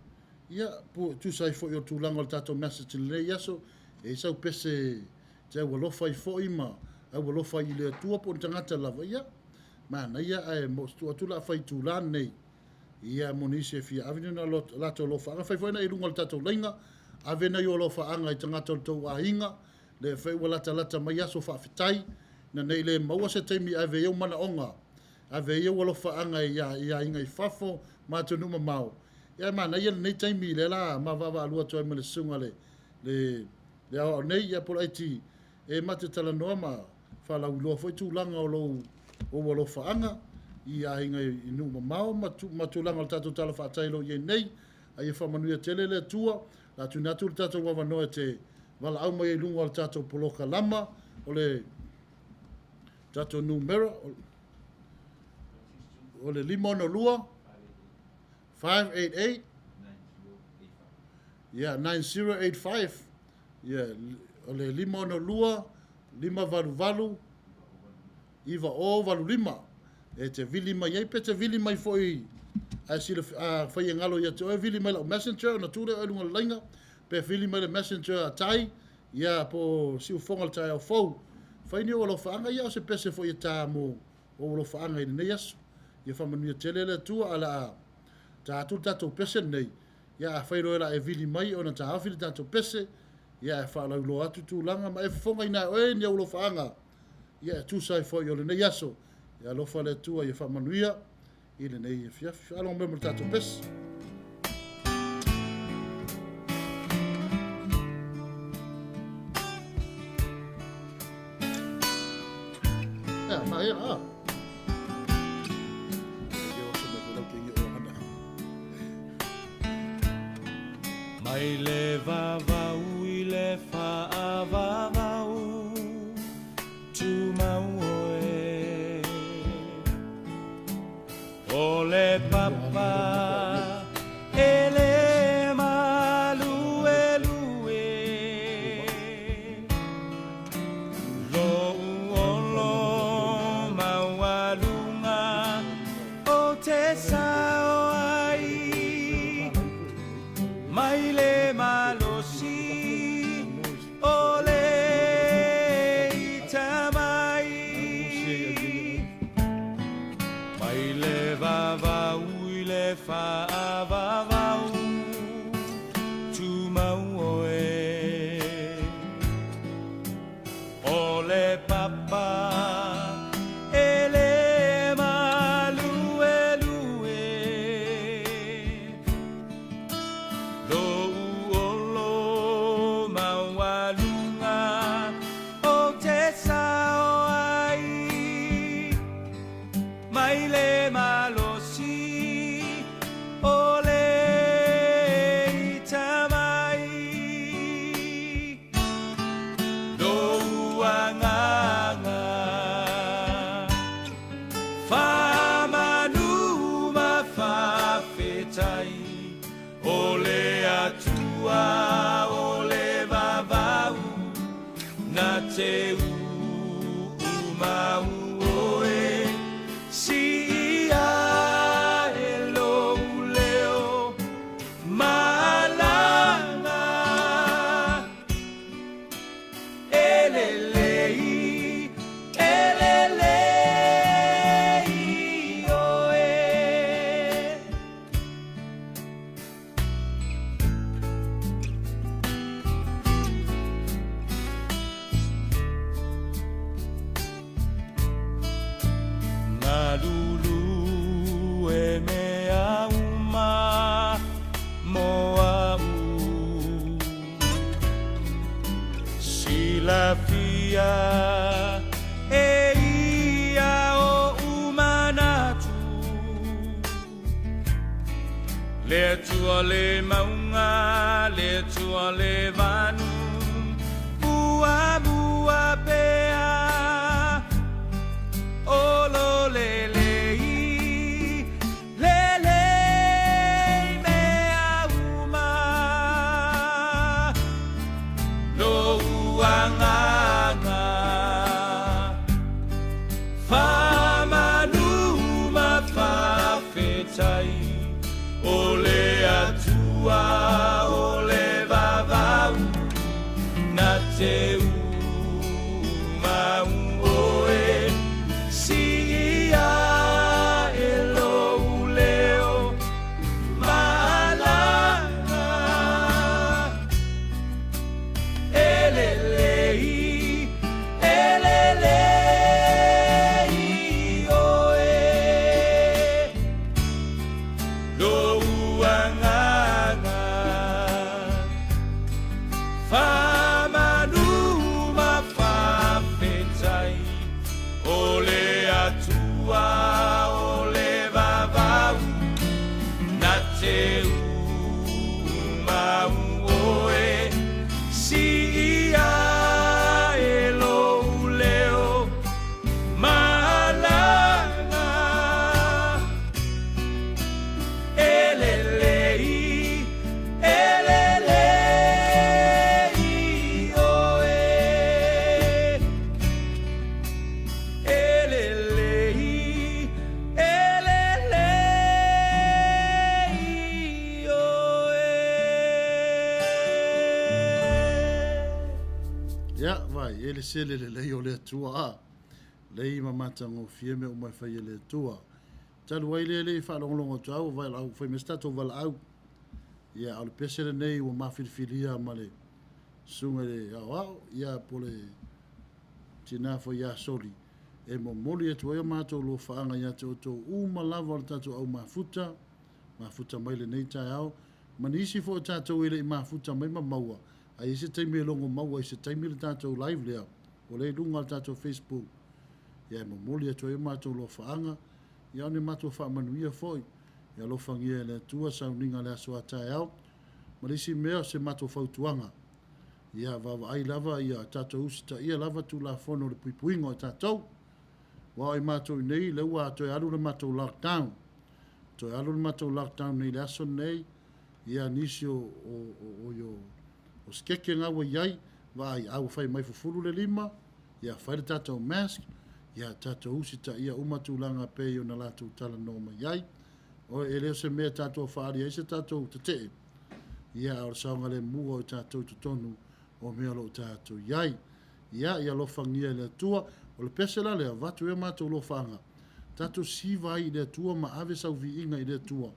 ia, po tusa ai foi o tulaga o le tatou message i lenei aso, e i ai sau pese te aualofa ai foi ma aualofa ai i le Atua po o ni tagata lava, ia, manaia ae mo tuu atu la afa itula lenei, ia, mo nisi e fia ave ni ona latou alofaaga, fai foi na i luga o le tatou laina, ave nai o alofaaga i tagata o le tou aiga, le fai ua latalata mai aso faafetai, ina nei le maua se taimi e ave ai ou manaoga, ave ai ou alofaaga i aiga i fafo ma atunuu mamao, ia ae manaia lenei taimi lea la ma vaavaalua atu ai ma le susuga le le le aoao nei, ia po o le IT, e ma te talanoa ma faalauiloa foi tulaga o lou ou alofaaga i aiga i nuu mamao ma, ma tulaga o le tatou Tala Faatai o lo o i ai nei. A ia faamanuia tele le Atua, la tuuina atu le tatou avanoa e te valaau mai ai i luga o le tatou polokalama o le tatou numera o le 562 588 yeah, 9085 yeah, o le 562 588 9085 e te vili mai ai pe te vili mai foi ae sila a fai e galo ia te oe vili mai lau messenger ona tuu lea oe i luga o le laina pe vili mai le messenger a Tai ia po o Siufoga o le taeao fou fai ni ou alofaaga ia o se pese foi e ta mo ou alofaaga i lenei aso ia faamanuia tele le Atua ae o le a ta atu le tatou pese lenei ia afai loa o le a e vili mai ona taofi le tatou pese ia ae faalauiloa atu tulaga ma e fofogaina e oe ni ou alofaaga ia e tusa ai foi o lenei aso. Ia alofa le Atua ia faamanuia i lenei afiafi. Faalogo mai mo le tatou pese. e a. Mai le vavau i le faavavau Tumau oe O le papa e le maluelue Lou olo maualuga o te sao ai Mai le malosi o le ita mai Mai le vavau i le faavavau Tumau oe O le papa e le maluelue Lou olo maualuga o te sao ai Mai le malosi o le ita mai Lou agaga faamanu ma faafetai O le Atua o le vavau Na te uumau oe Siia e lou leo malaga E lelei, e lelei oe. Galulue mea uma mo a'u Silafia e ia o'u manatu Le Atua le mauga, le Atua le vanu Muamua pea O lo lelei, lelei mea uma Lou agaga faamanu ma faafetai O le Atua o le vavau Na te uumau oe Siia e lou leo malaga E lelei, e lelei oe Lou agaga faamanu ma faafetai O le Atua o le vavau Na te uumau oe Siia e lou leo malaga E lelei, e lelei oe E lelei, e lelei oe. Ia, vai, e le sele lelei o le Atua a. Lei ma matagofie mea uma e fai e le Atua. Talu ai lea le i faalogologo atu au, valaau, fai mai se tatou valaau. Ia, a o le pese lenei ua mafilifilia ma le susuga i le aoao, ia, po le tina foi ia Soli, e momoli atu ai o matou lofaaga ia te outou uma lava o le tatou au mafuta, mafuta mai lenei taeao, ma nisi foi o tatou e le i mafuta mai ma maua, a i ai se taimi e logo maua i se taimi le tatou live lea, o lea i luga o le tatou Facebook. Ia e momoli atu ai o matou alofaaga, ia o ni matou faamanuia foi. Ia alofagia e le Atua sauniga o le aso a taeao. Ma le isi mea o se matou fautuaga, ia vaavaai lava ia tatou usitaia lava Tulafono o le puipuiga o tatou. Aua o i matou i inei, lea ua toe alu le matou lockdown. Toe alu le matou lockdown nei i le aso lenei, ia nisi o, o, o, o, o sikeke na ua i ai, vaai, a ua fai mai fufulu le lima, ia fai le tatou mask, ia tatou usitaia uma tulaga pei ona latou talanoa mai ai. O, e le o se mea tatou faaali ai se tatou tetee, ia a o le saogalemu o i tatou i totonu o mea o lo o tatou i ai. Ia, ia alofagia e le Atua. O le pese la lea, avatu ai o matou alofaaga, tatou siva ai i le Atua ma ave sau viiga i le Atua,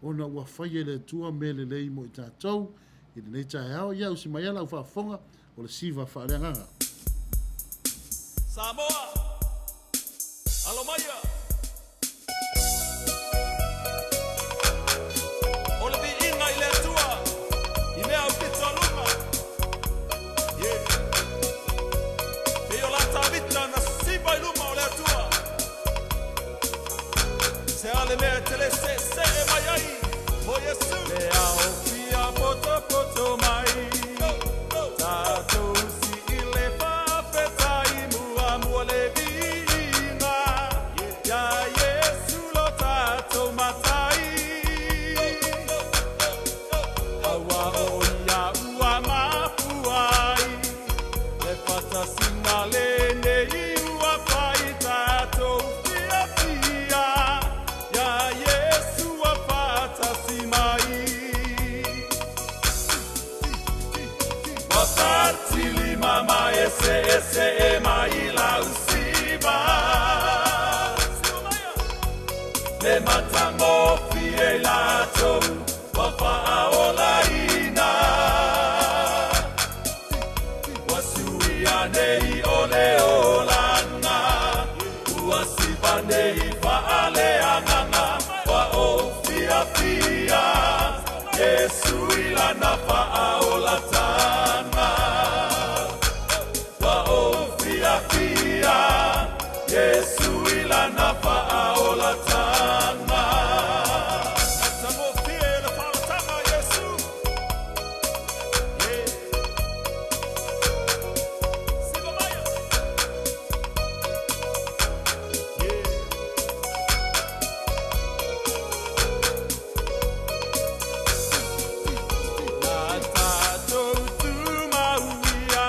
ona ua faia e le Atua mea lelei mo i tatou i lenei taeao. Ia, usi mai lau faafofoga, o le siva faaleagaga. Samoa, alo maia. O le viiga i le Atua, i mea aupito aluga. Yeah. Pei o la Tavita na siva i luma o le Atua. Se a le mea e te le seesee mai ai, o Iesu. Le ao fia potopoto mai, tatou si i le faafetai muamua le viiga. Ia Iesu lo tatou matai. Aua o ia ua mafua ai, le faatasiga lenei ua fai tatou fiafia. Ia Iesu ua faatasi mai. Ua fatilima ma eseese e mai lau siva. Le matagofie i latou ua faaolaina. Ua suia nei o le olaga, ua siva nei faaleagaga, ua ou fiafia, Iesu i lana faaolataga. Ua ou fiafia, Iesu i lana faaolataga. Matagofie le faaolataga a Iesu. Yeah. Siva maia. Yeah. Na tatou tumauia,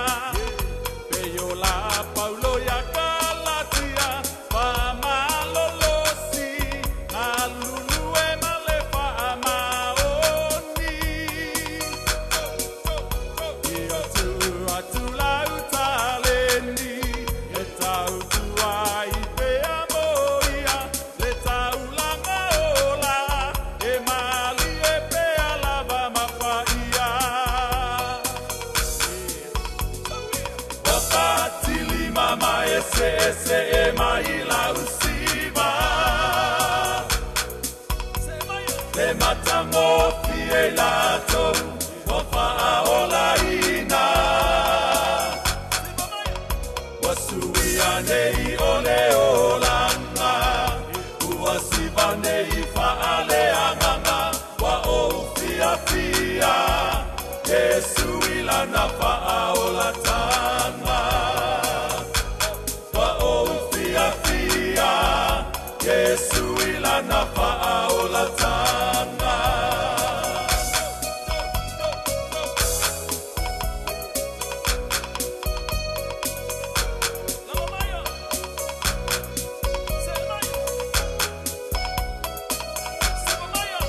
pei o la Paulo ia Galatia, faamalolosi, galulue ma le faamaoni. Ia tuu atu lau taleni, e tautua ai pea mo ia, le taulaga ola, e malie pea lava ma paia. Ua fatilima ma eseese e mai lau siva. Le matagofie i latou ua faaolaina. Ua suia nei o le olaga, ua siva nei faaleagaga, ua ou fiafia, Iesu i lana faaolataga. Ua ou fiafia, Iesu i lana faaolataga. Lalo maia. Se maia. Siva maia.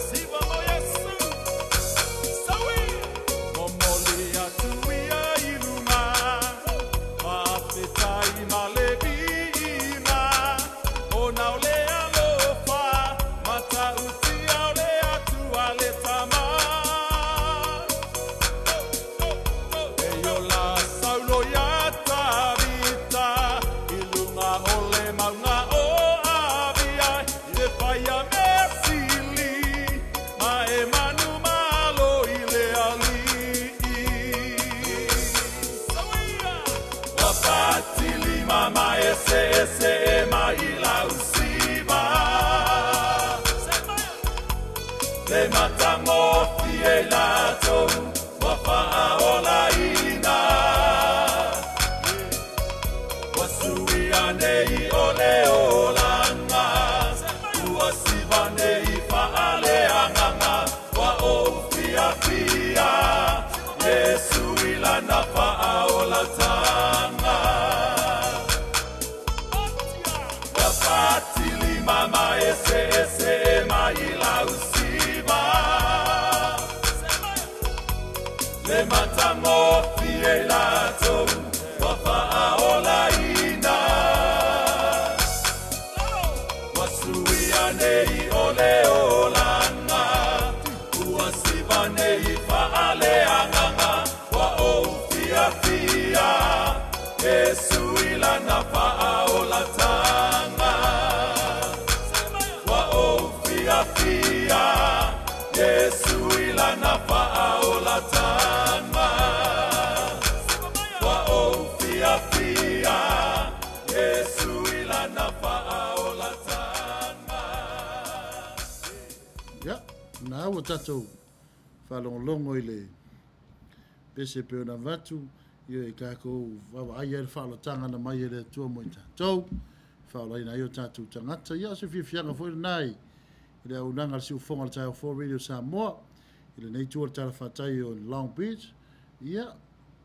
Siva mo Iesu. Saui. faaolatanga. Ua fatilima ma eseese mai lau siva. Le matagofie latou ua faaolaina. Ua suia nei o le olaga, ua siva nei faaleagaga, ua ou fiafia, Iesu i lana faaolatanga. Ua ou fiafia, Iesu i lana faaolatanga. Ua ou fiafia, Iesu i lana faaolatanga. Ia, na ua tatou faalogologo i le pese e pei ona avatu, ia i tatou vaavaai ai le faaolataga na mai e le Atua mo i tatou, e faaolaina ai o tatou tagata. Ia, o se fiafiaga foi lena i le auaunaga a le Siufofoga o le Taeao Fou Radio Samoa, i lenei itu o le talafatai o Long Beach. Ia,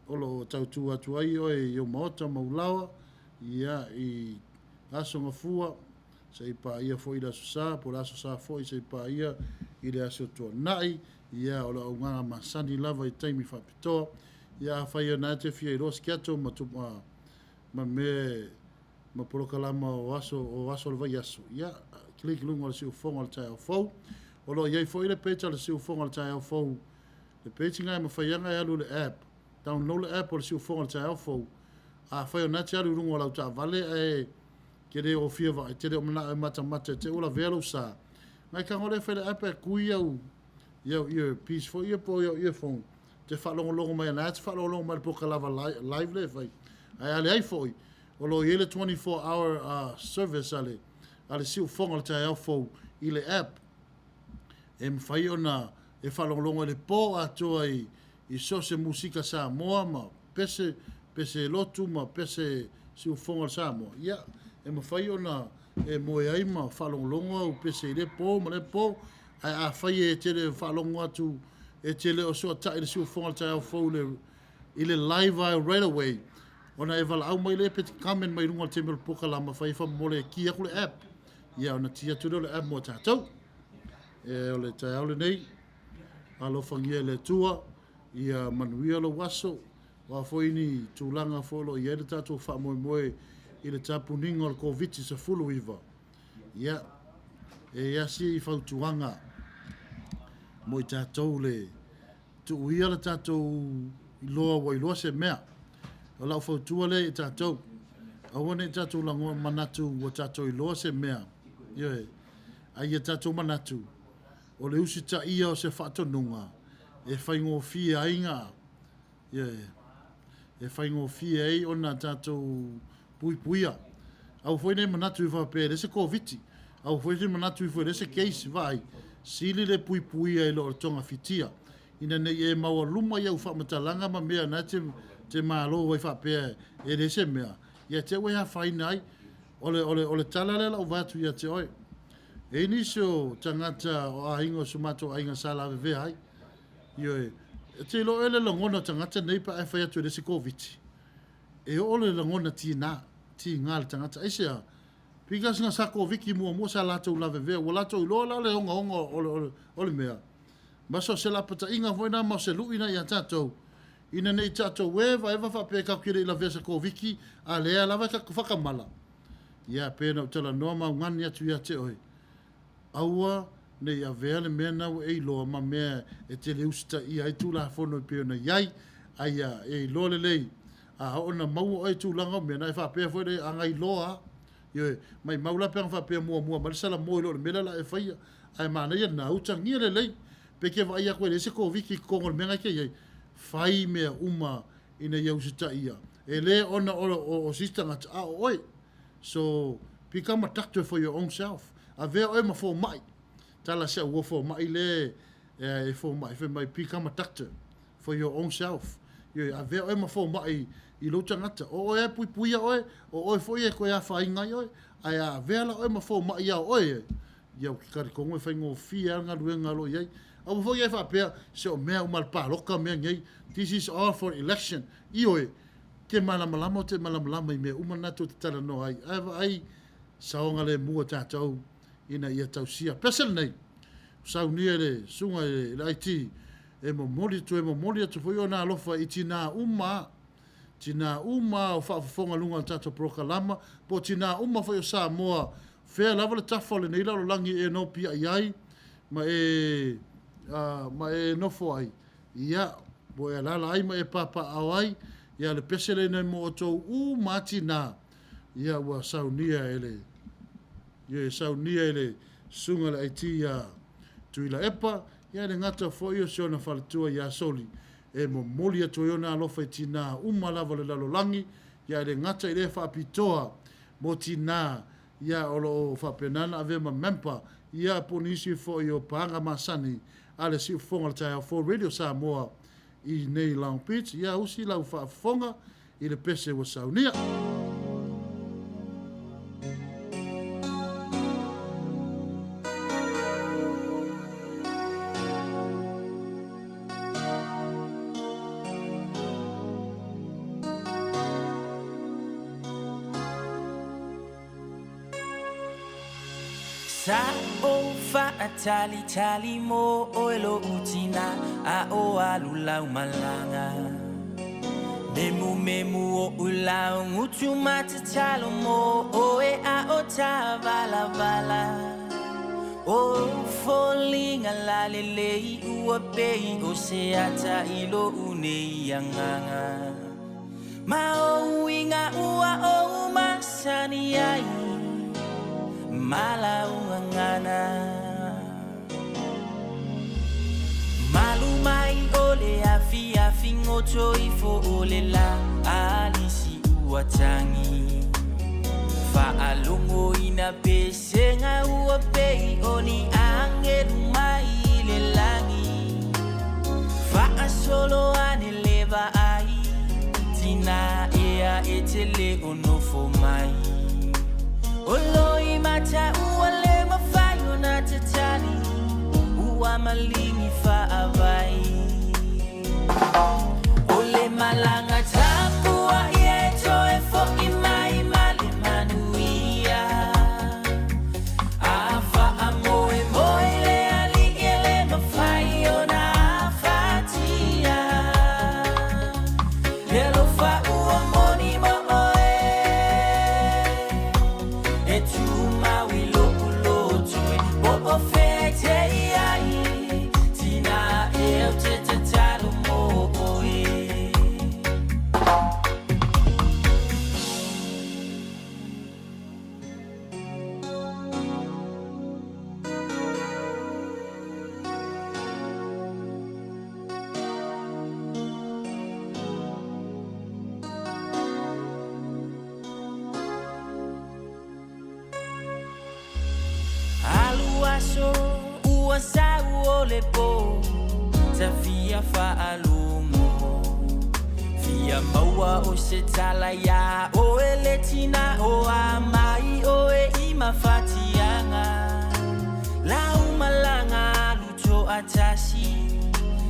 o lo o tautu atu ai oe i ou maota ma ou laoa, ia, i aso gafua, se i paia foi i le Aso Sa, po o le Aso Sa foi se i paia i le Aso Tuanai. Ia, o le auaunaga masani lava i taimi faapitoa. Ia, afai o lena e te fia iloa schedule ma, ma, ma mea ma polokalama o aso o aso o le vaiaso, ia, click i luga o le siufofoga o le taeao fou. O lo o i ai foi le page a le siufofoga o le taeao fou, le page lena e mafai lava ona e alu i le app, download le app o le siufofoga o le taeao fou. Afai o lena e te alu i luga o lau taavale ae te le o fia vaai, te le o manao e matamata te i ua lavea lou sa, nai tago lea e fai le app e tui au i au earpiece foi ia po o au earphone, te faalogologo mai ana e te faalogologo mai i le polokalama live lea e fai. Ae a leai foi, o lo o i ai le 24 hour service a le a le siufofoga o le taeao fou i le app e mafai ona e faalogologo i le po atoa i i so o se musika Samoa ma pese, pese lotu ma pese siufofoga o le Samoa, ia, e mafai ona e moe ai ma faalogologo au pese i lea po ma lea po. Ae afai e te le faalogo atu, e te le o soatai i le siufofoga o le taeao fou i le, i le live ae right away, ona e valaau mai lea pe te comment mai i luga o le taimi o le polokalama, fai faamolemole e ki atu le app. Ia, ona ki atu lea o le app mo tatou. E, o le taeao lenei, alofagia e le Atua, ia manuia lou aso, o a foi ni tulaga foi o lo o i ai le tatou faamoemoe i le tapuniga o le Koviti-19, ia, e i ai si fautuaga mo i tatou le tuuia le tatou iloa ua iloa se mea. O lau fautua lea i tatou, aua ne i tatou lagoa manatu ua tatou iloa se mea, ioe, a ia tatou manatu, o le usitaia o se faatonuga e faigofie ai ga, ioe, e faigofie ai ona tatou puipuia. Aua foi ne i manatu ifo faapea e leai se Koviti, aua foi ne i manatu ifo e leai se case, vaai, sili le puipuia i lo le togafitia, ina ne i e maualuma i au faamatalaga ma mea na e te malo ai faapea e leai se mea, ia te ua e afaina ai. O le, o le, o le tala lea o lau vae atu ia te oe. E i ai nisi o tagata o aiga o so matou aiga sa lavevea ai. Ioe. E te iloa oe le lagona o tagata nei pe a e fai atu e leai se Koviti. E oo le lagona tiga, tiga le tagata. Aisea? Because na sa Koviti muamua sa latou lavevea, ua latou iloa la le ogaoga o le, o le, o le mea. Ma so o se lapataiga foi na ma o se lui na ia tatou, ina ne i tatou evaeva faapea tatou te le i lavea se Koviti, a lea lava e tatou whakamala. Ia, pei ona ou talanoa ma augani atu ia te oe, aua ne i avea le mea na ua e iloa ma mea e te le usitaia ai Tulafono e pei ona i ai, a ia e iloa lelei, a oo ina maua oe i tulaga o mea na, e faapea foi le a iloa lava. Ioe, maimau la pe ana faapea muamua mai le salamo i lo le mea lea o le a e faia. Ae manaia lena, utagia lelei, pe te vaai atu e leai se Koviti i totonu o le mea na e te i ai, fai mea uma ina ia usitaia, e le ona o se isi tagata, a o oe. So, become a doctor for your own self. Avea oe ma fomai. Tala se au fomai le e fomai, fai mai, become a doctor for your own self. Ioe, avea oe ma fomai i lou tagata. O oe e puipuia oe, o oe foi e toe afaina ai oe, ae a avea la oe ma fomai ia oe, ia ou te talitonu e faigofie lava le galuega o lo o i ai. Aua foi e faapea, se o mea uma a le paloka mea nei, this is all for election. Ioe, te malamalama ou te malamalama i mea uma na tou te talanoa ai, ae vaai saogalemu a tatou ina ia tausia. Pese lenei, saunia e le susuga i le IT e momoli atu, e momoli atu foi ona alofa i tinā uma, tinā uma o faafofoga i luga o le tatou polokalama, po o tinā uma foi o Samoa, fea lava le tafa o lenei lalolagi e nopiai ai ma e, ma e nofo ai, ia, ua e alaala ai ma e papaaao ai, ia le pese lenei mo outou uma lava tinā, ia ua saunia e le, ia e saunia e le Susuga i le IT ia Tuilaepa, ia e le gata foi o si ona faletua ia Soli, e momoli atu ai ona alofa i tinā uma lava o le lalolagi, ia e le gata i lea faapitoa mo tinā ia o lo o faapena ona avea ma member ia po o nisi foi o paga masani a le Siufofoga o le Taeao Fou Radio Samoa i nei Long Beach, ia usi lau faafofoga i le pese ua saunia. Sa ou faatalitali mo oe lo'u tina a o alu lau malaga Memumemu o'u laugutu ma tatalo mo oe a o tāvalavala O foliga lalelei ua pei o se ata i lo'u nei agaga Ma o uiga ua ou masani ai ma lau gagana. Malu mai o le afiafi goto ifo o le lā alisi ua tagi. Faalogo ina pesega ua pei o ni agelu mai i le lagi. Faasolo ane le vaai, tina ea e te le o nofo mai. O loimata ua le mafai ona tatali, ua maligi faavai. O le malaga tapuai e toe fo'i mai ma le manuia. A faamoemoe le Alii e le mafai ona afatia. Le alofa ua moni mo oe, e tumau i lou loto e po o fea e te i ai, tina e ou te tatalo mo oe. Alu aso ua sau o le po, ta fia faalogo. Fia maua o se tala iā oe le tina o a mai oe i mafatiaga. Lau malaga alu toatasi,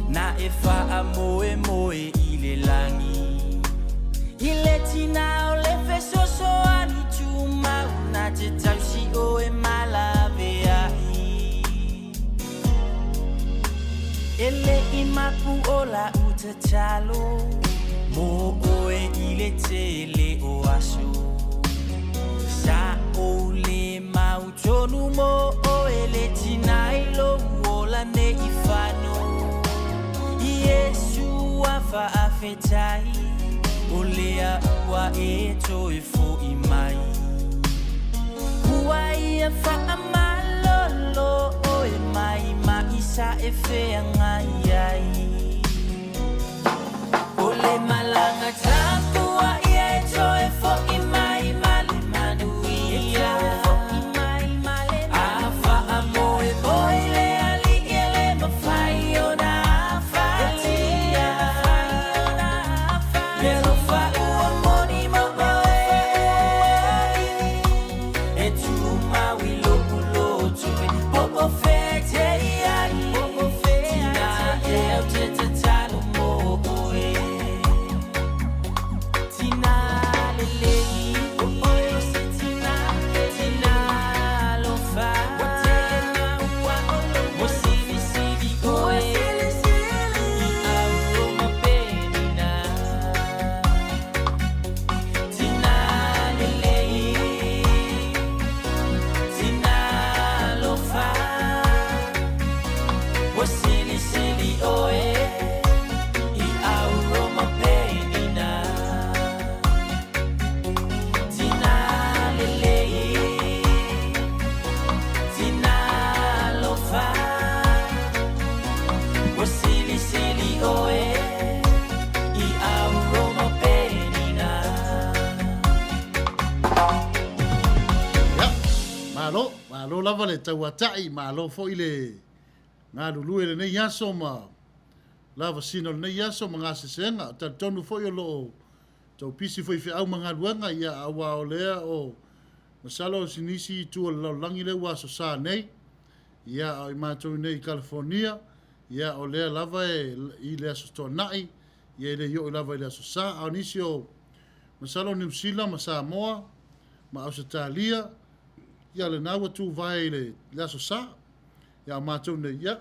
na e faamoemoe i le lagi. I le tina o le fesoasoani tumau, na te tausi oe ma laveai. E le i mapu o la'u tatalo mo oe i le tele o aso. Sa ou le mautonu mo oe le tina i lou ola nei fano. Iesu a faafetai o lea ua e toe fo'i mai. Ua ia faamalolo oe mai ma'i sa e feagai ai. O le malaga tapuai e toe fo'i mai ma le manuia. A faamoemoe le Alii e le mafai ona afatia. Le alofa ua moni mo oe, e tumau i lou loto e po o fea e te i ai. Malo lava le tauata'i, malo foi le galulue i lenei aso ma lavasina o lenei aso ma gasesega. Talitonu foi o lo o tau pisi foi i feau ma galuega, ia aua o lea o masalo o si nisi itu o le lalolagi lea ua aso sa nei, ia a o i matou nei i Kalifonia, ia o lea lava e i le Aso Toonai, ia e le i oo lava i le Aso Sa. A o nisi o masalo o Niu Sila ma Samoa ma Ausetalia, ia lena ua tuvae i le Aso Sa. Ia a o matou nei, ia,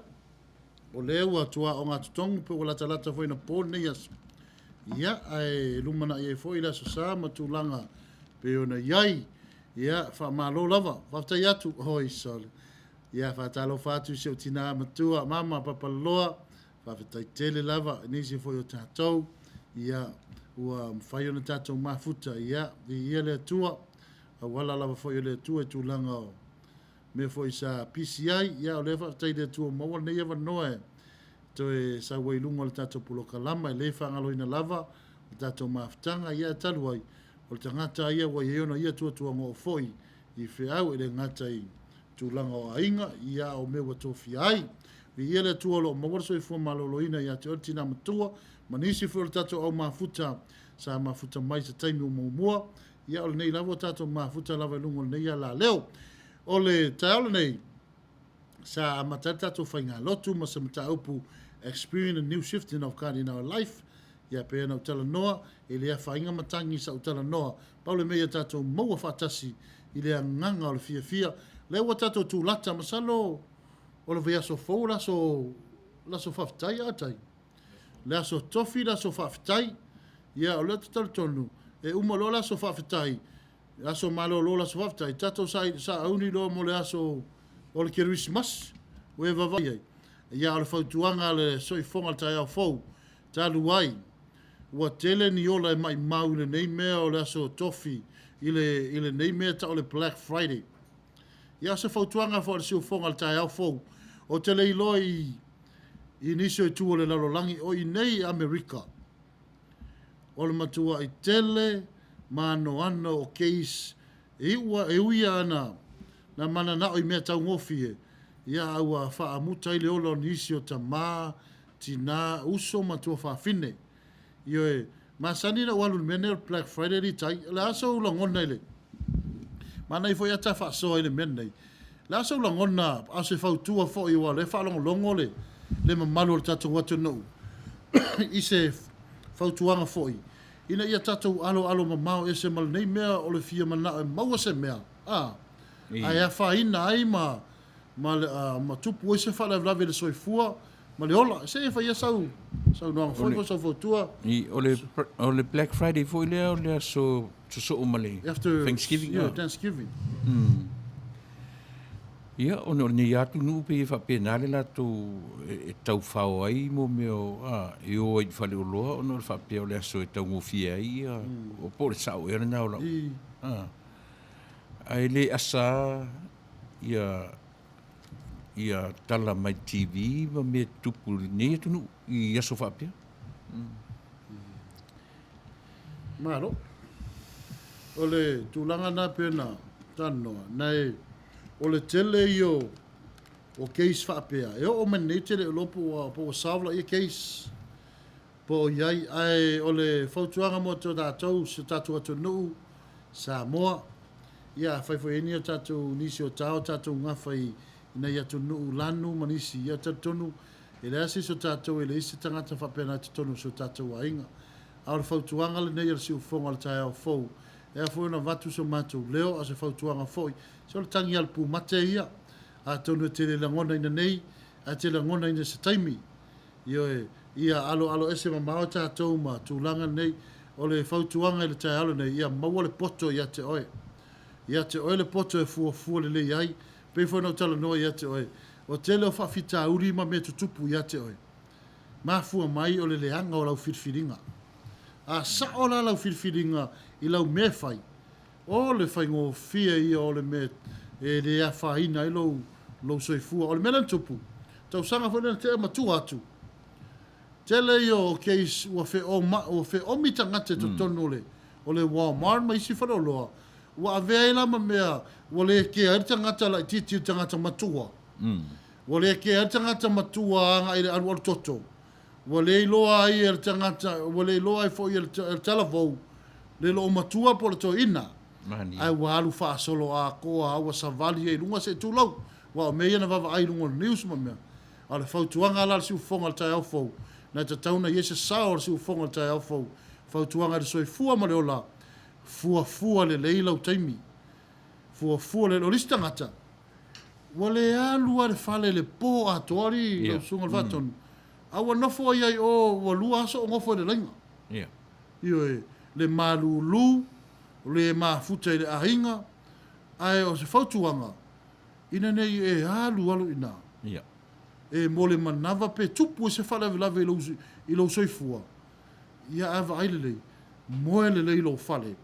o lea ua tuaogatotonu pe ua latalata foi ina po lenei aso, ia, ae lumanai ai foi le Aso Sa ma tulaga pei ona i ai. Ia, faamalo lava. Faafetai atu. Oi sole. Ia, faatalofa atu i si ou tinā matua, mama Papaloloa, faafetai tele lava i nisi foi o tatou, ia, ua mafai ona tatou mafuta, ia, viia le Atua, auala lava foi o le Atua i tulaga o mea foi sa pisi ai, ia o lea faafetai i le Atua ua maua lenei avanoa e toe sau ai i luga o le tatou polokalama, e le faagaloina lava le tatou mafutaga, ia ae talu ai, o le tagata ia ua i ai ona ia tuatuaga oo foi i feau, e le gata i tulaga o aiga, ia a o mea ua tofia ai. Viia le Atua o lo o maua le soifua maloloina ia te oe le tina matua, ma nisi foi o le tatou au mafuta sa mafuta mai i se taimi o muamua, ia o lenei lava ua tatou mafuta lava i luga o lenei alaleo. O le taeao lenei, sa amata ai le tatou faigalotu ma se mataupu Experience a New Shifting of God in Our Life, ia pei ona ou talanoa, e le afaina matagi i sau talanoa, pau le mea ia tatou maua faatasi i le agaga o le fiafia, lea ua tatou tulata, masalo o le vaiaso fou o le aso, le aso faafetai a tai? Le aso tofi, le aso faafetai, ia o lea ou te talitonu, e uma loa le aso faafetai, aso malolo le aso faafetai, tatou sauni loa mo le aso o le Kerisimasi, ua e vaavaai i ai? Ia a o le fautuaga a le soifoga o le taeao fou, talu ai ua tele ni ola e maimau i lenei mea o le aso tofi i le, i lenei mea e tau o le Black Friday. Ia o se fautuaga foi a le siufofoga o le taeao fou, ou te le iloa i, i nisi o itu o le lalolagi, o i nei i Amerika, O le matuaʻi tele ma anoano o case e iu e ui ana na mananao i mea taugofie, ia a ua faamuta ai le ola o nisi o tama, tina, uso ma tuafafine. Ioe, masani na ou alu i le mea nei o le Black Friday alii tai, o le a sou lagona i le, manaia foi a ta faasoa i le mea lenei, o le a sou lagona, a o se fautua foi aua o lea e faalogologo le le mamalu o le tatou atunuu i se fautuaga foi, ina ia tatou aloalo mamao ese ma lenei mea o le fia manao e maua se mea, a, ae afaina ai ma, ma, ma tupu ai se faalavelave i le soifua ma le ola. Se i faia sau saunoaga foi po o sau fautua. O le, o le Black Friday foi lea o le aso sosoo ma le After, Thanksgiving. Yeah, Thanksgiving. Ia, ona o lenei atunuu pei e faapena le latou e taufao ai mo mea o, a, e o ai i faleoloa ona o le faapea o le aso e taugofie ai ia, o po o le sao ea lena o lau, a, ae le asa ia, ia tala mai le TV ma mea tutupu i lenei atunuu i aso faapea. Malo. O le tulaga lena pei ona talanoa, na e, o le tele ia o, o case faapea, e oo mai nei tele iloa po ua, po ua solve ia case, po o i ai, ae o le fautuaga mo to tatou, si o tatou atunuu, Samoa, ia afai foi e i ai ni o tatou, nisi o ta o tatou gafa i, i nai atunuu lanu ma nisi, ia talitonu, e leai se isi o tatou e leai se tagata faapena i totonu o si o tatou aiga. A o le fautuaga lenei a le siufofoga o le taeao fou, e ao foi ona avatu so matou leo a o se fautuaga foi, se o le tagi a le pumate ia, atonu e te le lagonaina nei, ae te lagonaina i se taimi. Ioe, ia aloaloese mamao tatou ma tulaga nei. O le fautuaga i le taeao lenei, ia maua le poto ia te oe. Ia te oe le poto e fuafua lelei ai, pei foi ona ou talanoa ia te oe, o tele o faafitauli ma mea tutupu ia te oe. Mafua mai o le leaga o lau filifiliga. A sao la lau filifiliga i lau mea e fai, o le faigofie ia o le mea e le afaina ai lou, lou soifua. O le mea lea na tupu, tausaga foi lea na tea ma tua atu, tele ia o case ua feoma, ua feomi tagata i totonu o le, o le Walmart ma isi faleoloa, Ua avea ai la ma mea ua le kea ai le tagata laitiiti i le tagata matua. Ua le kea ai le tagata matua agai i le alualu toto. Ua le iloa ai e le tagata, ua le iloa ai foi e le talavou le loomatua po o le toeaina. Ae ua alu faasoloatoa lava, ua savali ai i luga se i tulou. Aua o mea ia na vaavaai i luga o le news ma mea. A o le fautuaga la a le siufofoga o le taeao fou, na e tatau ona i ai se sao o le siufofoga o le taeao fou, fautuaga i le soifua ma le ola, fuafua lelei lau taimi. Fuafua lelei. O le isi tagata, ua le alu lava i le fale i le po atoa alii lau susuga i le Faatonu, a ua nofo ai lava i o ua lua aso o nofo i le laina. Ioe, le malulu, le mafuta i le aiga, ae o se fautuaga, ina ne i e alu alu i ina, e mo le manava pe tupu ai se faalavelave i lou soifua, ia ae vaai lelei, moe lelei i lou fale.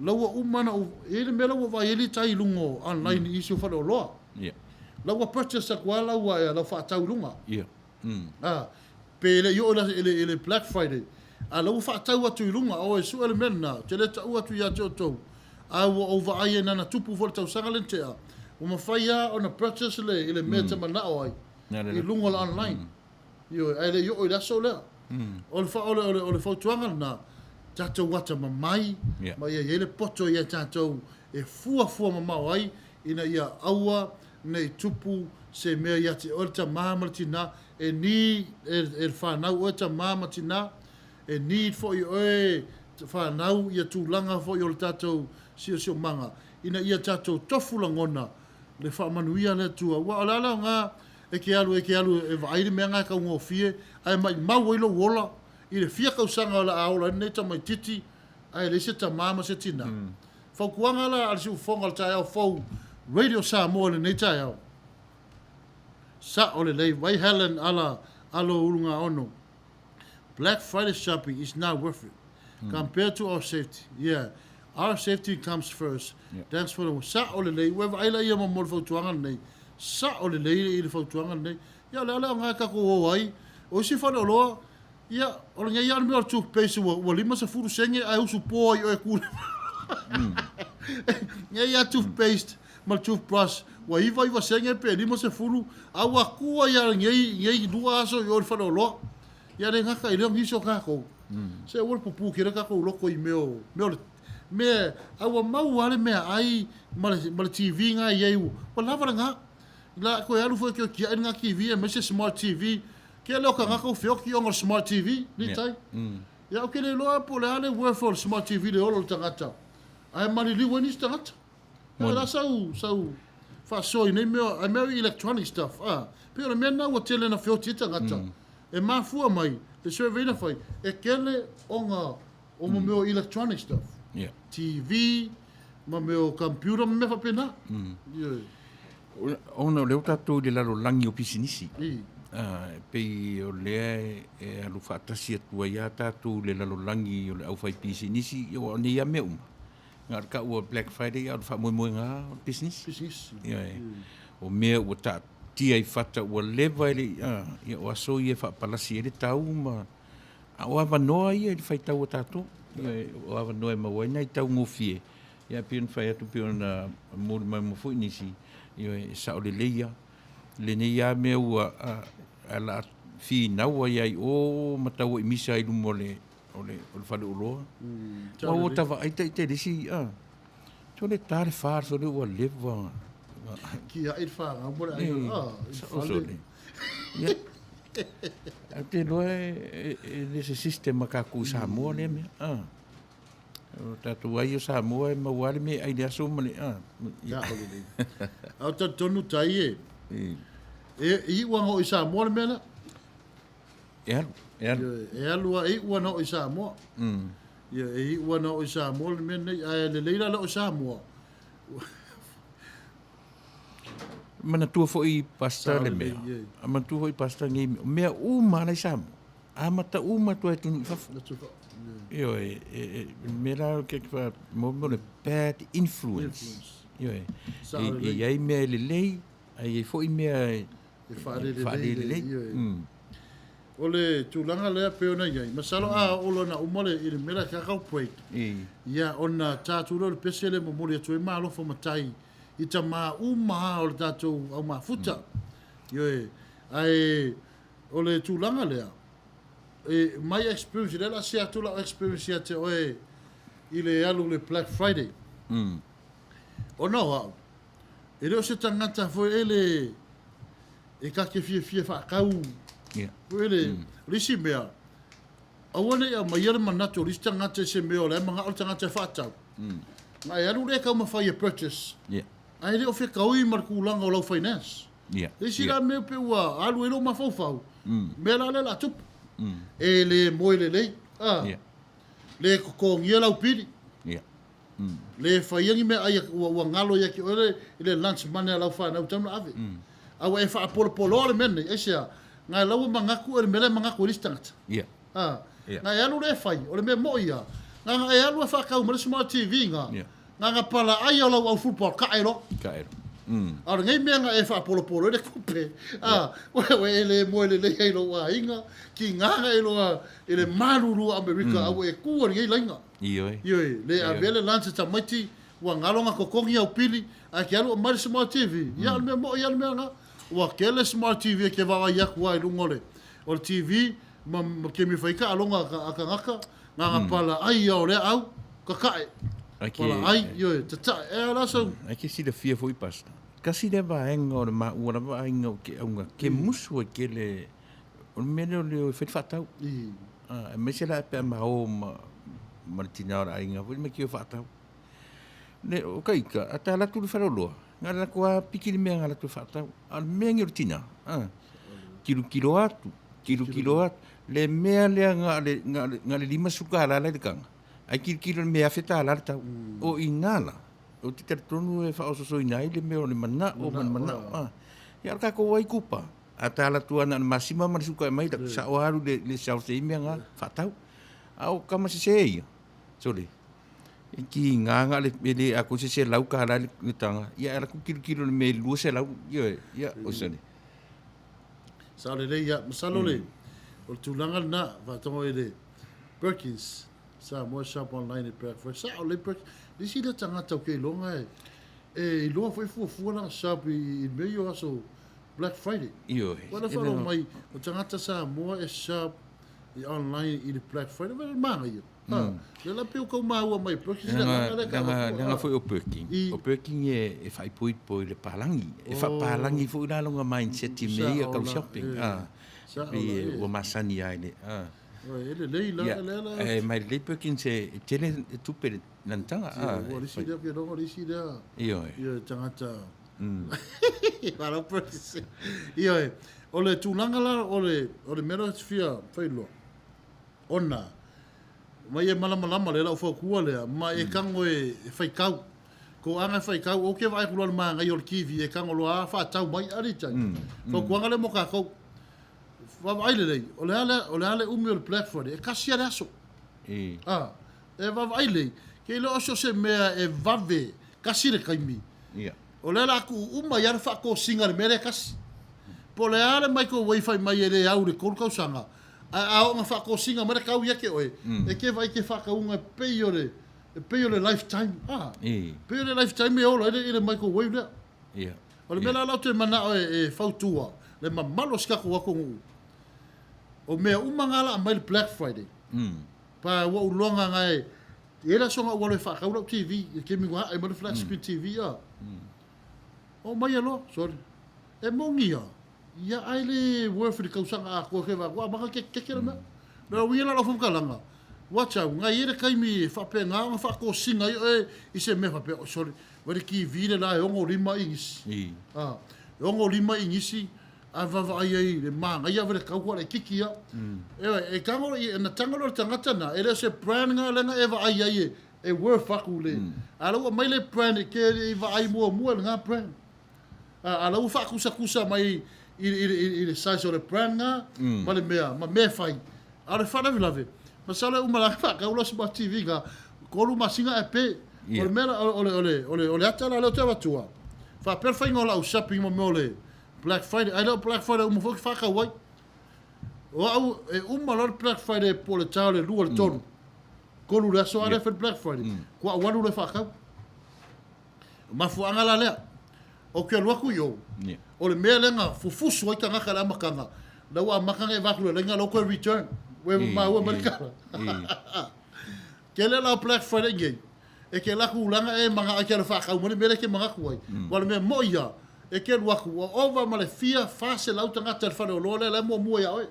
La ua uma ona ou, e i ai le mea la ua vaai ai le tai i luga o online i isi o faleoloa. La ua purchase atu lava lau ae lau faatau i luga. Pe le i oo i le Black Friday, a la ua faatau atu i luga, oi sue le mea lena, ou te le taua atu ia te outou, ae ua ou vaai ai na ona tupu foi i le tausaga lea na tea, ua mafai lava ona purchase le i le mea e te manao ai i luga o le online. Ioe, ae le i oo i le aso lea. O le, o le, o le, o le fautuaga lena, tatou atamamai ma ia i ai le poto ia tatou e fuafua mamao ai ina ia aua ne i tupu se mea ia te oe le tama ma le tina, e need e le fanau oe tama ma tina, e need foi oe fanau ia tulaga foi o le tatou siosiomaga ina ia tatou tofu lagona le faamanuia a le Atua. Aua o le a le aoga e ke alu e ke alu e vaai le mea lena e taugofie ae maimau ai lou ola i le fia tausaga o le a ola ai lenei tamaitiiti ae leai se tama ma se tina. Fautuaga la a le siufofoga o le taeao fou Radio Samoa i lenei taeao. Sao lelei, vai Helen ala alo Ulugaono. Black Friday shopping is not worth it compared to our safety. Yeah, our safety comes first. Thanks for the Sao lelei, ua e vaai la ia mo mo le fautuaga lenei. Sao lelei i le fautuaga lenei. Ia o le a le aoga e tatou o ai. O isi faleoloa, Ia, o lenei lava le mea o le toothpaste ua, ua 50 sene ae usu po ai oe ku le Nei lava toothpaste ma le toothbrush ua 99 sene pe 50 a ua tu ai lava lenei, nei lua aso i o i le faleoloa. Ia le gata i lea o nisi o tatou. Se aua le pupu tele tatou loto i mea o, mea o le, mea, a ua mau lava le meaai ma le, ma le TV na e i ai ua lava lena. La toe alu foi e toe tiai lena TV aemaise smart TV Kele o tagata ua feoti ona o le smart TV, ni tai. Ia ou te le iloa po o le a le worth o le smart TV i le ola o le tagata, ae maliliu ai nisi tagata. Ia o le a sau, sau faasoa i nei mea, ae mea o electronic stuff, a. Pei o le mea lena ua tele ina feoti ai tagata. E mafua mai le survey na fai, e tele ona o mo mea o electronic stuff. TV, ma mea o computer ma mea faapena. Ioe. Ona o lea ua tatou i le lalolagi o pisinisi, e pei o lea e alu faatasi atu ai lava tatou i le lalolagi o le aufaipisinisi, aua o nei lava mea uma, na o le tau o Black Friday a o le faamoemoega lava o le pisinisi. Ioe. O mea ua taatia i fata ua leva e le i, ia o aso ia e faapalasi ai le tau ma, a o avanoa ia i le faitau a tatou. Ioe, o avanoa e maua ai nai taugofie Ia, pei ona fai atu, pei ona momoli mai uma foi nisi, ioe, e sao lelei lava. Lenei lava mea ua a finau ai lava i o ma tau ai misa i luma o le o le o le faleoloa. Aua ua ta vaai ita i le isi, a, sole ta le fa, sole ua leva. Kiaʻi le fanau mo le aiga, a, i le fale. Sole. Ia, ou te iloa e le se system a tatou i Samoa lea mea, a. O tatou ai o Samoa e maua lava le meaai i le aso ma le... Ia, o lelei. A o talitonu tai e, e iu lava oo i Samoa le mea lea. E alu, e alu. E alu lava, e iu lava oo i Samoa. Ia, e iu lava oo i Samoa le mea lenei, ae lelei la le oo i Samoa. Manatua foi Pastor le mea, manatua foi Pastor nei mea uma lava i Samoa. Amata uma atu ai atunuu i fafo. Ioe, e, e, mea la ke ke fa mo mo le bad influence. Ioe. E i ai mea e lelei, a i ai foi mea e e faalelelei. Mm. O le tulaga lea pei ona i ai, masalo a oo loa ina uma le, i le mea lea kakau break, ia, ona ta atu lea o le pese lea e momoli atu ai ma alofa matai i tama uma lava o le tatou au mafuta. Ioe. Ae o le tulaga lea, e, my experience, lea o le a share atu lau experience ia te oe i le alu i le Black Friday. Ona o au, e le o se tagata foi ele e ta te fiafia faatau foi le o le isi mea, aua ne i aumaia le manatu o le isi tagata i se mea o la e manao le tagata e faatau, na e alu lea e taumafai e purchase, ae le o fetaui ma le tulaga o lau finance. Le isi la mea pei ua alu ai lou mafaufau, mea la lea o le a tupu, e le moe lelei, le totogia lau pili. Le faia ni meaai ua galo ia te oe i le lunch money a lau fanau tau na ave. A ua e faapolopoloa le mea lenei, aisea? Na e lau ua manatu oe i le mea la e manatu ai le isi tagata. A, na e alu lea e fai, o le mea moi ia, na na e alu e faatau mai le smart TV na, na na palaai o lau au football, kae loa. Kae loa. A o lenei mea na e faapolopolo ai le tupe, a, ua e le moe lelei ai i lou aiga, tiga na e iloa i le malulu o Amerika, a ua e tu ai i lenei laina. Ioe. Ioe, le avea le lunch a tamaiti, ua galo ona totogi au pili, ae ke alu aumai le smart TV. Ia, o le mea moi lava le mea lena. Ua tele smart TV e ke vaavaai atu lava i luga o le, o le TV, ma, ma kemi fai taaloga a, a tagata, na na palaai ia o lea au, tatae. Ai ke, Palaai, ioe, tatae. E a la sau. Ai ke silafia foi, Pastor. Tasi lea vaega o le maua lava aiga o ke auga, ke musu ai kele, o le mea lea o le o e fai le faatau. Aemaise la pe a ma o ma, ma le tina o le aiga foi ma ke o faatau. Le, o ka ika, a ta alu atu i le faleoloa, na o le latou lava piki le mea na latou faatau. A o le mea lenei o le tina, a, tilotilo atu, tilotilo atu, le mea lea na o le, na o le, na o le $50 la i le taga, ae tilotilo i le mea e $1,000 le tau. O i ina la, ou te talitonu e faaososoina ai le mea o le manao ma le manao, a. Ia o le tatou ai kupa, A ta alu atu lava na o le masima ma le suka e aumai, sao lava alu i le shelf e i ai mea na faatau. A o tama sese ia, sole, e tiga na o le, e le atoa se $100 le taga, ia ae alu atu tilotilo i le mea i le 200, ioe, ia, oi sole. Sao lelei, ia, masalo le, o le tulaga lena, faatoga i le Perkins, Samoa Shop Online e Black Friday, sao lelei Perkins, le isi lea tagata ou te iloga e, e iloa foi fuafua lana shop i mea ia o aso Black Friday. Ioe. Ua le faalogo mai o tagata Samoa e shop i online i le Black Friday, vai le manaia. Ha. Le la pe o kau maua mai Perkins le agaga lea ka Leaga, leaga foi o Perking. O Perking e, e faaipoipo i le palagi. E faapalagi foi la lona mindset i mea ia tau shopping. Ah. Pei ua masani ai le. Ah. E lelei la, le la. E mai lelei Perkins e tele tupe le lana taga. Ah. Ua le isi lea, ke logo le isi lea. Ioe. Ioe, tagata Ioe, o le tulaga la o le, o le mea lea ou te fia failoa, ona mai e malamalama lea lau fautua lea, ma e tago e faitau. Ko aga e faitau, ou te vaai atu loa i le manaia o le TV e tago loa a faatau mai, alii tai. Fautuaga lea mo tatou, vaavaai lelei, o le a le, o le a le umi o le Black Friday, e tasi lava le aso. A, e vaavaai lelei, ke le o so se mea e vave, kasi le taimi. O lea o le a tuu uma i ai le faatosina i le mea lea e tasi. Po o le a le microwave fai mai e le au i le 3 tausaga, ae a oo ina faatosina mai le tau ia te oe, e te vaai te faatauga e pei o le, e pei o le lifetime. A, pei o le lifetime e ola ai le microwave lea. O le mea la lea ou te manao e fautua le mamalu o si tatou atunuu, o mea uma na o le a aumai le Black Friday, Pa ua ou loga nga e i ai le aso na ou alu e faatau lau TV i le taimi ua ae mai le flat screen TV a. O mai e loa, sorry. E moni a, ia ai le worth i le tausaga atoa ke vaai atu, a maka ke keke le mea. Le uia la lau faamatalaga, watch out, ngai i ai le taimi e faapena ona faatosina ai oe i se mea faapea, oh sorry, vai le TV le la e 65 inisi. A, e 65 inisi, A vaavaai ai i le manaia ave le tau koa le kiki ia. Ioe, e tago i, na tago loa le tagata na, e le o se brand nga lea na e vaai ai e, e worth aku le. A la ua aumai le brand e ke i vaai muamua i lena brand. A, a la ua faakusakusa mai i, i, i, i le size o le brand nga, ma le mea, ma mea e fai. A o le faalavelave, masalo e uma la faatau loa smart TV nga, 3 masina ae pe. O le mea la, o le, o le, o le, o le ata la lea ou te avatua, faapea le faiga o lau shopping mo mea o le, Black Friday, ai le o Black Friday uma foi ki whakau ai. O au e uma loa le Black Friday po o le ta o le 2 le 3. 3 le aso a lea fai le Black Friday. Kua ou alu loa e faatau. O mafuaaga la lea. Ou te alu atu i o, o le mea lea na fufusu ai tagata i le amataga, la ua amata ona e avatu le laina la ua toe return. Ua e maua mai le tala. Tele la o Black Friday nei, e te alu atu leaga e manao e te alu e faatau mai le mea lea e te manatu ai. Aua o le mea moi lava, e te alu atu ua ova ma le fia 400 tagata i le faleoloa lea la e muamua ia oe.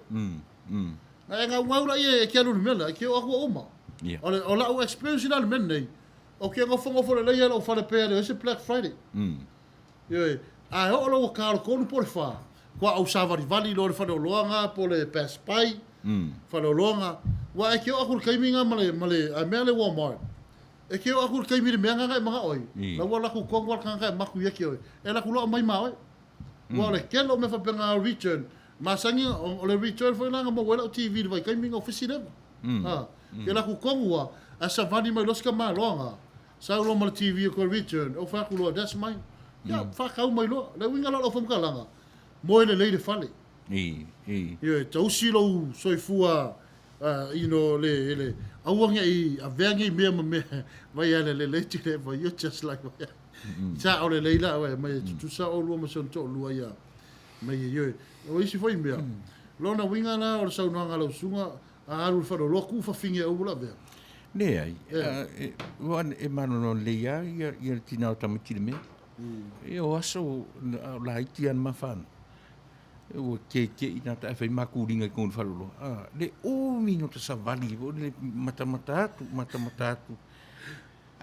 Na e naunau laia e te alu i le mea lea, e te oo atu ua uma. O le, o lau experience la i le mea lenei, ou te nofonofo lelei lava i lou fale pe leai se Black Friday. Ioe, a e oo loa ua ta o le 3 po o le 4, faatoa ou savalivali loa i le faleoloa lena po o le Best Buy, faleoloa lena. Aua e te oo atu i le taimi lena ma le, ma le, a mea le Walmart, e te oo atu i le taimi i le mea lena na e manao ai, la ua alu atu tonu lava le tagata e maku ia te oe, e alu atu loa aumai ma oe. Aua o le tele o mea faapena o return, masani o le return foi lena na maua ai lau TV i le vaitaimi na o fisi leva. A, ke alu atu tonu lava, ae savali mai loa si tamaloa lena, Sau loa ma le TV e koe return, ou fai atu loa, that's mine. Ia, whakau mai loa. Le uiga la o lau whamukalaga, moe lelei le fale. I, i. Ioe, tausi lou soifua, you know, le, le, aua ne i avea nei mea ma mea, vai a le lelei te le vai, you're just like, sa o lelei la, oe, mai e tutusa olua ma si ona toalua ia, mai e, ioe. O isi foi mea, lona uiga la o le saunoaga a lau susuga, A alu i le faleoloa, kuu fafine au ua lavea. Leai, ua e malolo lelei lava ia le tina o tamaiti i le mea. Ia o aso a o laiti lava le ma fanau, ua keke'i tagata ae fai ma kūliga i totonu o le faleoloa. A, le umi ona savali foi lele matamata atu, matamata atu.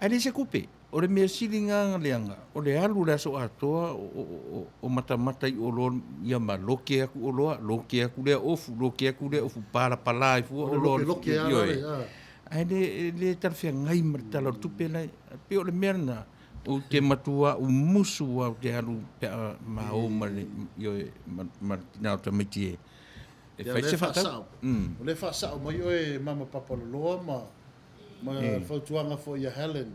Ae leai se tupe. O le mea sili na leaga, o le alu o le aso atoa o matamata i oloa ia ma loke atu oloa, loke atu lea ofu, loke atu lea ofu, palapala ai fua oloa. Loke loke lava. Ae le le talafeagai ma le Tala o le Tupe la e pei o le mea lena ou te matua ou musu lava ou te alu pe a ma o ma le ioe ma le tina o tamaiti e e fai se faatau. O lea e faasao mai oe Mama Papaloloa ma Ma le fautuaga foi ia Helen,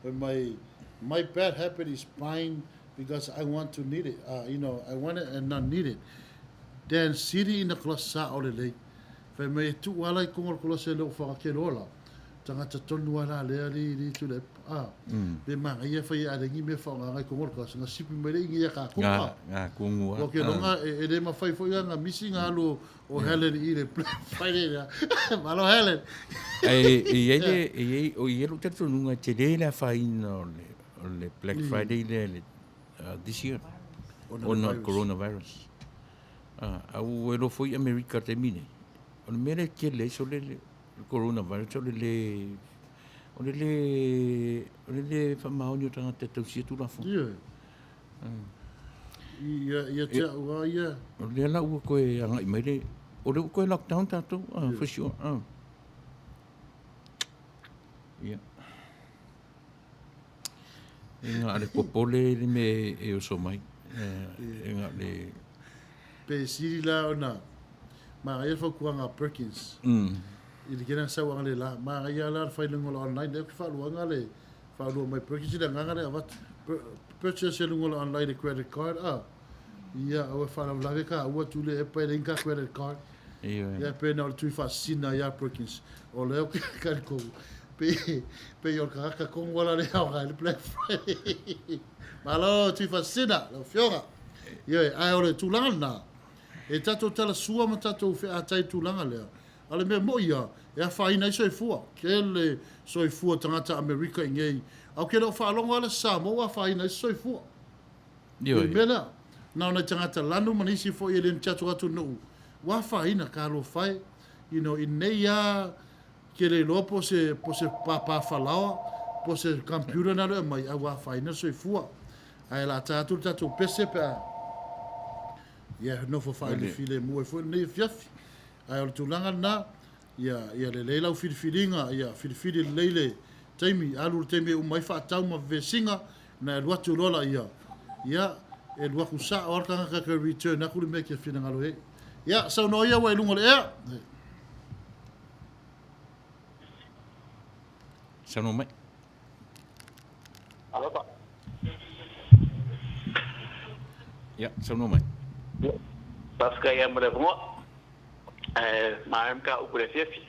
fai mai, My bad habit is buying because I want to need it, you know, I want it and not need it. Then sitting in the closet sa o lelei. Fai mai e tuu ala i konga o le closet le o whakake loa la. Tangata tonu ala lea li li tu le a. Le manaia fai e alengi mea whaonga i konga o le closet. Nga sipi mai le ingi ia ka kunga. Nga kungua. Ua ke longa e le mawhai foi nga misi nga alu O Helen i le Black Friday lea. Malo Helen. E i ai le, e i ai, o i ai lou talitonuga e tele le afaina o le, o le Black Friday lea le, this year. Ona o le coronavirus. A ua iloa foi Amerika i le taimi nei, o le mea lea e tele ai sole le coronavirus o le le, o le le, o le le faamaoni o tagata e tausia Tulafono. Ioe. Ia, ia te au a ia. O lea la ua toe agai mai le, o lea ua toe lockdown tatou, for sure. Ia. E nga le popole le mea e oso mai. E nga le... Pe sili la ona, manaia le fautuaga a Perkins. I le kena sauaga le la, manaia la le fai luga o le online, lea ou te faaluaga le Faalua mai purchase le agaga lea avatu. Purchase e luga o le online le credit card a. Ia aua e faalavelave ka aua tu le epa e leai ni ka credit card. Ia pe na o le tui faasisina ia Perkins. O lea ou te talitonu pe pei o le tagata tonu ala lea aoga ai le Black Friday. Malo tui faasisina lau afioga. Ioe, ae o le tulaga lena, e tatou talasua ma tatou featai i le tulaga lea. A o le mea moi ia, e afaina ai soifua. Tele soifua tagata Amerika i nei. A ou te le o faalogo lava le Samoa ua afaina ai se soifua. I le mea lea, na o nai tagata lanu ma nisi foi e le ni tatou atunuu ua afaina. Talofa e, you know, i nei lava ke le iloa po o se, po o se pāpā falaoa, po o se computer na alu e aumai, a ua afaina le soifua. Ae o le a ta atu le tatou pese pe a, ia nofo faaili filemu ai foi lenei afiafi. Ae o le tulaga lena, ia, ia lelei lau filifiliga, ia filifili lelei le taimi, alu le taimi e uma ai faatau ma vesiga, ona e alu atu loa laia, ia, e alu atu sao lava le tagata e toe return atu le mea e te finagalo i ai. Ia, saunoa ia ua i luga o le ea. Saunoa mai. Alofa. Ia, saunoa mai. Faafetai lava mo le avanoa. Ae maea mataupu i le afiafi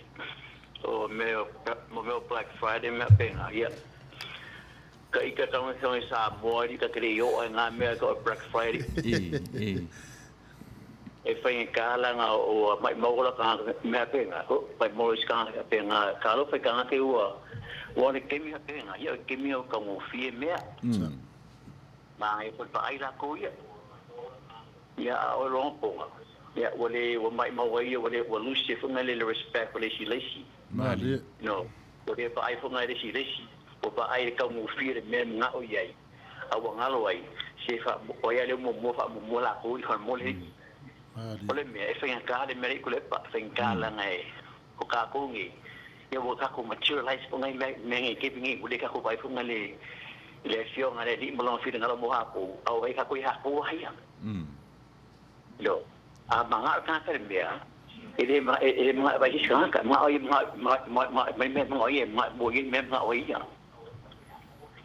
o mea mo mea o Black Friday ma mea faapena. Ia, ka ita tago i Samoa i ka te le i oo ai ngā mea ka o Black Friday. E faigata laga ua maimau ola tagata mea faapena, maimau isi tagata faapena, talofa i tagata ua ua le taimi faapena, ia o le taimi o taugofie mea. Manaia foi le vaai latou ia. Ia a o loa poga, ia ua le ua maimau ai ia ua le ua lose ai foi le respect o le isi i le isi. Malie. You know, ua le vaai foi le isi i le isi, ua vaai i le taugofie o le mea e manao i ai, a ua galo ai, se fa o ai a lea muamua faamuamua latou i faamolemole. Malie. O le mea, e faigata le mea lea i Kulepa, e faigata leaga e o tatou nei, ia ua tatou materialize foi nai mea mea nei kevin nei, ua le tatou vaai foi le le afioga i le Alii ma Lona finagalo mo hakou, a o ai tatou i hakou a ia. Ioe. A manao le tagata i le mea, e le e le manao e vaai i se isi tagata, e manao ia manao manao mai mea manao ia, manao mo ia mea manao ai ia.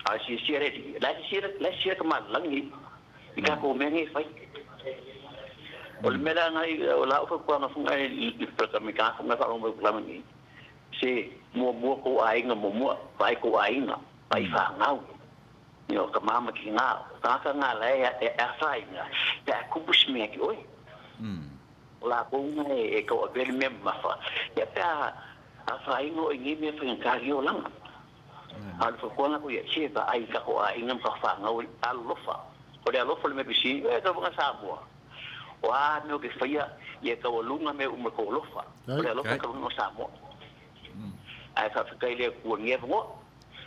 A silasila le Alii, la e silasila la e silasila tamalagi i tatou mea nei e fai. O le mea la nai o lau fautuaga foi i le tagata foi na faalogo mai i le polokalame nei, se muamua tou aiga muamua, vaai tou aiga, vaai fanau, you know, tama ma tina, o tagata na la e afaina pe a tupu se mea ki oe. O lakou na e tauavea le mea mamafa, ia pe a afaina oe i nei mea faigata i olaga. A o le fautuaga atu ia, se vaai i tatou aiga ma tatou fanau, alofa. O le alofa o le mea pisini, e tau Samoa. O a mea o ke faia, ia taualuga mea uma i kou alofa. O le alofa e taualuga o Samoa. Ae faafetai i le Atua i lenei avanoa.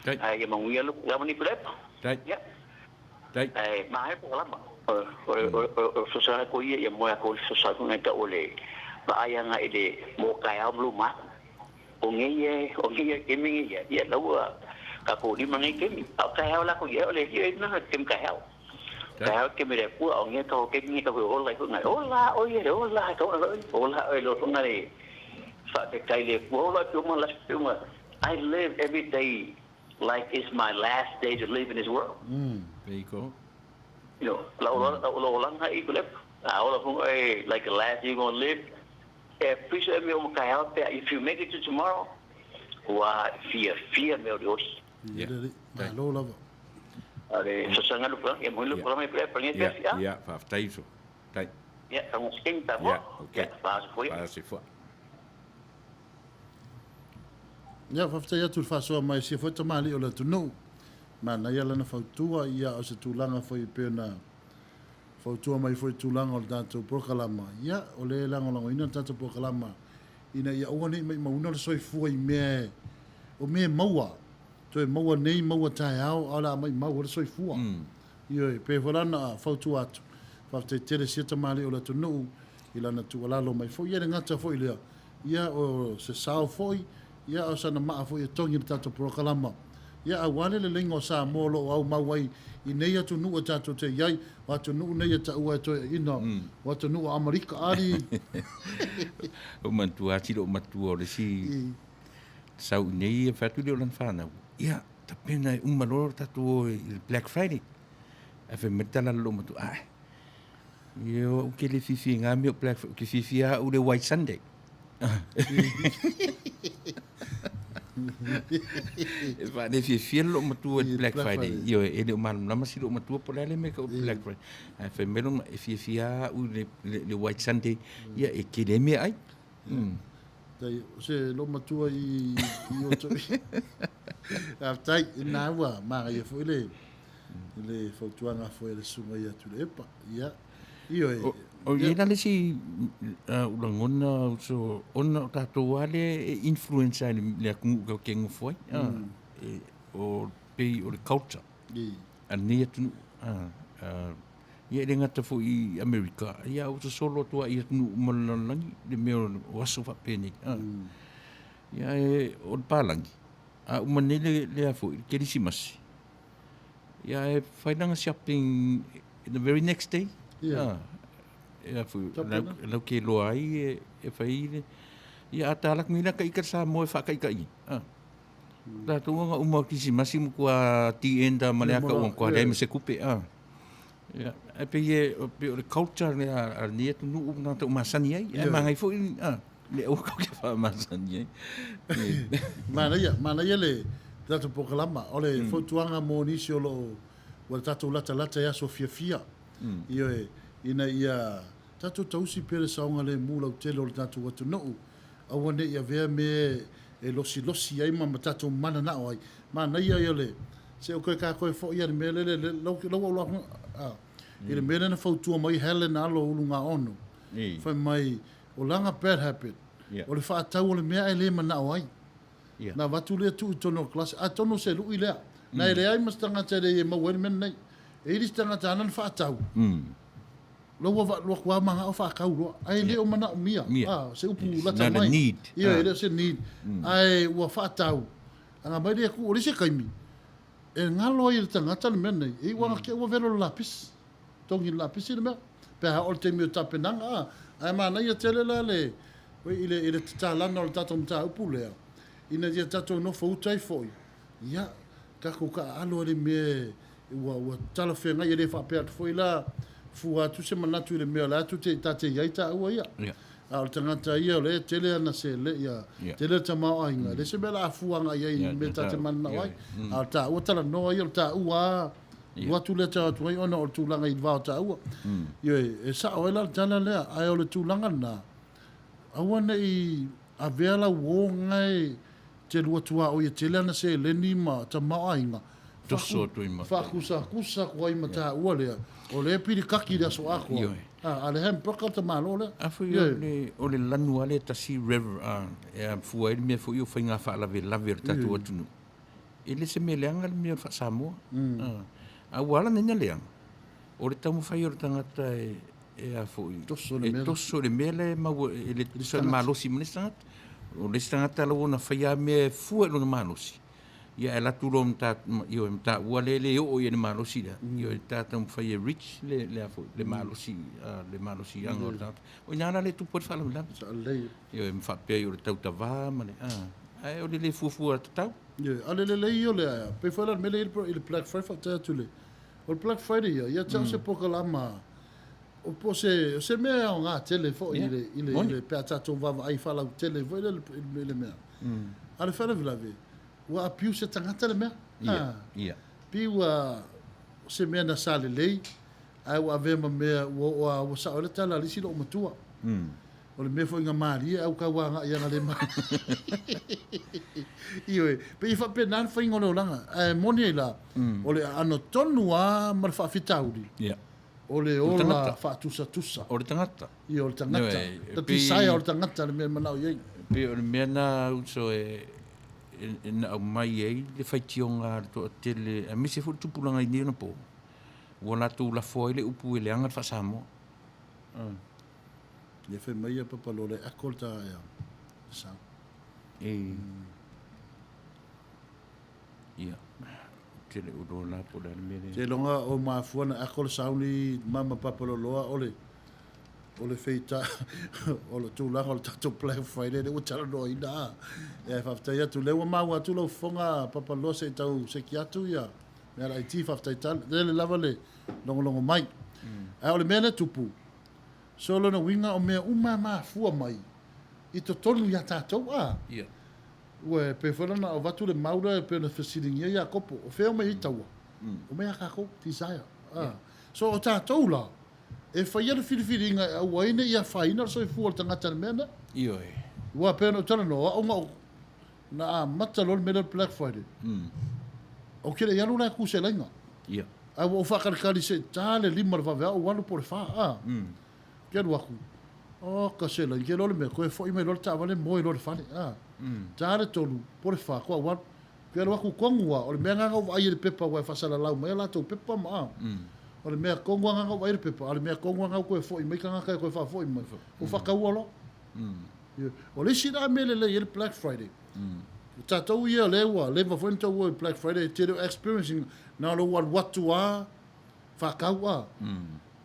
Ae ia manuia le avani Tuilaepa. Ia. Ae maea po lama. O le fesoasoani atu ia, ia moe atu le fesoasoani foi tau o le vaai agai i le mo taeao ma luma atu. O nei e, o nei e kemi nei ia, ia la ua tatou lima nei kemi. A o taeao la ko ia, o le ia na kemi taeao. Taeao kemi le kua, o nei tau kemi nei tau ola i hunga. Ola o ia, ola tau ola o lo hunga le faafetai le Atua. Ola te uma last te uma. I live every day like it's my last day to live in this world. There you go. You know, la ola la ola i ko lep. A ola hunga e like the last you gonna live. E piso e me o makae pe if you make it to tomorrow, ua fia fia me o le osi. Ia le malo lava. Ale sasanga lu pula, ia mo lu pula mai pula pula Ia, ia, faafetai uso. Tai. Ia, ka mo sking ta mo. Ia, okay. Ia, faasefua. Faasefua. Ia, faafetai atu i le faasoa mai sia foi tamalii o le atunuu. Manaia lana fautua, ia o se tulaga foi e pei ona fautua mai foi i tulaga o le tatou polokalama. Ia, o lea e lagolagoina le tatou polokalama ina ia aua ne i maimauina le soifua i mea e, o mea e maua, toe maua nei, maua taeao, a o le a maimau ai le soifua. Ioe, pei foi la ona fautua atu, faafetai tele sia tamalii o le atunuu i lana tuualalo mai foi. Ia le gata foi lea, ia o se sao foi, ia o sana maa foi e togi i le tatou polokalama. Ia aua le leleiga o Samoa o lo o aumau ai i nei atunuu e tatou te i ai, o atunuu nei e taua e toeaiina, o atunuu o Amerika, ali. Ou manatua atu i lou matua o le isi sau i nei e fai atu lea o lana fanau, ia, tapena e uma loa le tatou o i le Black Friday. Ae fai mai le tala a le lou matua, ae, ia ou ke le fiafia i ngā mea o Black Friday, ou te fiafia au i le White Sunday. E wha fiafia le lou matua i le Black Friday. Ioe, e le o malamalama si lou matua po o le a le mea ka o Black Friday. Ae fai mai lona, e fiafia au i le White Sunday, ia e tele ai meaai. Tai, o se lou matua i i o toi. Faafetai, na ua manaia foi le le fautuaga foi a le susuga ia Tuilaepa. Ia, ioe. O i ai la le isi u lagona uso, ona o tatou lava lea e influence ai le atunuu tatou te nofo ai, o pei o le culture a lenei atunuu. Ia e le gata foi i Amerika, ia a ua sosolo atu lava i atunuu uma o le lalolagi le mea o aso faapenei. Ia e, o le palagi, a uma nei le a foi, le Kerisimasi, Ia e whai langa shopping the very next day. Yeah. Ah, e fu lau, lau ke loa ai e, e whai le ia a tālak ngi ka ika sa moe wha ka ika i. Ah. La tunga nga uma Krisimasi mo kua ti enda ma le aka ua kua lea me se kupe. Ah. Ia, e pe ye, pe o le culture le a, a ni atu nuu na tau masani ai. E mangai foi, ah. Le aua kau ke faamasani ai. Manaia, manaia le tatou polokalama. O le fautuaga mo nisi o lo o ua tatou latalata i aso fiafia. Ioe, ina ia tatou tausi pea le saogalemu lautele o le tatou atunuu. Aua ne i avea mea e losilosi ai ma tatou mananao ai. Manaia ia le, se o koe ka koe foi ia le mea lele, lau lau i le mea lea na fautua mai Helen Alo Ulugaono. Fai mai, o lana bad habit, o le faatau o le mea ae le manao ai. Na avatu lea tuu i totonu o le class, atonu o se lui lea. Na e leai ma se tagata e leai e maua ai le mea lenei. E i ai le isi tagata ana le faatau, la ua alu atu lava manao faatau loa, ae le o manaomia. Se upu lata mai. Ioe, e le o se need. Ae ua faatau, ana aumai lea e tuu. O le isi taimi, e galo ai e le tagata le mea lenei, e iu lava ina te i ua velo le lapisi. Togi le lapisi le mea, pe a oo i le taimi o tapenaga, a. Ae manaia tele la le, i le, i le tatalaga o le tatou mataupu lea, ina ia tatou nofo uta ai foi, ia, tatou taaalo i le mea ua, ua talafeagai, e le faapea atu foi la, fua atu se manatu i le mea o la e tou ta te i ai taua ia. A o le tagata ia o lea e tele ana sele, ia, tele le tamaoaiga, e leai se mea o le a fua agai i ai i le mea ta te mananao ai. A o le taua talanoa ia, o le taua lava, Alu atu lea tau atu ai ona o le tulaga i le va o taua. Ioe, e sao ai la le tala lea, ae o le tulaga lena, aua ne i avea lau uo e te lua tuaoi e tele ana seleni ma tamaoaiga, Toso atu ai ma. Faakusakusa atu ai ma taua lea, o lea e pilikaki i le aso atoa. A le hamburger le tamaloa lea. A foi o le, o le lanu lava lea tasi rev, e afua ai le mea foi o faiga faalavelave o le tatou atunuu. E le se mea leaga le mea o le faa-Samoa. A ua ala nei ona leaga, o le taumafai o le tagata e, e a foi, Toso le e mea. toso le mea lea e maua, e le tusa le malosi ma le isi tagata. O le isi tagata la ua ona faia lava mea e fua i lona malosi, ia ae alu atu loa ma ioe, ma taua lea e le oo i ai le malosi lea, ioe, ta taumafai e reach le, le a foi, le malosi, le malosiaga o le tagata. O i ina la lea e tupu ai le faalavelave. Saolelei. Ioe, ma faapea ai o le tautavā ma le, ae o le le fuafua tatau. Ioe, a o le lelei ia o le aea, pei foi la o le mea lea i ai i le Black Friday, faafetai atu i le, o le Black Friday ia, ia te au se polokalama, o po o se, o se mea e aoga tele foi i le, i le, i le, pe a tatou vaavaai faalautele foi lele i le mea. A o le faalavelave, ua abuse e tagata le mea. Pei ua, o se mea na sa lelei, ae ua avea ma mea ua oo lava, ua sao ai le tala a le isi loomatua. O le mea foi na malie ae ua tau agai i ana le malie. Ioe, pei e faapena le faiga o le olaga. Ae moni ai la, o le aano tonu lava ma le faafitauli, o le ola faatusatusa. O le tagata. Ia, o le tagata. The desire o le tagata le mea e manao i ai. Pei o le mea lena uso e na aumai ai le faitioga a le toatele, aemaise foi le tupulaga i nei ona po, ua latou lafo ai le upu e leaga le faa-Samoa. Ia fai mai ia papa lo le ako le ta ia sa. E ia te le uro la po le mea le. Te longa o mafua na ako le sauni mama papa lo loa o le o le feita o le tulaga o le tatou Black Friday le ua talanoaina a. Ia e faafetai atu lea ua maua atu lau fofoga papa loa se i tau seki atu ia mea laiti faafetai tele lava le logologo mai. Ae o le mea lea tupu So lona uiga o mea uma e mafua mai i totonu ia tatou a? Ia. Ua e pei foi la ona avatu le mau lea e pei ona fesiligia Iakopo, o fea o mea i taua? O mea a tatou, desire. A. So o tatou la, e faia le filifiliga e aua ai ne i afaina le soifua o le tagata i le mea lea. Ioe. Aua e pei ona ou talanoa, o au na ou, na amata loa le mea lea o le Black Friday. Ou te le i alu la e ku se laina. Ia. Ae ua ou faakalikali se i ta le 5 o le vaveao ou alu po o le 4, a. Ke alu atu, oka se laina, ke iloa le mea, toe foi mai loa le taavale moe loa i le fale, a. Ta le 3 po o le 4 koa ou alu. Ke alu atu tonu lava, o le mea lena na ou vaai ai i le pepa aua e faasalalau mai a latou pepa ma a. O le mea tonu lava lena na ou vaai ai i le pepa, a o le mea tonu lava lena ua toe foi mai tagata e toe faafoi mai, ua faataua loa. O le isi la mea lelei ai le Black Friday, o tatou ia lea ua leva foi ona tau o i Black Friday, e tele o experiencing na o lou alu atu lava faatau a.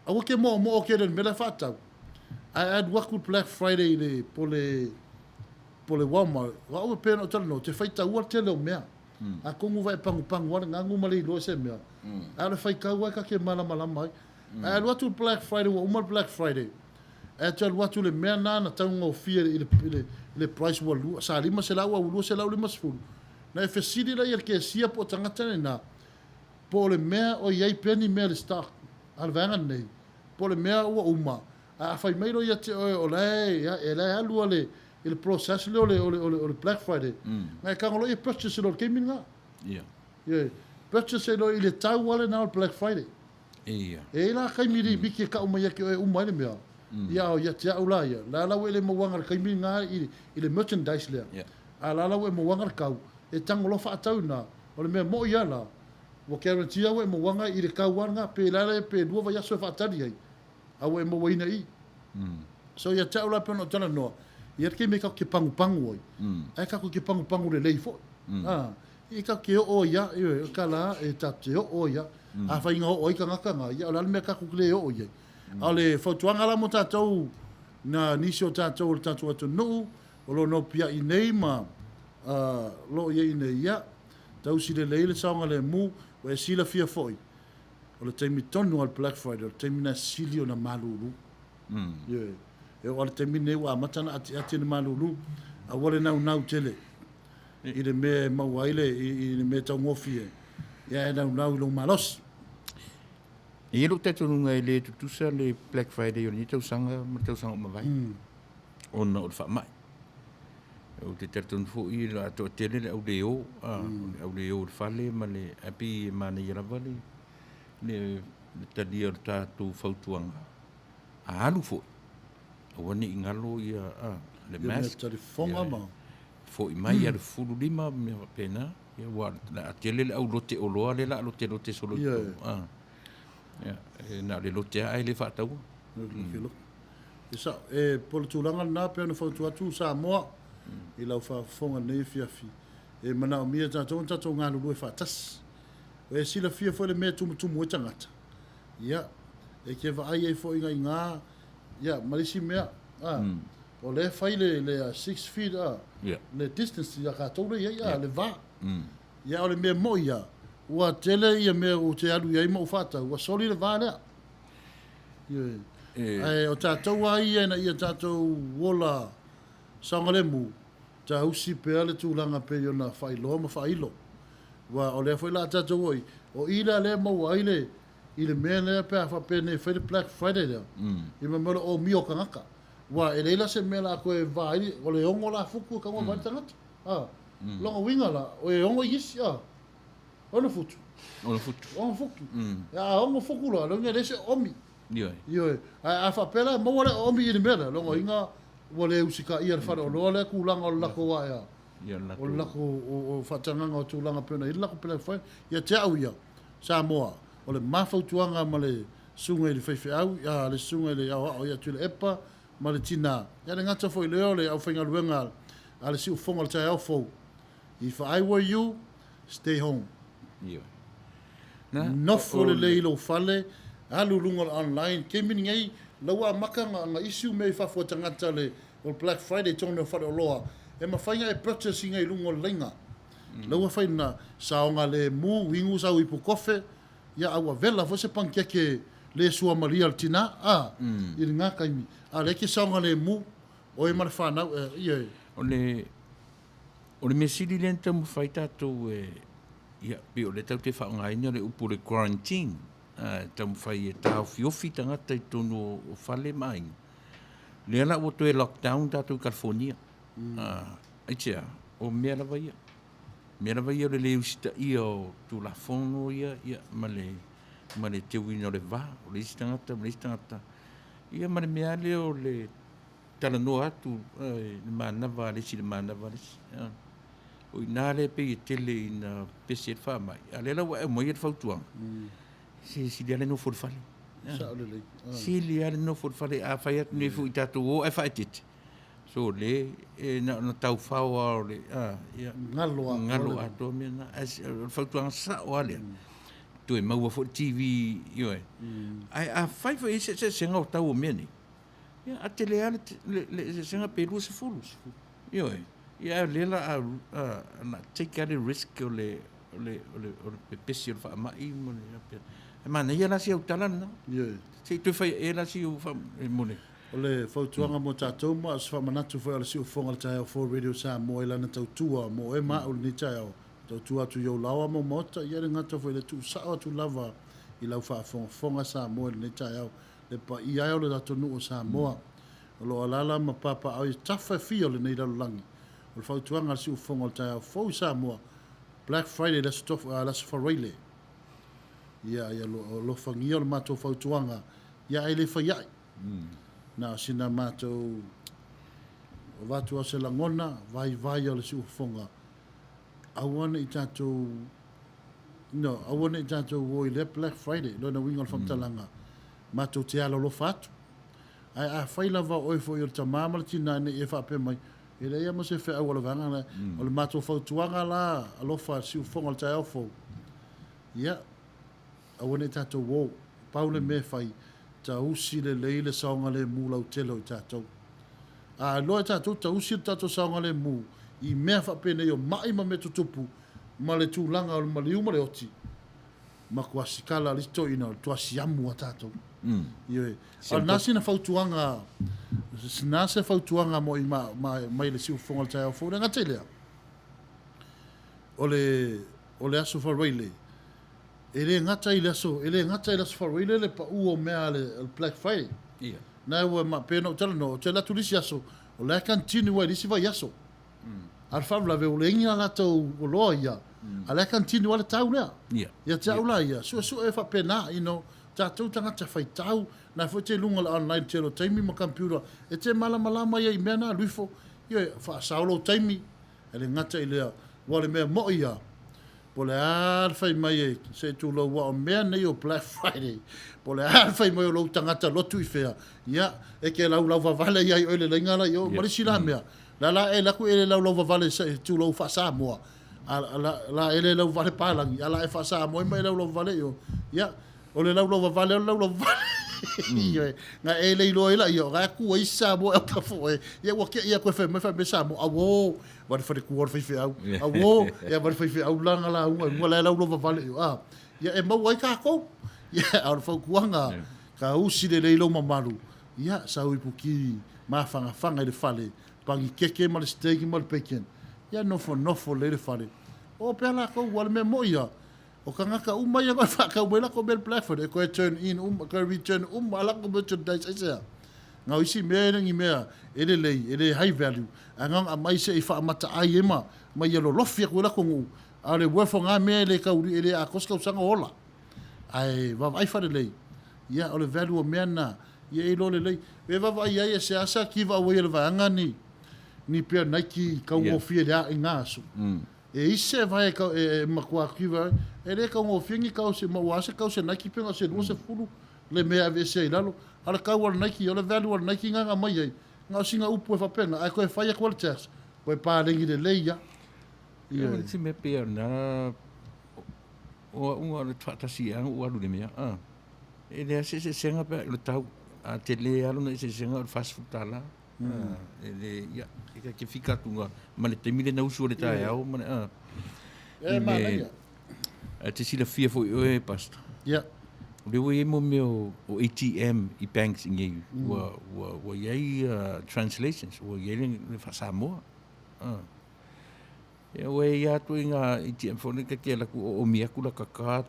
Aua ke moomoo tele i le mea la e faatau, ae alu atu le Black Friday i le po le po le Walmart, o au e pei ona ou talanoa, ou te faitaua le tele o mea. Atonu ua e pagupagu lava le ganu ma le iloa se mea, ae o le faitau lava e ta te malamalama ai. Ae alu atu le Black Friday, ua uma le Black Friday, Ae te alu atu i le mea na na taugofie i le, i le, i le price ua lua, sa 500 a ua 250, na e fesili la ia le kesia po o tagata lena, po o le mea o i ai pea ni mea i le stock a le vaega lenei, po o le mea ua uma, ae a fai mai loa ia te oe o la e, e la e alu a le, i le process lea o le, o le, o le, o le Black Friday, na e tago loa ia purchase loa i le taimi lena. Ia. Ioe. Purchase loa i le tau lava lena o le Black Friday. Ia. E i ai la taimi limiti e tau mai ia te oe e uma ai le mea, ia o ia te au la ia, la la ua e le mauaga i le taimi lena i, i le merchandise lea. Ia. A la la ua e mauaga le tau, e tago loa faatau i ina, o le mea moi lava la, ua guarantee lava ua e mauaga i le tau lava lena, pe la le pe lua vaiaso e faatali ai, a ua e mauaina i i. So ia te au la pei ona ou talanoa, i ai le taimi e tatou te pagupagu ai, ae tatou te pagupagu lelei foi. A, i tatou te oo ai lava, ioe, o tala lava e tatou te oo ai lava. Afai na oo ai tagata na, ia o le a le mea tatou te le oo i ai. A o le fautuaga la mo tatou, na nisi o tatou o le tatou atunuu, o lo o nopiai nei ma lo o i ai nei, ia, tausi lelei le saogalemu, ua e silafia foi, o le taimi tonu lava o le Black Friday, o le taimi lena e sili ona malulu. Ioe. E oo lava i le taimi lenei ua amata ona atiati le malulu, aua le naunau tele i le mea e maua ai le, i le mea e taugofie, ia ae naunau i lou malosi. E i ai lou talitonuga e le tutusa le Black Friday o lenei tausaga ma le tausaga ua mavae, ona o le faamai. Ou te talitonu foi o le a toatele le au le o, a, le au le o i le fale ma le, ae pei e manaia lava le, le, le talia o le tatou fautuaga, a alu foi, aua ne i galo ia, a, le mask. Ia talifofoga ma. Foi mai ia le 15 ma mea faapena, ia aua o le a tele le au lote oloa lea o le a lotelote solo i totonu, a. Ia, e na o le lote lava ae le faataua. E sao, e po o le tulaga lena pei ona fautua atu Samoa i lau faafofoga i lenei afiafi, e manaomia e tatou ona tatou galulue faatasi. E silafia foi le mea e tumutumu ai tagata, ia, e te vaai ai foi i ina, ia, ma le isi mea, a, o lea e fai le, le 6 feet, a, le distance ia tatou lea e i ai, a, le va. Ia, o le mea moi ia, ua tele ia mea ou te alu i ai ma ou faatau, ua soli le va lea. Ioe. Ae o tatou lava ia ina ia tatou ola saogalemu, tausi pea le tulaga pei ona faailoa ma faailo. Aua o lea foi la a tatou o i, o i la lea e maua ai le i le mea lea pe a faapea nei e fai le Black Friday lea, i mea o le omia o tagata. Aua e leai la se mea o le a toe va ai, o le 6 la futu e tatau ona va ai le tagata. A, lona uiga la, o e 6 isi, a. Ono futu. Ono futu. Ono futu. A ono futu loa, lona uiga e leai se oomi. Ioe. Ioe. Ae a faapea la e maua le oomi i le mea lea, lona uiga ua le usitaia e le faleoloa lea tulaga o le latou ae a. Ia le O le latou o faatagaga o tulaga pei ona i ai le latou Black Friday. Ia te au ia, Samoa, o le ma fautuaga ma le susuga i le faifeau, a le susuga i le aoao ia Tuilaepa ma le tina, ia le gata foi lea o le aufaigaluega a le siufofoga o le taeao fou, If I were you, stay home. Ioe. Nofo lelei i lou fale, alu i luga o le online. Taimi lenei, la ua amata ona issue mea i fafo e tagata le o le Black Friday i totonu o faleoloa. E mafai ona e purchase ina i luga o le laina. La ua fai lena, saogalemu, inu sau ipu kofe, ia a ua vela foi se panikeke le suamalie a le tina, a, i lena taimi. A o lea e te saogalemu, oe ma le fanau, ia e. O le O le mea sili lea na taumafai tatou e, ia, pei o lea tatou te faaaogaina le upu o le quarantine, a, e taumafai e taofiofi tagata i totonu o fale ma aiga. Lea la ua toe lockdown tatou i California. A, aisea? O mea lava ia. Mea lava ia o le le usitaia o Tulafono ia, ia, ma le, ma le teuina o le va o le isi tagata ma le isi tagata. Ia ma le mea lava lea o le talanoa atu i le manava a le isi i le manava a le isi. O i ina lea pei e tele ina pepesi ai le faamai, a o lea la ua e aumaia le fautuaga, se sili lava le nofo i le fale. Sao lelei. Sili lava le nofo i le fale, a fai atu nei foi i tatou o ae faaeteete, sole, e na ona taufao lava o le, ia, Galo atoa. Galo atoa mea na. Ae o le fautuaga sao lava lea, toe maua foi le TV, ioe. Ae afai foi e i ai se eseesega o tau o mea nei, Ia, a tele lava le, le eseesega pe 20. Ioe. Ia, a o lea la a, a, a take lava le risk o le, o le, o le, o le pepesi o le faamai ma le faapea. Ae manaia la si au tala lena. Ioe. Se i toe fai ae la si au fa, e mo le. O le fautuaga mo tatou ma o se faamanatu foi a le Siufofoga o le Taeao Fou Radio Samoa i lana tautua mo oe ma au i lenei taeao, tautua atu i ou laoa ma ou maota, ia le gata foi i le tuusao atu lava i lau faafogafoga Samoa i lenei taeao, le paia e o le atunuu o Samoa o lo o alaala ma papaaao i tafa e fia o lenei lalolagi. O le fautuaga a le Siufofoga o le Taeao Fou i Samoa, Black Friday i le Aso Faraile. Ia, ia alofagia o le matou fautuaga, ia ae le fai ai. Na o sina matou avatu o se lagona, vaivai o le siufofoga, aua ne i tatou, no, aua ne i tatou o i lea Black Friday, lona uiga o le faamatalaga, matou te alolofa atu. Ae afai lava o oe foi o le tama ma le tina ne i e faapea mai, e leai lava ma se feau a le vaega lea. O le matou fautuaga la, alofa siufofoga o le taeao fou, ia, aua ne i tatou o. Pau le mea e fai, tausi lelei le saogalemu lautele o i tatou. A iloa e tatou tausi le tatou saogalemu i mea faapenei o mai ma mea tutupu ma le tulaga o le maliu ma le oti, matua sikala le isi toeaina o le tua siamu a tatou. Ioe. A o lena sina fautuaga, na se fautuaga mo i ma, ma, mai le siufofoga o le taeao fou. Le gata i lea, o le, o le aso Faraile, e le gata i le aso, e le gata i le aso Faraile le pau o mea a le, le Black Friday. Ia. Na ua ma, pe na ou talanoa, ou te alu atu le isi aso, o la e continue ai le isi vaiaso. A o le faalavelave, ua leai ni a latou oloa ia, a o la e continue lava le tau lea. Ia. Ia te au la ia, suesue faapena, you know, tatou tagata faitau, na foi te i luga o le online tele o taimi ma computer, e te malamalama ia i mea na, alu ifo, ioe, faasao lou taimi, e le gata i lea, aua o le mea moi ia, Po o le a le fai mai e, se i tulou aua o mea nei o Black Friday, po o le a le fai mai o lou tagata lotu i fea, ia, e ke laulau vavale ia i oe le laina la i o, ma le isi la mea, la la e laku e le laulau vavale se i tulou faa-Samoa, a la, la e le lau vale palagi, a la e faa-Samoa ai ma e laulau vavale i o, ia, O le laulauvavale o le laulauvavale. Ioe. Na e le iloa ai laia, o la e tu ai isi Samoa e oka foi. Ia ua tea ia koe fai mai fai mai Samoa, auō, va le falekua o le faifeau. Auō, ia va le faifeau la na lauga i luga la e laulauvavale i o. A, ia e maua ai tatou. Ia, a o le fautuaga, ka usi lelei lou mamalu, ia, sau i puki mafanafana i le fale, panikeke ma le steak ma le bacon. Ia nofonofo lelei le fale. O pea latou, ua le mea moi ia, O tagata uma ia e faatau mai latou mea i le Black Friday, e toe turn in uma, toe return uma a latou merchandise, aisea? Na o isi mea e le ni mea e lelei, e le high value, ae na ona aumai se i faamataai ai ma, ma ia lolofi atu ai latou nuu, a o le worth o na mea e le tau, e le atoa se tausaga o ola. Ae vaavaai faalelei, ia o le value o mea na, ia e iloa lelei. E vaavaai ai e seasea give away a le vaega ni, ni pea Nike taugofie i na aso. E isi se vae e matua kiva ai, e le taugofie ni kau se, ma ua a se kau se Nike pe na o se 20 le mea e aveese ai i lalo. A o le kau a le Nike, o le value a le Nike na na aumai ai, na o sina upu e faapena, ae toe fai atu a le tax, toe paleni lelei lava. Ia, ma le isi mea pei o lena, o au na o le faatasi lava ou alu i le mea, a. E leai se eseesega pe a i le tau, a tele lava lona eseesega o le $40. E le, ia, e ka ke fika atu nga, ma le taimi lena usu o le taeao, ma le, a. E manaia. Ae te silafia foi oe, Pastor. Ia. O lea ua i ai mo mea o, o ATM i banks i nei, ua, ua, ua i ai translations, ua i ai le, le faa-Samoa. Ia, ua i ai atu i ngā ATM foi nei, ka ke ala ku oomi aku la ka card,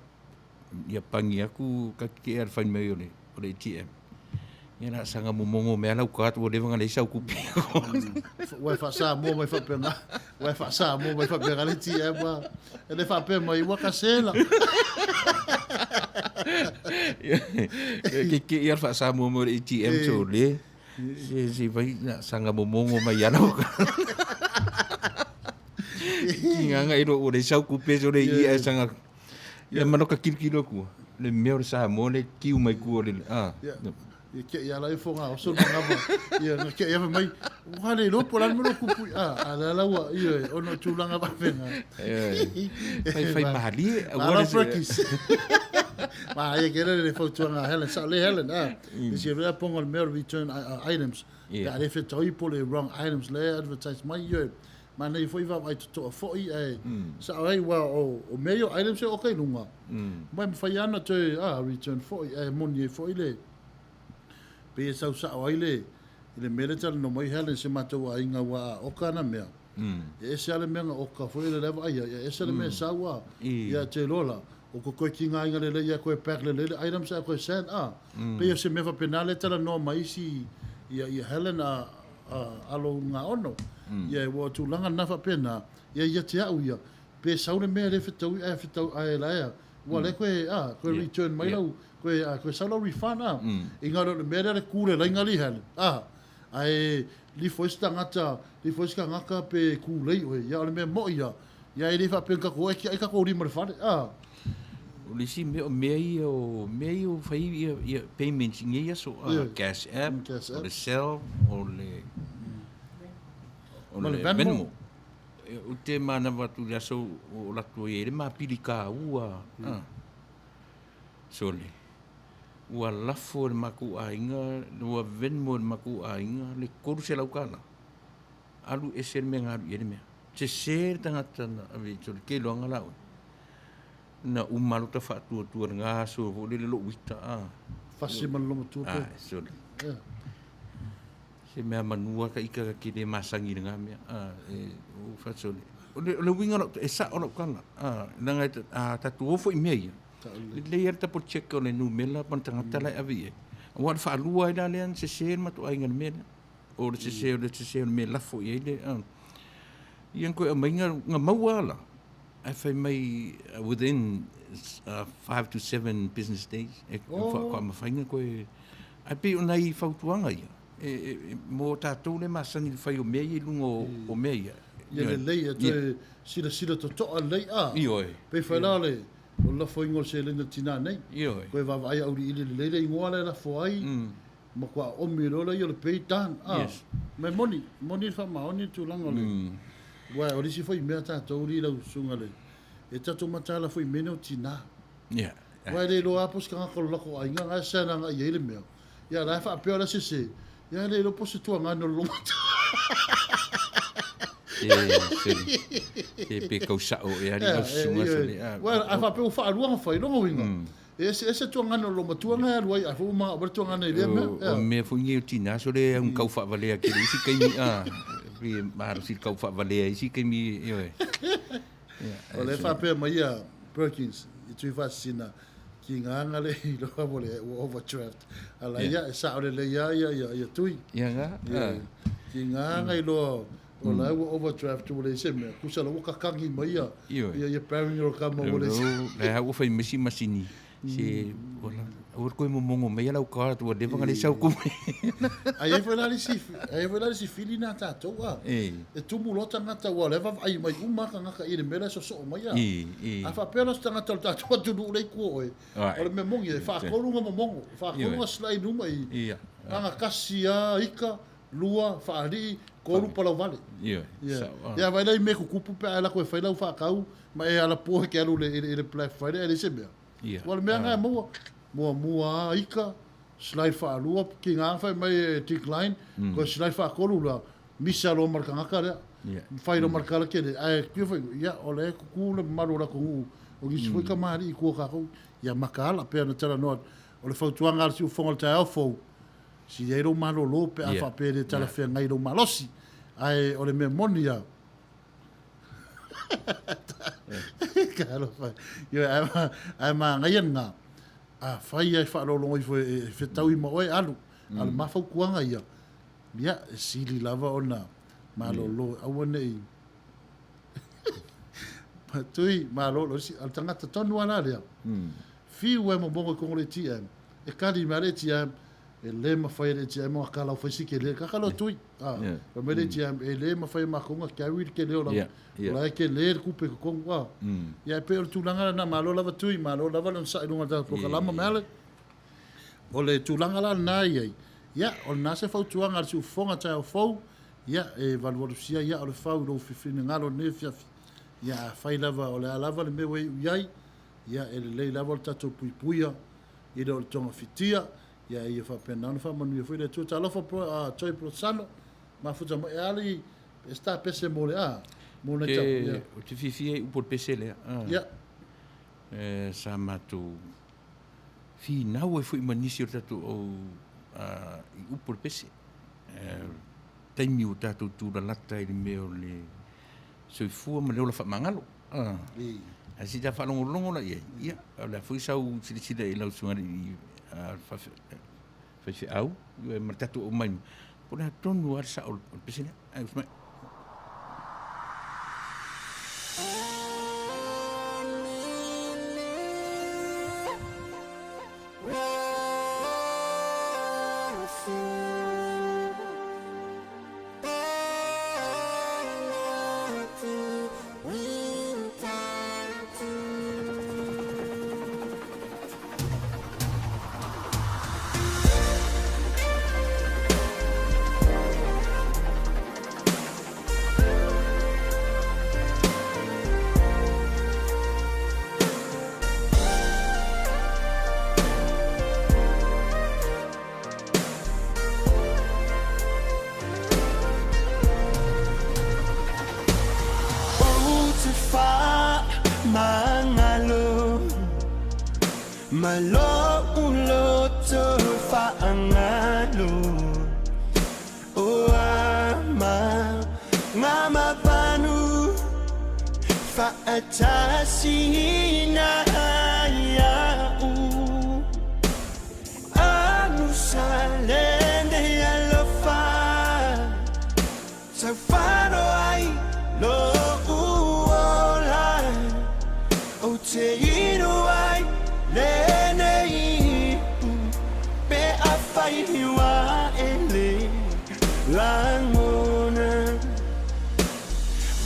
ia pangi aku ka ke ala whai mai o le, o le ATM. Ia la sanga momongo mea lau card ua leva ngana isa kupi. Ua e faasamoa mai faapena, ua e faasamoa mai faapena le ATM a. E le faapea mai ua kasela. Ke ke ia faasamoa mai o le ATM so le. Se se vai na sanga momongo mai ana. Ki nganga i ro o le sau kupe so le ia sanga. Ia mana ka kilokilo aku. Le mea o le Samoa le kiu mai kua o le a. Ia, ia kia ia la ifo ngā oso ma ngā ia ngā kia ia mai wā le lopo la mero kupu a a la la ua ia ono tūlanga wawhenga. Fai fai mahalie. Ala practice. Ma ia ke le fautuanga Helen sa le Helen a. Isi e pongo le mea return items. Ia le whetoi po le wrong items le advertise mai ia. Manaia foi vaavaai totoa foi ae sao ai aua o mea ia o items ia oka i luga mai mawhai ana toe a return foi ae moni ai foi le. Pei e sau sa'o ai le i le mea lea e talanoa mai Helen i se matou aiga aua a oka ana mea, e ese lava le mea na oka foi lea la e vaai ai, ae ese le mea e sau a, ia te iloa la, o ko koe tigaina lelei ia koe pack lelei le items ae koe send a. Pei o se mea faapena lea e talanoa mai isi ia ia Helen a a alo Ugaono. Ia ua o tulaga na faapena, ia ia te au ia, pe sau le mea e le fetaui ae fetau ae la ea, ua le koe a, koe return mai lau Koe, a, koe sau lau refund, a. Engari o le mea lea le ku le laina li hele, a. Ae lifo ai se tagata, lifo ai se tagata pe kulei oe, ia o le mea moi ia, ia e le faapea na tatou o e tiai tatou lima i le fale, a. O le isi mea, o mea ia o mea ia o fai ia, ia payments i nei aso, a, cash app, Cash o app. le Zelle, o le, o Ma le le Venmo. Venmo. Ou te manava atu i le aso o latou i ai le mapili kaua, a. Sole, ua lafo e le matou aiga, ua Venmo e le matou aiga le 300 tala. Alu ese le mea na alu i ai le mea. Sese le tagata na ave i sole, ke iloaga la oe. Na uma lota faatuatua i lena aso foi lele lou ita a. Fasi ma le lomatua pe. Ae, sole. Se mea manua ka ika ka le masani i lena mea. A, e, o fasole. O le, o le uiga o lau, e sao lau tala. A, leaga e, a tatou o foi i mea ia, lelei lava le double check o le numera ma le tagata la e ave i ai. Aua o le faalua ai la lea na sese le matou aiga i le mea lea. O le sese o le sese o le mea e lafo i ai le, a. Ia na toe aumai na, na maua lava la, ae fai mai within 5 to 7 business days e faatoa mafai ona toe, ae pei o nai fautuaga ia. E, mo tatou le masani i le fai o mea ia i luga o mea ia. Ia lelei, e toe silasila totoa lelei, a. Ioe. Pei fai la le, o le lafoina o le seleni a le tina nei. Ioe. Koe vaavaai auiliili lelei le igoa lea e lafo ai, matua oomi loa lea o le pay done, a. Yes. Ma e moni, moni le faamaoni le tulaga o le, aua o le isi foi mea tatou alii lau susuga le, e tatou mataala foi i mea nei o tina. Ia. Aua e le iloa lava po o se tagata o le latou aiga na e sana agai i ai le mea. Ia la e faapea o la sese, ia e le iloa po o se tuagane o le lomata. Se pe kau sao ea ali lau susuga sole. Well, a faapea ua faalua ona fai, lona uiga, e eseese tuagane o le lomatua na e alu ai, a foi ua manao mai le tuagane i lea mea. O mea foi nei o tina sole au kau faavalea tele isi taimi, a, pe malosi le kau faavalea isi taimi, ioe. O lea e faapea mai ia Perkins i Tuifaasisina, ki ngā le iloa mo le ua overdraft. Ala ia, e sao lelei lava ia, ia, ia Tui. Ia ngā. Ia, ki ngā iloa o la ua overdraft ua leai se mea. Kusa la ua kakangi mai ia, ia, ia Barringer o kama ua leai se. La ua fai mai si masini, se, ola, aua le koe momogo mai lau card ua leva ona leai sau kumu. Ae i ai foi la le isi, ae i ai foi la le isi fili na tatou a. E tumu loa tagata aua o lea e vaavaai mai uma lava tagata i le mea la e sosoo mai a. A faapea la o se tagata o le tatou atunuu lea i tua o oe, o le mea moni e faatolu ona momogo, faatolu ona slide uma i agatasi a ika, lua, faalii, tolu palauvale. Ia, vaai la i mea e tutupu pe a e alu atu e fai lau faatau ma e ala po e te alu i le Black Friday ae leai se mea. Aua o le mea lena e maua, muamua a ika, slide faalua, tiga fai mai e decline, toe slide faatolu la, misa loa ma le tagata lea, fai loa ma le tala tele, ae tia foi, ia, o lea e tutu le mamalu o le atunuu, o nisi foi tamalii i tua o tatou, ia mataala, pei ona talanoa atu. O le fautuaga a le siufofoga o le taeao fou, sili ai lou malolo pe a faapea e le talafeagai lou malosi, ae o le mea moni lava, Talofa e. Ioe, ae manaia lena, afai lava e faalogologo ifo e fetaui ma oe, alu. A o le ma fautuaga ia, ia, e sili lava ona malolo, aua ne i Tui, malolo, o le tagata tonu lava la lea, fiu e momogo i kogo le ATM, e kali mai lava le ATM, e le mafai e le ATM ona kala o fai si kele, ka kala o Tui, fai mai le ATM, e le mafai e makou ona carry le kele o lau, o la e kele le kupe i totonu, Ia e pei o le tulaga lena, malo lava Tui, malo lava le onosai i luga o le tatou polokalama ma ale. O le tulaga la lena e i ai, ia, o lena se fautuaga a le siufofoga taeao fou, ia, e valuvalusia ia o le fau i lou finagalo i lenei afiafi. Ia, afai lava o le a lava le mea ua iu i ai, ia, e lelei lava lo tatou puipuia i le o le togafitia, ia, ia faapena ona faamanuia foi le Atua. Talofa Toi Polosano, mafuta mai, e ali e se ta pese mo le a, mo nai tau, ia. Ou te fiafia i upu o le pese lea. Ia. Sa matou finau ai foi ma nisi o le tatou au i upu o le pese. Taimi ua tatou tulalata i le mea o le soifua ma le ola faamagalo. Ae se i ta faalogologo la i ai, ia, o le a foi sau silasila i lau susuga i faifeau ma le tatou aumai, po o le a tonu lava le sao o le pese lea. Ae usu mai. Ou te faamagalo ma lou loto faagalo o ama gamavanu faatasina ia'u anusalene alofa taufano ai lo'u ola ou te inu ai lenei ipu pe afai ua e le lagona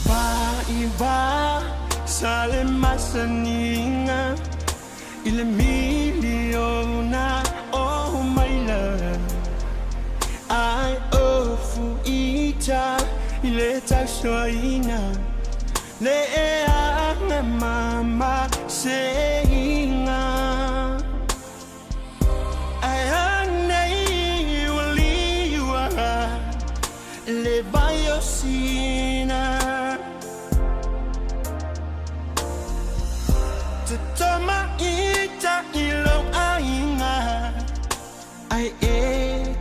vaivā sa le masaniga i le miliona o maila ae ofu ita i le tausoaina le eaga mamaseiga ae anei ua liua le vai o sina Totomaita i lou aiga ai e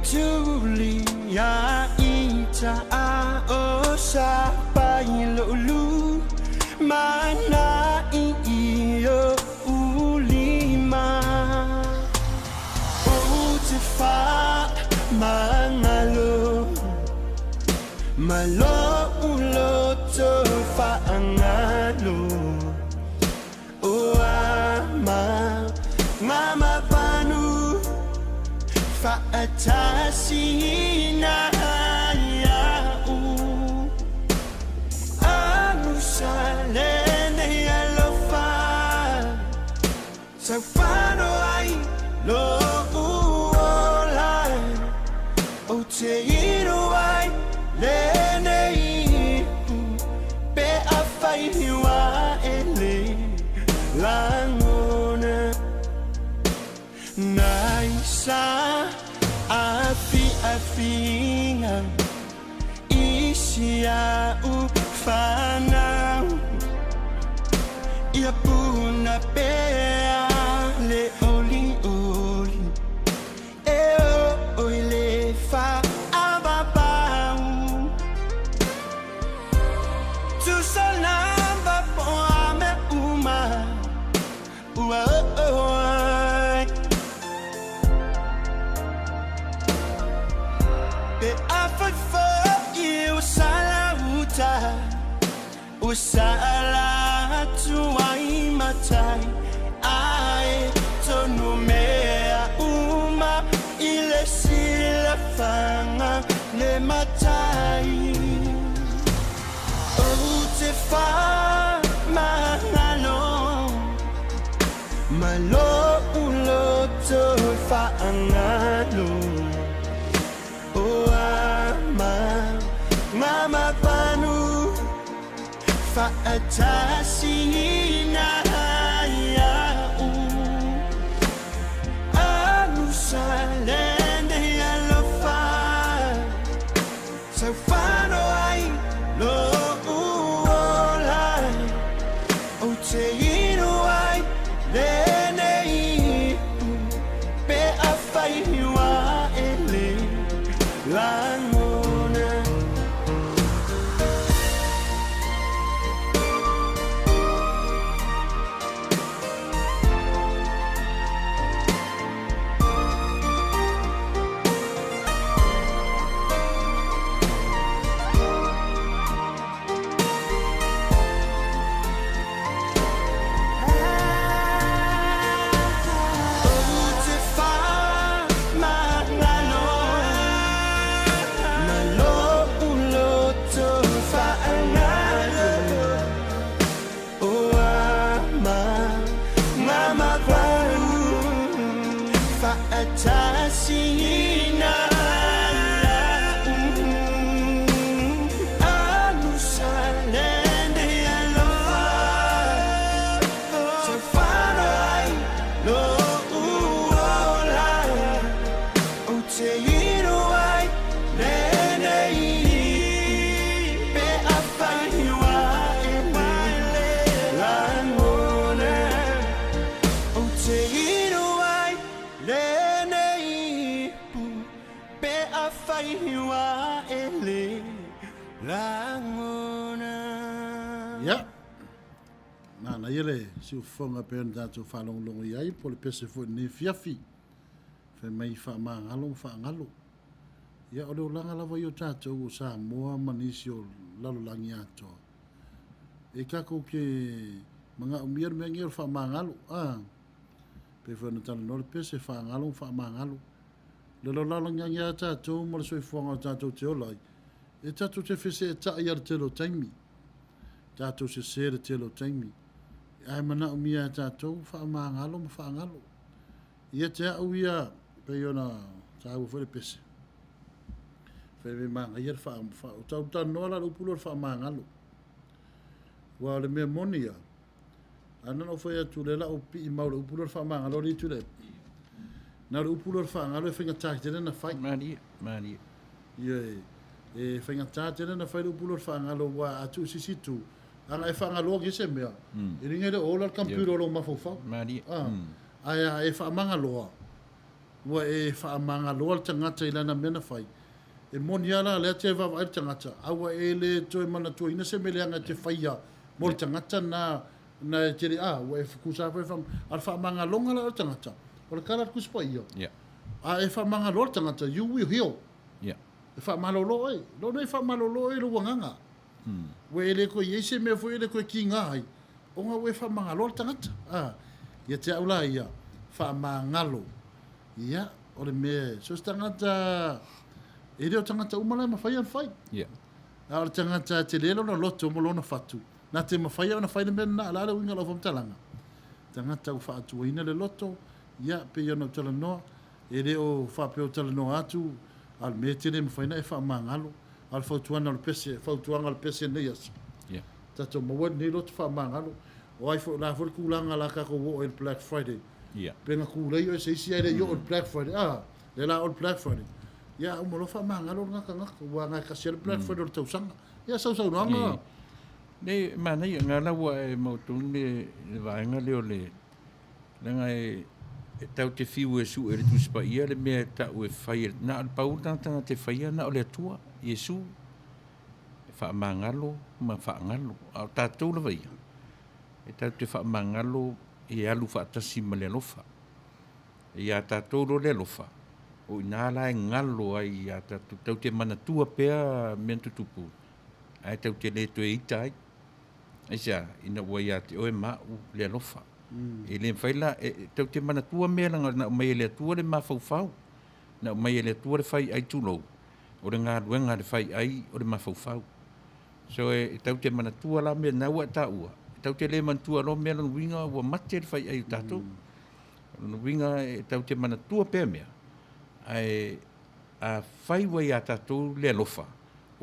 tulia ita a o sapai lo'u lumana'i i o'u lima ou te faamagalo ma lou loto faagalo o ama gamavanu faatasina ia'u anusalene alofa taufano ai lo'u ola ou te inu ai lenei ipu pe afai ua e le lagona nai sa afiafiga i si a'u fanau ia puna pea le olioli e oo i le fa'avavau tusa lava po o a mea uma ua oo ai pe afai fo'i ua sala uta ua sala atu ai matai ae tonu mea uma i le silafaga le matai ou te faamagalo ma lou loto faagalo o ama gamavanu faatasina ia'u anusalene alofa taufano ai lo'u ola ou te inu ai lenei ipu pe afai ua e Ia, manaia le siufofoga pei ona tatou faalogologo i ai po o le pese foi i lenei afiafi. Fai mai faamagalo ma faagalo. Ia, o le olaga lava ia o tatou o Samoa ma nisi o lalolagi atoa. E tatou te manaomia le mea lenei o le faamagalo. A, pei foi ona talanoa le pese, faagalo ma faamagalo. Le lalolagi a tatou ma le soifuaga o tatou te ola ai, e tatou te feseetai lava i le tele o taimi. Tatou sese i le tele o taimi. Ae manaomia e tatou faamagalo ma faagalo. Ia te au ia, pei ona taua foi le pese, fai mai manaia le faa, faa, o tau talanoa la le upu lea o le faamagalo. Aua o le mea moni ia, a na ona ou fai atu lea la ou pii mau le upu lea o le faamagalo alii Tuilaepa. Na o le upu lea o le faagalo e faigata tele ona fai. Malie, malie. Ioe, e faigata tele ona fai le upu lea o le faagalo aua a tuu i se isi itu, ana e faagaloa nei se mea, e liga le ola le computer o lou mafaufau. Malie. Ah, ae a e faamagaloa, ua e faamagaloa le tagata i lana mea na fai, e moni lava la o lea te vaavaai le tagata, a ua e le toe manatuaina se mea leaga e te faia mo le tagata na na e tele, a ua e tusa foi fa, a o le faamagaloga la o le tagata, o le tala a le Tusi Paia, a e faamagaloa le tagata, you will heal. E faamalolo oe. Lou nei faamalolo oe i lou agaga. Ua e le toe i ai se mea foi e le toe kiga ai, ona ua e faamagaloa le tagata. A, ia te au la ia, faamagalo. Ia, o le mea, so o se tagata, e le o tagata uma la e mafai ona fai. A o le tagata e tele lona loto ma lona fatu, na te mafai ona fai le mea lena. O le a le uiga o lau faamatalaga? Tagata ua faatuaina le loto, ia, pei ona ou talanoa, e le o faapea o talanoa atu, a o le mea e tele e mafai ona e faamagalo. A o le fautuana o le pese, fautuaga o le pese i lenei aso, tatou maua lenei loto faamagalo. O ai foi, o le a foi le tulaga o le a tatou oo ai i le Black Friday. Pe na tulei oe se isi ae le i oo i le Black Friday, a, lea la oo le Black Friday. Ia, uma loa faamagalo lena tagata, aua na e tasi lava le Black Friday o le tausaga. Ia, sausaunoaga. Nei, manaia, na la ua e mautonu le vaega lea o le, leaga e, e tau te fiu e sue le Tusi Paia le mea e tau e fai, na o le pau le tagata na te faia na o le Atua, Iesu, e faamagalo ma faagalo. A o tatou lava ia, e tatou te faamagalo e alu faatasi ma le alofa. E iā tatou loa le alofa, o i ina la e galo ai iā tatou, tatou te manatua pea mea na tutupu, ae tatou te le toe ita ai. Aisea? Ina ua ia te oe ma au le alofa. E le mafai la, e, tatou te manatua mea leaga na aumai e le Atua le mafaufau, na aumai e le Atua le faiai tulou, o le galuega a le faiai o le mafaufau. So e, e tatou te manatua la mea na ua e taua, e tatou te le manatua loa mea lona uiga ua mate le faiai o tatou. O lona uiga e tatou te manatua pea mea, ae afai ua ia tatou le alofa,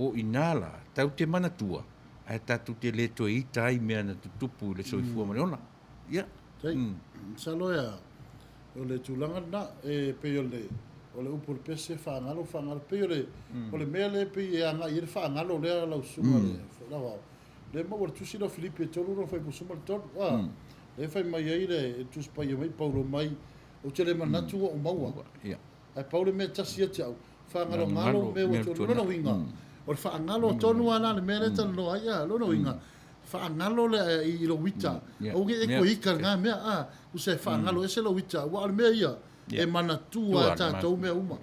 O i ina la, tatou te manatua, ae tatou te le toe ita ai mea na tutupu i le soifua ma le ola. Ia. Tai, masalo ea, o le tulaga lena, e pei o le, o le upu o le pese, faagalo, faagalo, pei o le, o le mea lea e pei e agai i ai le faagalo lea lau susuga i le Folau, lea e maua i le tusi lea o Filipi e 3 lona fuaiupu 13, a, lea e fai mai ai le Tusi Paia mai Paulo mai, ou te le manatu ua ou maua. Ae pau le mea e tasi ia te au, faagalogalo mea ua tonu. Lona uiga, o le faagalo tonu lava la le mea lea e talanoa ai, a, lona uiga, faagalo le i lou ita. Aua ne i e toe ita i lena mea, a, tusa e faagalo ese lou ita, aua o le mea ia, e manatua e tatou mea uma.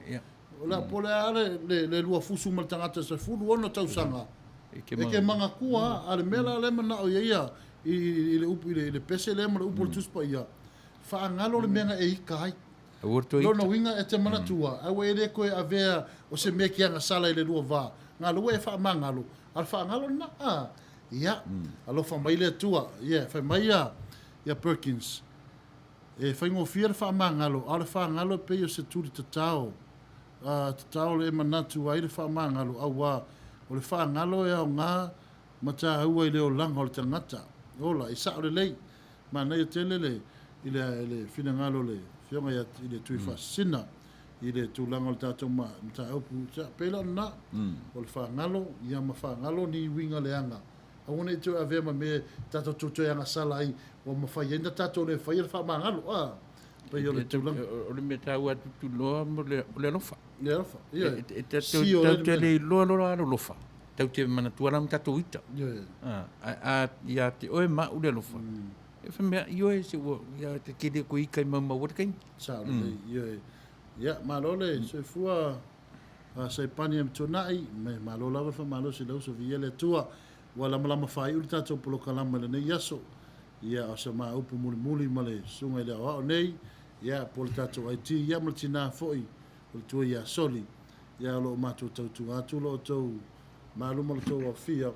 O le a, po o le a le lua fusu ma le tagata 16 tausaga, e te manatua lava, a o le mea la lea e manao i ai ia, i le upu, i le pese lea ma le upu o le Tusi Paia, faagalo le mea na e ita ai. Aua le toe ita. Lona uiga e te manatua, aua e le toe avea o se mea ki agasala i le lua va, galue e faamagalo, a o le faagalo lena, a, ia, alofa mai le Atua, yeah, fai mai ia, ia Perkins. E faigofie le faamagalo, a o le fagalo e pei o se tuli tatao, a tatao le e manatu ai le faamagalo, auā o le fagalo e aoga ma taua i le olaga o le tagata. Ola, e sao lelei. Manaia tele le, i le, le finagalo o le Afioga ia, i le Tuifaasisina, i le tulaga o le tatou ma, mataupu. Ia, pei la o lena, o le fagalo, ia ma fagalo ni uiga leaga. Aua ne i toe avea ma mea e tatou te toe agasala ai, ua mafai ai ona tatou le faia le faamagalo, a pei o le tulaga. O le mea taua atu tuloa o le alofa. Le alofa, ioe. E tatou te le iloa loa alolofa, tatou te manatua la ma tatou ita. Ioe. A ia te oe ma au le alofa, e fai mea, ioe, se ua, ia te tele koe ika i maumau ai le taimi. Sao lelei, ioe. Ia, malo le soifua Saipani e Tuanai, me malo lava le faamalosi i le uso, viia le Atua. Ua lamalama faaiu le tatou polokalama i lenei aso. Ia, o se ma upu mulimuli ma le susuga i le aoao nei, ia, po o le tatou IT, ia ma le tina foi o le tua ia Soli. Ia, o lo o matou tautua atu lo outou malu ma lo outou aofia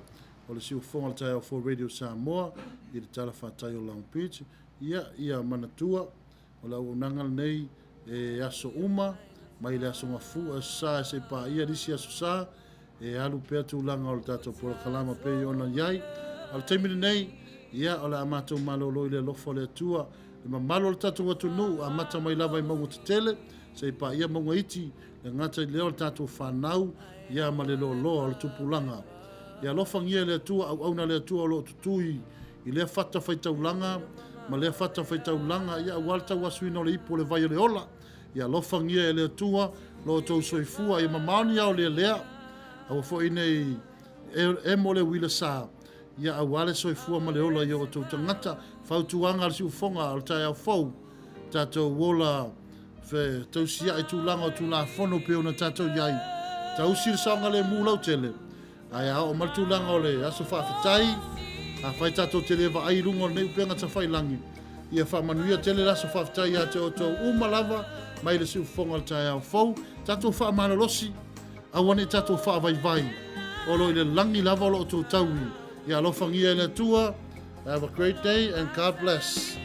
o le siufofoga o le taeao fou Radio Samoa i le talafatai o Long Beach. Ia, ia manatua, O le auaunaga lenei e aso uma, mai le Aso Gafua, Aso Sa e se i paia le isi Aso Sa, e alu pea tulaga o le tatou polokalama pei ona i ai. A o le taimi lenei, ia, o le a matou malolo i le alofa o le Atua, le mamalu o le tatou atunuu, amata mai lava i mauga tetele, se i paia mauga iti, le gata i lea o le tatou fanau, ia ma le loaloa o le tupulaga. Ia alofagia e le Atua auauna a le Atua o lo o tutui i lea fata faitaulaga ma lea fata faitaulaga, ia aua le tauasuina o le ipu o le vai o le ola. Ia alofagia e le Atua lo outou soifua, ia mamao ni ao lealea, aua foi nei emo le uila sa, ia aua le soifua ma le ola i o outou tagata. Fautuaga a le siufofoga o le taeao fou, tatou ola fe tausia'i tulaga o Tulafono pei ona tatou i ai, tausi le saogalemu lautele, ae a oo mai le tulaga o le aso faafetai, afai tatou te le vaai i luga o lenei upega tafailagi, ia faamanuia tele le aso faafetai ia te outou uma lava mai le siufofoga o le taeao fou. Tatou faamalolosi, aua ne i tatou faavaivai, o lo o i le lagi lava o lo outou taui. Ia alofagia e le Atua. Have a great day and God bless.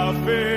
Afe.